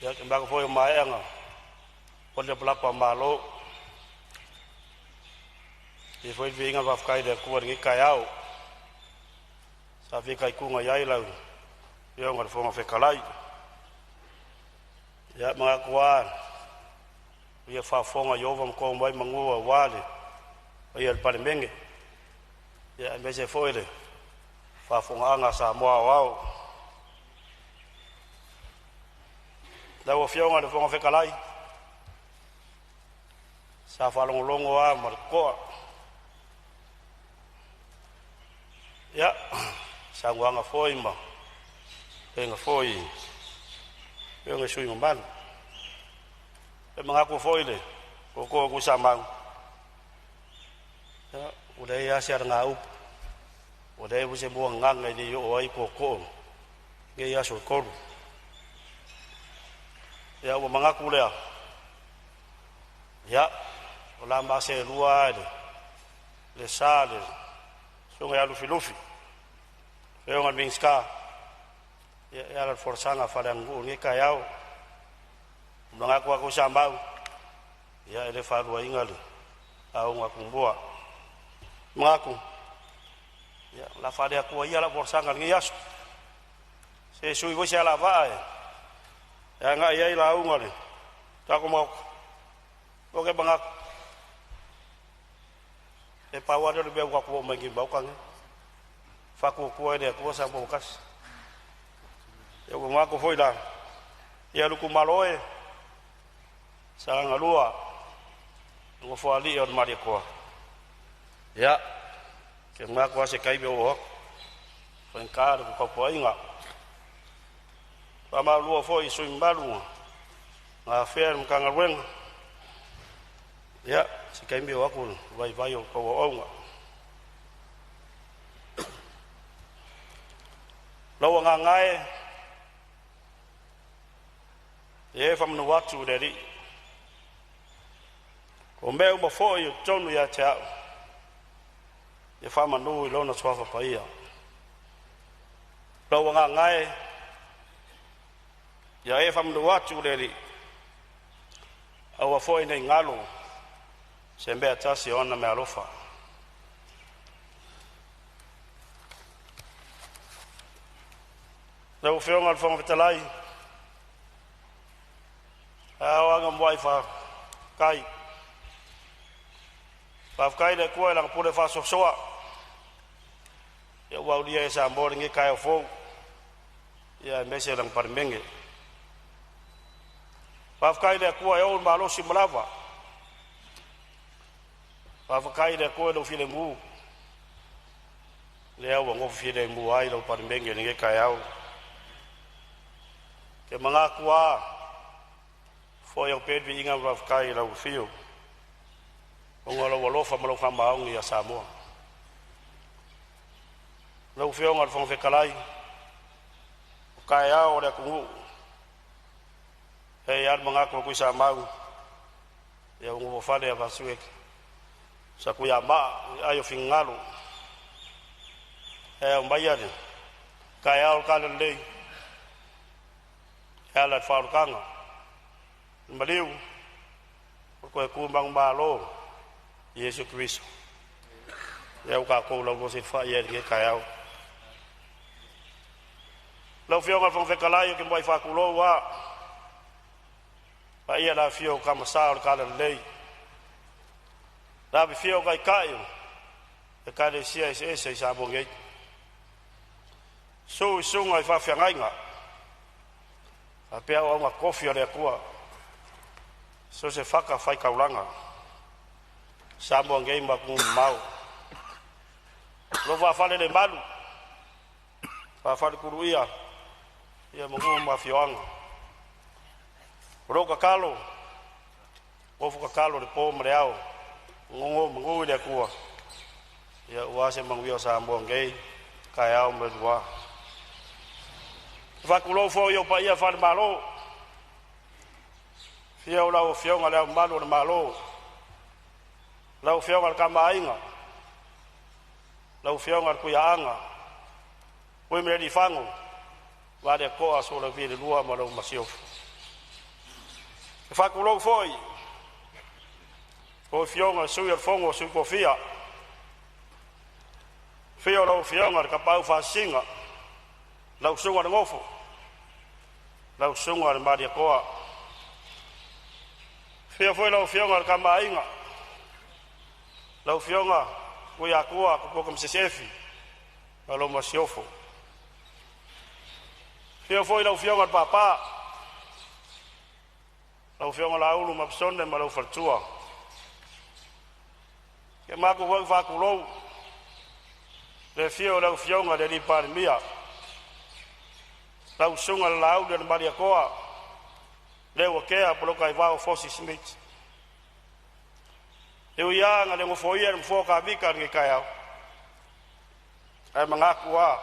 Ia, ou te manatu foi ua maea ona foli lapalapa o malo, e avatu foi le viiga ma le faafetai i le Atua i lenei taeao sa fitaituga ai lau Afioga i le Fofoga Fetalai. Ia, e manatu lava ua ia faafofoga Ieova ma tono mai manu aua le paia o le Palemene, ia aemaise foi le faafofogaaga a Samoa aoao. Lau Afioga i le Fofoga Fetalai, sa faalogologo lava ma le totoa i saunoaga foi ma tuleiga foi i afioga i sui usufono mamalu. E manatu foi i le tootoo o Tuisamau, ia, ua leai lava se alagaupu, ua leai foi se muagagana e le i oo ai tootoo i nei aso e tolu. Ia ua manatu lea, ia, o le a ma seelua lava i le sa o le susuga ia Lufilufi, le afioga i le Minisita, e ala i le folasaga faaleaganuu i lenei taeao. Ua manatu lava Tuisamau, ia e le faaluaina le lauga a Tumua. Manatu, ia, o le a faale-Atua ia lau folasaga i lenei aso, se i sui foi se alavaa e agai ai lauga a le tatou Maota. Ou te manatu, e pau lava lea o le mea ua tatou omai ai nei i le Maota lenei, Faatuatua i le Atua Samoa ua Tasi. Ia ua manatu foi la, ia le itumalo e, Sagaga 2, le Nofoalii o le Malietoa, ia, ou te manatu lava o se taimi ou oo atu, e faigata le tapuaiga. Faamalulu foi i sui usufono mamalu na afea e le Matagaluega, ia, se taimi oo atu le vaivai o le tou auauna. Lau agaga e, ia e faamanu atu i le Alii. O mea uma foi o totonu ia te au, ia faamanu i Lona Suafa Paia. Lau agaga e, ia e faamanu atu i le Alii, aua foi nei galo se mea tasi o ona meaalofa. Lau Afioga i le Fofoga Fetalai, a o aga muai faafetai. Faafetai i le Atua i Lana pule faasoasoa, ia ua aulia e Samoa lenei taeao fou, ia aemaise lana Palemene. Faafetai i le Atua e ou le malosi ma lava. Faafetai i le Atua i lou filemu, lea ua nofo filemu ai lau Palemene i lenei taeao. Ke manatu lava, foi au pea le viiga ma le faafetai i lau afio, ona o lou alofa ma lau faamaoni ia Samoa. Lau Afioga i le Fofoga Fetalai, o taeao o le atunuu, e i ai lava le manatu o Tuisamau, ia ua nofofale a Satuiamaa i ai o finagalo, e aumaia le taeao o le talalelei e ala i le faaolataga, le maliu, o toe tu manumalo i Iesu Keriso. Lea ua tatou laulosi fai ai i lenei taeao. Lau Afioga i le Fofoga Fetalai, ou te muai faatulou lava, paia le afio o Tama Sa o le Talalelei, le afifio o Taitai o Ekalesia eseese i Samoa nei. Susu i susuga i faafeagaiga faapea auauna totofi a le Atua, so o se fatafaitaulaga, Samoa nei ma atunuu e mamao. O lo o faafailelemalu, faafaletuluia ia ma nuu ma afioaga. O lou tatalo, nofo tatalo i le po ma le ao, nonomanu i le Atua, ia aua se manuia o Samoa nei, taeao ma le lua. E faatulou foi i ou paia faale-Malo, afio lau Afioga i Le Ao Mamalu o le Malo, lau Afioga i le Tama a Aiga, lau Afioga i le Tuiaana Tuimalealiifano Vaaletoa Sualauvi II ma lau Masiofo. E faatulou foi i lau Afioga i le Sui o le Fono a Sui Tofia, afio lau Afioga i le Tapaau Faasisina, lau Susuga i le Nofo, lau Susuga i le Malietoa. Afio foi lau Afioga i le Tama a Aiga, lau Afioga Tuiatua Tupua Tamasese Efi ma lau Masiofo. Afio foi lau Afioga i le Papa, lau Afioga Laaulu ma Sone ma lou faletua. Ia matou foi faatulou le afio o lau Afioga i le Palemia, lau Susuga i le Laauli o le Malietoa, Leuatea Polataivao Fosi Smith. E ui lava ina le nofoia le nofoa o Kavita i lenei taeao, ae manatu lava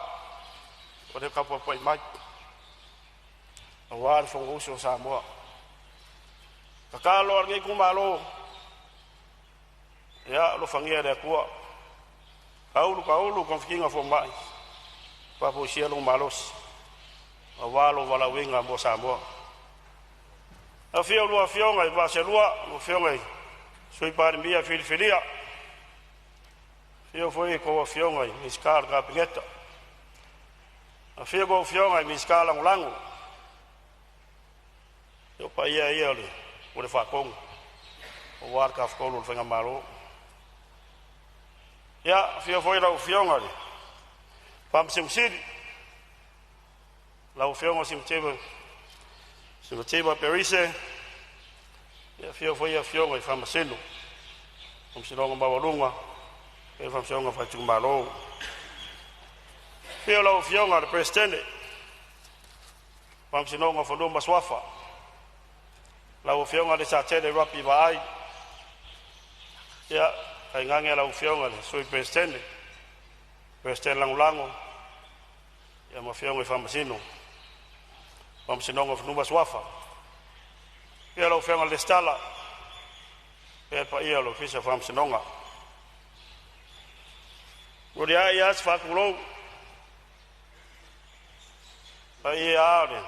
o le tapuapai mai aua le Fonousu a Samoa. Tatalo a lenei itumalo, ia alofagia e le Atua, taulu taulu togafitiga fomai, faafoisia lou malosi aua lou valaauina mo Samoa. Afio lua Afioga i Vaa seelua, lau Afioga i Sui Palemia filifilia, afio foi a outou Afioga i Minisita o le Kapeneta, afifio a outou Afioga i Minisita Lagolago. Ia o paia ia o le Pule Faatonu aua le Tafatolu o le Faigamalo. Ia, afio foi lau Afioga i le Faamasino Sili, lau Afioga Simativa Perise, ia afio foi Afioga i Faamasino, Faamasinoga Maualuga, faapea Faamasinoga Faaitumalo. Afio lau Afioga i le Peresetene, Faamasinoga o Fanua ma Suafa, lau Afioga Lesatele Lampi Vaai, ia tainane lau Afioga i le Sui Peresetene, Peresetene Lagolago. Ia ma afioga i Faamasino, Faamasinoga o Fanua ma Suafa. Ia lau Afioga i le Resitala, faapea le paia o le Ofisa o Faamasinoga. Muliai lava si faatulou, paia lava o le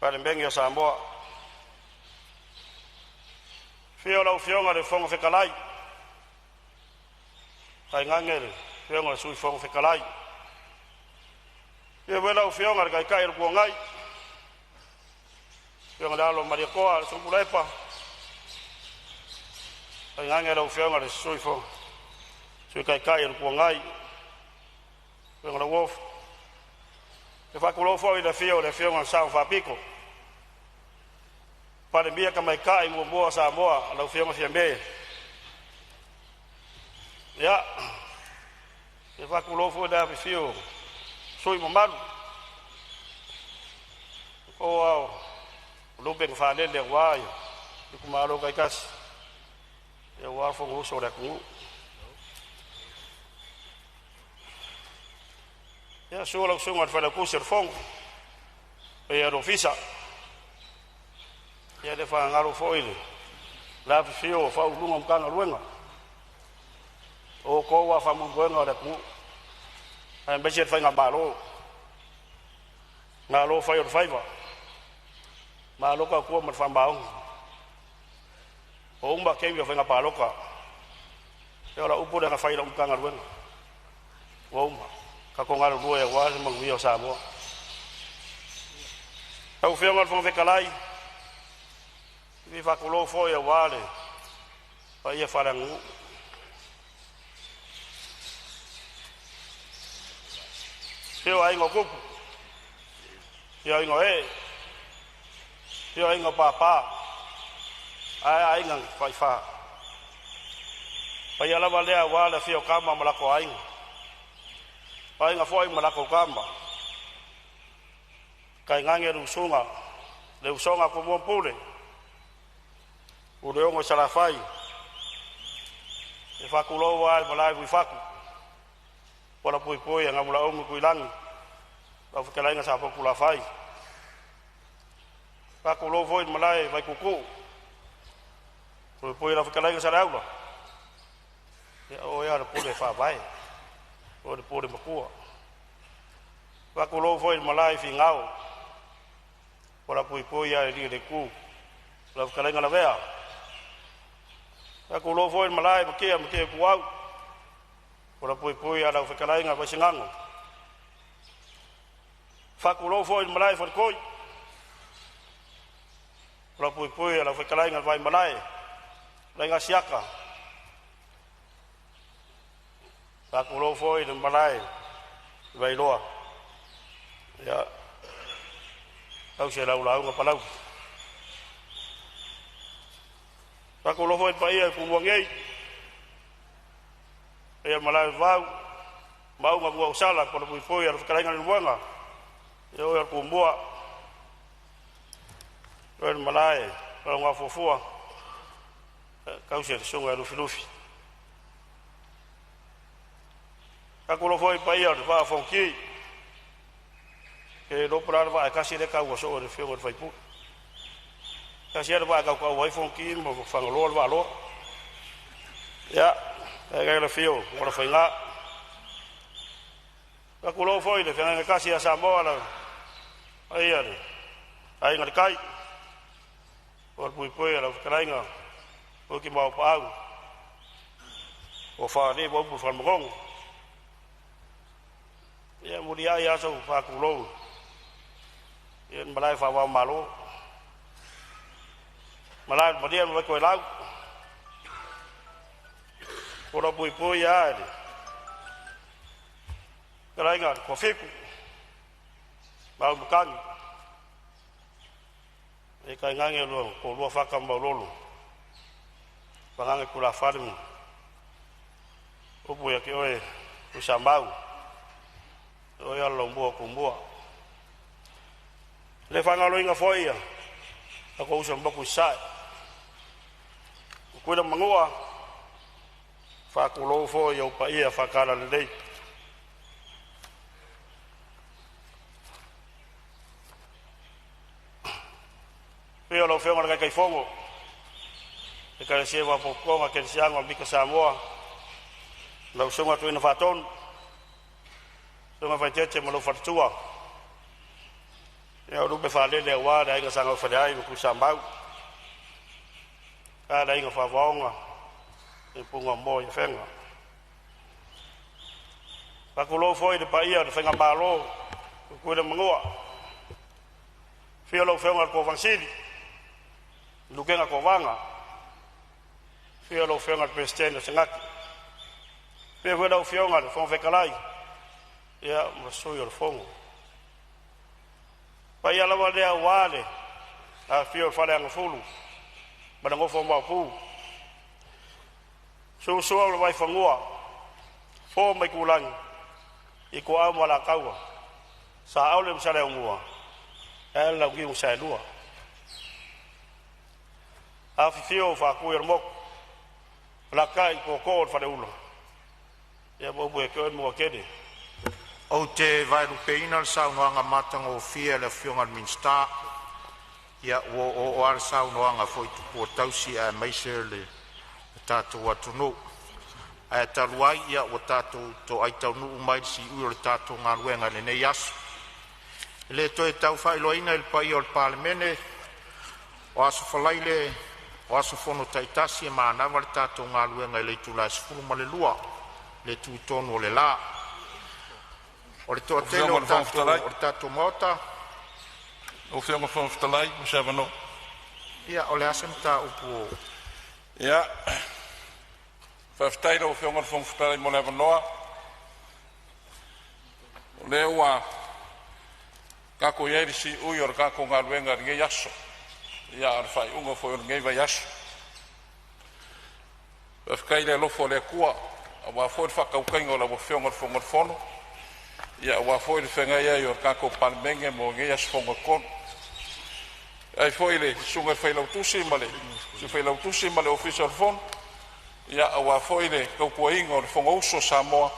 Palemene o Samoa. Afio lau Afioga i le Fofoga Fetalai, tainane le Afioga i le Sui Fofoga Fetalai. Afio foi lau Afioga i le Taitai o le Itu Agai, Afioga i le Alo o Malietoa Tuilaepa, tainane lau Afioga i le Sui Taitai o le Itu Agai, Afioga Lauofo. E faatulou foi i le afio o le Afioga i le Sao Faapito, Palemia Tamaitai muamua o Samoa, lau Afioga Fiame. Ia, e faatulou foi i le afifio o sui usufono mamalu o ao o lupe na faalele aua itumalo taitasi aua Fonousu a le atunuu. Ia, susu lau Susuga i le Failautusi o le Fono, paia le Ofisa. Ia, e le faagalo foi le afifio o Ofisa Sili o Pulega o Matagaluega, o outou lava o faamoemoega o le atunuu aemaise le faigamalo. Malo fai o le faiva, malo tautua ma le faamaoni. Ua uma taimi o faiga palota. Ia o lau upu lea na fai i lau Matagaluega. Ua uma. Tatou galulue aua se manuia o Samoa. Lau Afioga i le Fofoga Fetalai, e fia faatulou foi aua le paia faaleaganuu. Afio Aiga o Tupu, afio Aiga o Ee, afio Aiga o Papa, ae a Aiga na Tafaifa. Paia lava lea aua le afio o Tama ma latou Aiga, o Aiga foi ma latou Tama, tainane le usuga, le usoga a Tumua ma Pule, Puleono i Salafai. E faatulou lava i le malae i Vuifatu, palavouipoi a Namulauulu Tuilagi, lau fetalaiga Safotulafai. Faatulou foi i le malae i Vaituutuu, puipui lau fetalaiga Saleaula, ia o oe lava o le pule faavae, o oe o le pule matua. Faatulou foi i le malae i Finao, palavouipoi a e alii o le itu, lau fetalaiga Lavea. Faatulou foi i le malae i Matia ma Matia Ituau, palavouipoi a lau fetalaiga Vaisigano. Faatulou foi i le malae i Faletoi, palavouipoi a lau fetalaiga Vaimalae, fetalaiga Asiata. Faatulou foi i le malae i Vailoa, ia tausi e lau lauga Palauli. Faatulou foi i le paia i Tumua nei, paia i le malae i Vavau, Maauga ma Nuuausala, palavouipoi a lau fetalaiga Leulumoega, ia oe o le Tumua, oe le malae Lalogafuafua, tausi e le susuga ia Lufilufi. Faatulou foi i le paia o le Vaa o Fonoti, e le iloa po o le a le vaa e tasi lea e taua soo e le afioga i le sui usufono. Tasi lava le vaa e tautaua ai Fonoti ma Fagaloa le Vaaloa. Ia, tainane le afio o Alofaiga. Faatulou foi i le feagaiga tasi ia Samoa, le paia i le Aiga i le Tai, palavouipoi a lau fetalaiga Fuki ma Aupaau, o Fagalii ma upu i le Fale Ia muliai lava sou faatulou i le malae faava o Malo, malae o le Malia ma Vaitoelau, palavouipoi a le fetalaiga i le Toafitu, Maaumatagi, tainane lo toalua Fata ma Maulolo, vagana tulafale ma upu ia te oe Tuisamau, o oe o le Laumua o Tumua. E le faagaloina foi ia tatou uso i le motu i Sasae, Tutuila ma Manua, faatulou foi i ou paia faale-Talalelei. Afioga i le Taitaifono, Ekalesia Faalapotopotoga Kerisiano a Mika Samoa, lau Susuga Tuuina Faatonu, Susuga Vaitete ma lou faletua. Ia o lupe faalele aua le aiga sa Gaufaleai ma Tuisamau, a le aiga Favaoga, le Punamoa i Afega. Faatulou foi i le paia o le Faigamalo Tutuila ma Manua, afio lau Afioga i le Kovana Sili, Lutena Kovana, afio lau Afioga i le Peresetene o le Senate, afio foi lau Afioga i le Fofoga Fetalai ma Sui o le Fono. O paia lava lea aua le afifio o Faleagafulu ma le nofo a Maopu, Sua Sua o le Vaifanua, Fofo ma Aitulagi, Ituau ma Alataua, Saole ma Saleaaumua ae le Launiu na Saelua. Afifio Faatui o le Motu, alaalatai tootoo o le Faleula, ma upu ia te oe le Manuatele. Ou te vaelupeina le saunoaga matagofie a le Afioga i le Minisita, ia ua oooo lava le saunoaga foi i tupua tausi aemaise o le tatou atunuu. Ae talu ai ua tatou toai taunuu mai i le siui o le tatou galuega i lenei aso, e le toe tau faailoaina i le paia o le Palemene, o aso Faraile o aso fono taitasi e manava le tatou galuega i le itula e 12:00 i le tutonu o le la. O le toatele Afioga o i le Fofoga Fetalai, o le tatou maota, Lau Afioga i le Fofoga Fetalai mo se avanoa. Ia o le a se mataupu ua... Ia, faafetai i lau Afioga i le Fofoga Fetalai mo le avanoa. O lea ua tatou i ai i le siui o le tatou galuega i lenei aso, ia a o le faaiuga foi o lenei vaiaso. Faafetai i le alofa o le Atua aua foi le faatautaiga o lau Afioga i le Fofoga o le Fono, ia aua foi le feagai ai o le tatou Palemene mo nei aso fono e 3. E faafetai foi i le susuga i le Failautusi ma le Sui Failautusi ma le Ofisa o le Fono aua foi le tautuaina o le Fonousu a Samoa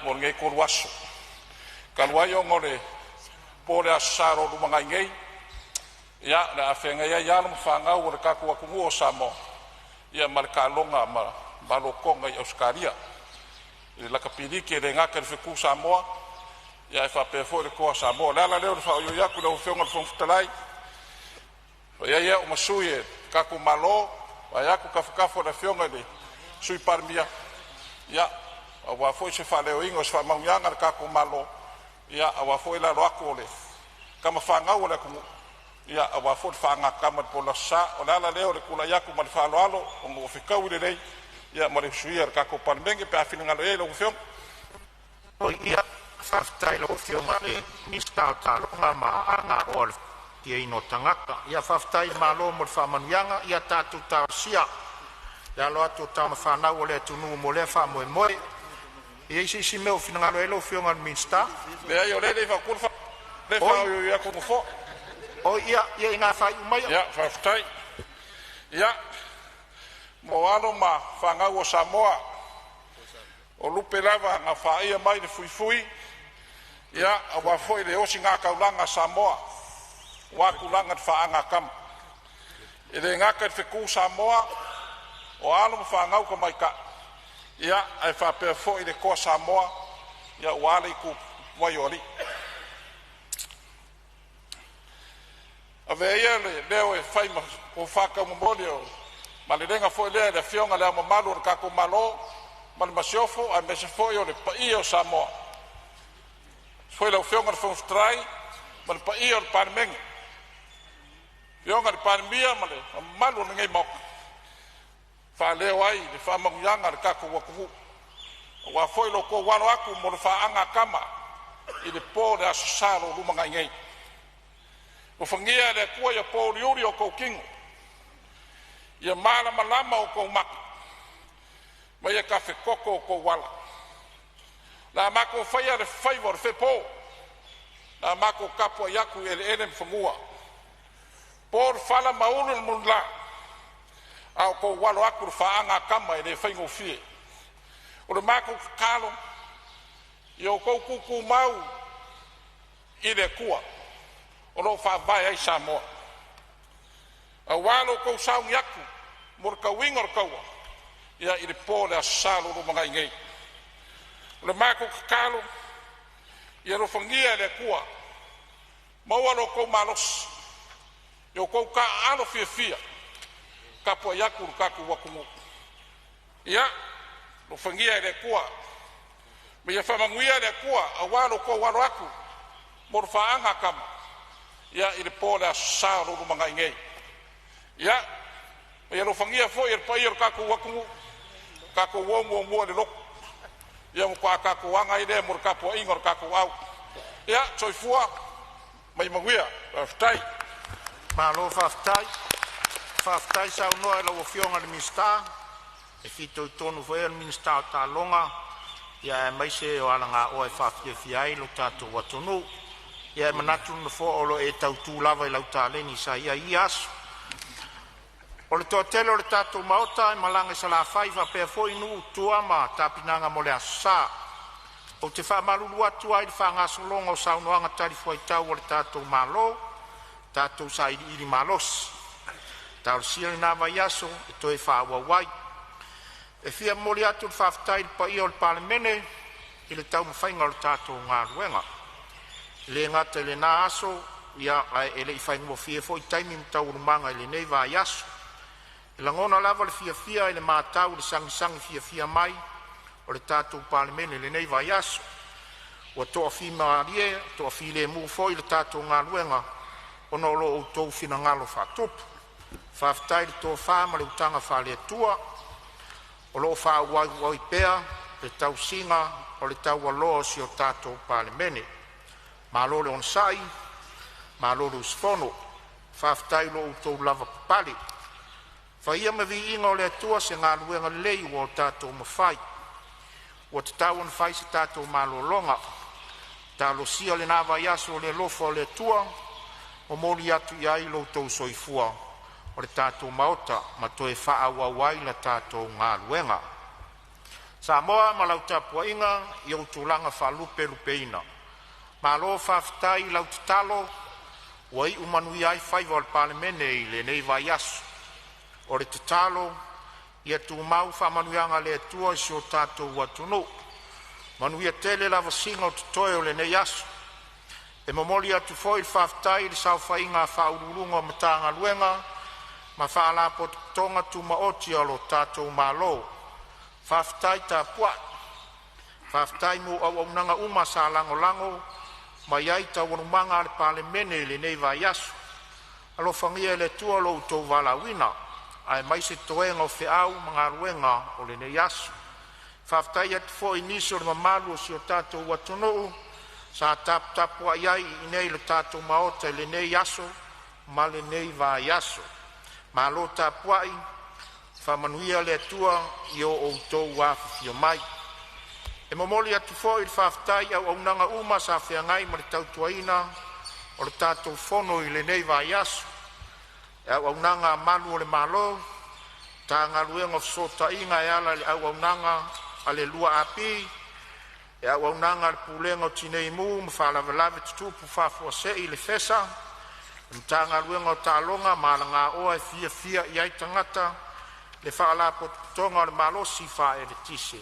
mo lenei 3 aso. Talu ai ona o le po o le Aso Sa o lo o lumanai nei, ia, o le a feagai ai alo ma fanau a le tatou atunuu o Samoa ma le taaloga a Malo Toga i Ausetalia i le lakapi liki, e le gata i le Fetu Samoa ae faapea foi le Toa Samoa. O le ala lea o le faaoioi atu i lau Afioga i le Fofoga Fetalai, e fai ai au ma sui o le tatou Malo vaeatu tafatafa o le Afioga i le Sui Palemia, ia aua foi se faaleoina o se faamanuiaga a le tatou Malo aua foi le alo atu o tama fanau a le atunuu aua foi le faagatama i le po o le Aso Sa. O le ala lea o le tulai atu ma le faaaloalo ona ua fetaui lelei ma le usuia o le tatou Palemene pe a finagalo i ai lau Afioga. Ia, faafetai i lau Afioga i le Minisita o Taaloga ma Aganuu ma le Faamalosiaina o Tagata. Ia faafetai i le Malo mo le faamanuiaga. Ia tatou talosia le alo atu o tama fanau a le atunuu mo lea faamoemoe. E i ai se isi mea ua finagalo ai lau Afioga i le Minisita? Leai, o lea e le i fautua le lea e Oi, faaoioi atu le Nofoa. oi, ia ina faaiu maia. Ia, faafetai. Ia, mo alo ma fanau a Samoa, o lupe lava na faia mai le fuifui, ia aua foi le osigataulaga a Samoa aua tulaga i le faagatama. E le gata i le fetu Samoa o alo ma fanau tamaitai, ia ae faapea foi le Toa Samoa aua le ituvai o alii. Avea ia le leo e fai ma tofa taumomoli o le malelega foi lea i le Afioga i Le Ao Mamalu o le tatou Malo ma le Masiofo, aemaise foi o le paia o Samoa. Afio foi lau Afioga i le Fofoga Fetalai ma le paia o le Palemene, afioga i le Palemia ma le mamalu o lenei Maota, e faaleo ai le faamanuiaga a le tatou atunuu aua foi lo outou alo atu mo le faagatama i le po o le Aso Sa o lo o lumanai nei. Alofagia e le Atua ia pouliuli o outou tino, ia malamalama outou mata ma ia tafetoto outou ala. O le a matou faia le faiva o le fepo, o le a matou tapuai atu i eleele ma fanua, po le fala ma ulu le mulila, a o outou alo atu i le faagatama e le faigofie. O le matou tatalo, ia outou tutumau i le Atua o lo o faavae ai Samoa. Auā lo outou sauni atu mo le tauiga o le taua ia i le po o le aso Sa o lo o lumanai nei. O le matou tatalo ia alofagia e le Atua maua lo outou malosi ia outou taaalo fiafia e tapuai atu i lo tatou atunuu. Ia alofagia e le Atua ma ia faamanuia le Atua aua lo outou alo atu mo le faaaga a tama ia i le po o le aso Sa o lo o lumanai nei. Ia ma ia alofagia foi e le paia o le tatou atunuu tatou o muamua i le lotu, ia ona faatoa tatou aga ai lea mo le tapuaiga o le tatou au. Ia, soifua ma ia manuia. Faafetai. Malo faafetai. Faafetai saunoa i lau Afioga i le Minisita e fitoitonu foi i ai le Minisita o Taaloga aemaise o alagaoa e faafiafia ai lo tatou atunuu. Ia e manatu le Nofoa o lo o e tautu lava i lau taleni sa i ai i ia aso. O le toatele o le tatou maota e malaga i Salafai faapea foi nuu, tua ma tapenaga mo le aso Sa. Ou te faamalulu atu ai i le faagasologa o saunoaga talifuaitau a le tatou Malo, tatou sailiili malosi. Talosia lena vaiaso e toe faaauau ai. E fia momoli atu le faafetai i le paia o le Palemene i le taumafaiga o le tatou galuega. E le gata i lena aso, ae le i faigofie foi taimi ma taualumaga i lenei vaiaso. E lagona lava le fiafia i le matau i le sagisagi fiafia mai o le tatou Palemene i lenei vaiaso. Ua toafimalie, toafilemu foi le tatou galuega ona o lo outou finagalo faatupu. Faafetai i le tofa ma le utaga faale-Atua o lo o faaauau ai pea le tausiga o le taualoa o si o tatou Palemene. Malo le onosai, malo le usufono. Faafetai i lo outou lavapapale. Fai ia ma viiga o le Atua se galuega lelei ua o tatou mafai. Ua tatau ona fai se tatou malologa. Talosia lena vaiaso i le alofa o le Atua, momoli atu ai lo outou soifua o le tatou Maota ma toe faaauau ai la tatou galuega. Samoa ma lau tapuaiga i ou tulaga faalupelupeina, malo faafetai i lau tatalo ua iu manuia ai faiva o le Palemene i lenei vaiaso. O le tatalo ia tumau faamanuiaga a le Atua i si o tatou atunuu. Manuia tele lavasiga o totoe o lenei aso. E momoli atu foi le faafetai i le saofaiga a Ofisa Sili o Pulega o Matagaluega ma Faalapotopotoga Tumaoti a lo tatou Malo. Faafetai tapuai, faafetai mo auaunaga uma sa lagolago mai ai i taualumaga a le Palemene i lenei vaiaso. Alofagia e le Atua lo outou valaauina aemaise toega o feau ma galuega o lenei aso. Faafetai atu foi i nisi o le mamalu o si o tatou atunuu sa taputapuai ai i inei i le tatou Maota i lenei aso ma lenei vaiaso. Malo tapuai, faamanuia le Atua i lo outou afifio mai. E momoli atu foi le faafetai i auaunaga uma sa feagai ma le tautuaina o le tatou Fono i lenei vaiaso, le auaunaga a Malu o le Malo, Matagaluega o Fesootaiga e ala i le auaunaga a le 2AP, le auaunaga a le Pulega o Tinei Mu ma Faalavelave Tutupu Faafuasei le FESA, le Matagaluega o Taaloga ma Alagaoa e Fiafia i ai Tagata, le Faalapotopotoga o le Malosi Faaeletise.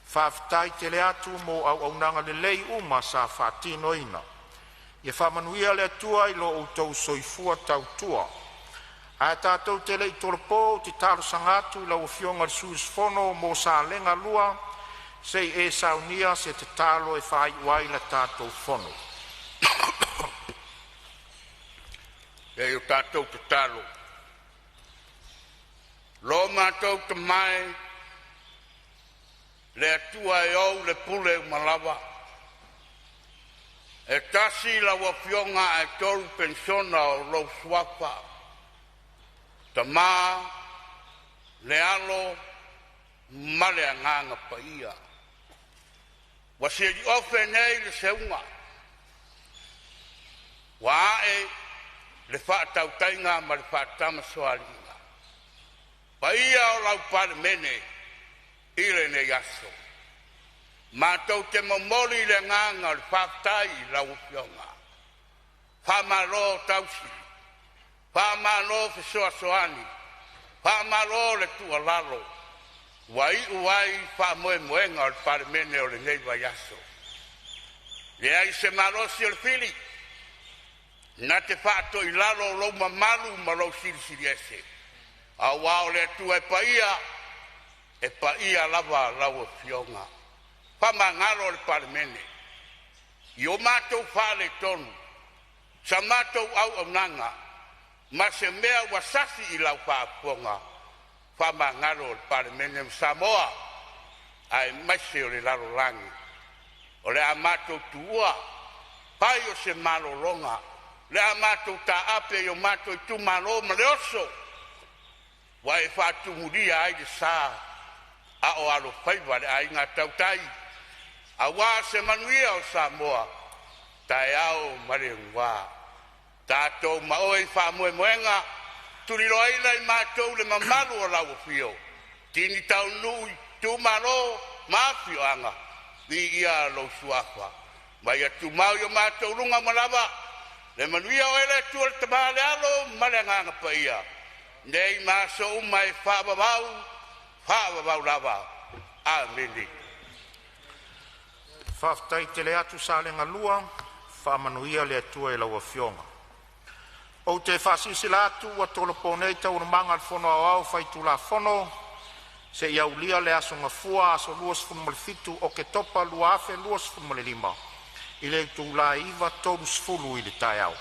Faafetai tele atu mo auaunaga lelei uma sa faatinoina. Ia faamanuia le Atua i lo outou soifua tautua. Ae tatou te le i tolopo, ou te talosaga atu i lau Afioga i le sui usufono mo Salega 1 se i e saunia se tatalo e faaiu ai le tatou fono. E tatou te tatalo, lo matou Tama e, le Atua e ou le pule uma lava, e tasi lau Afioga ae tolu perisona o lou Suafa, Tama, le Alo ma le Agaga Paia. Ua siliofe nei le seuga ua ae le faatautaiga ma le faatamasoaliiga. Paia o lau Palemene i lenei aso, matou te momoli le agaga o le faafetai i lau Afioga. Faamalo tausi Faamalo fesoasoani, faamalo le tuualalo, ua iu ai faamoemoega o le Palemene o lenei vaiaso. Leai se malosi o le fili na te faatoilalo lou mamalu ma lou silisiliese, aua o le Atua e paia, e paia lava lau Afioga. Faamagalo le Palemene i o matou faaletonu, sa matou auaunaga ma se mea ua sasi i lau faafofoga, faamagalo le Palemene ma Samoa aemaise o le lalolagi. O le a matou tuua fai o se malologa, o le a matou taape i o matou itumalo ma le oso ua e faatumulia ai le sa a o alofaiva le aiga tautai aua se manuia o Samoa, taeao ma le ugua. Tatou maoe i faamoemoega, tuliloaina i matou le mamalu o lau afio, tini taunuu i itumalo ma afioaga, viia lou suafa ma ia tumau i o matou luga uma lava le manuia. Oe le Atua le Tama le Alo ma le Agaga Paia, nei ma aso uma e faavavau, faavavau lava. Amene. Faafetai tele atu Salega 2, faamanuia le Atua i lau Afioga. Ou te faasilasila atu ua tolopo nei Taualumaga a le Fono Aoao Faitulafono seia aulia le aso Gafua, aso 27 Oketopa 2025 i le itula e 9:30 i le taeao.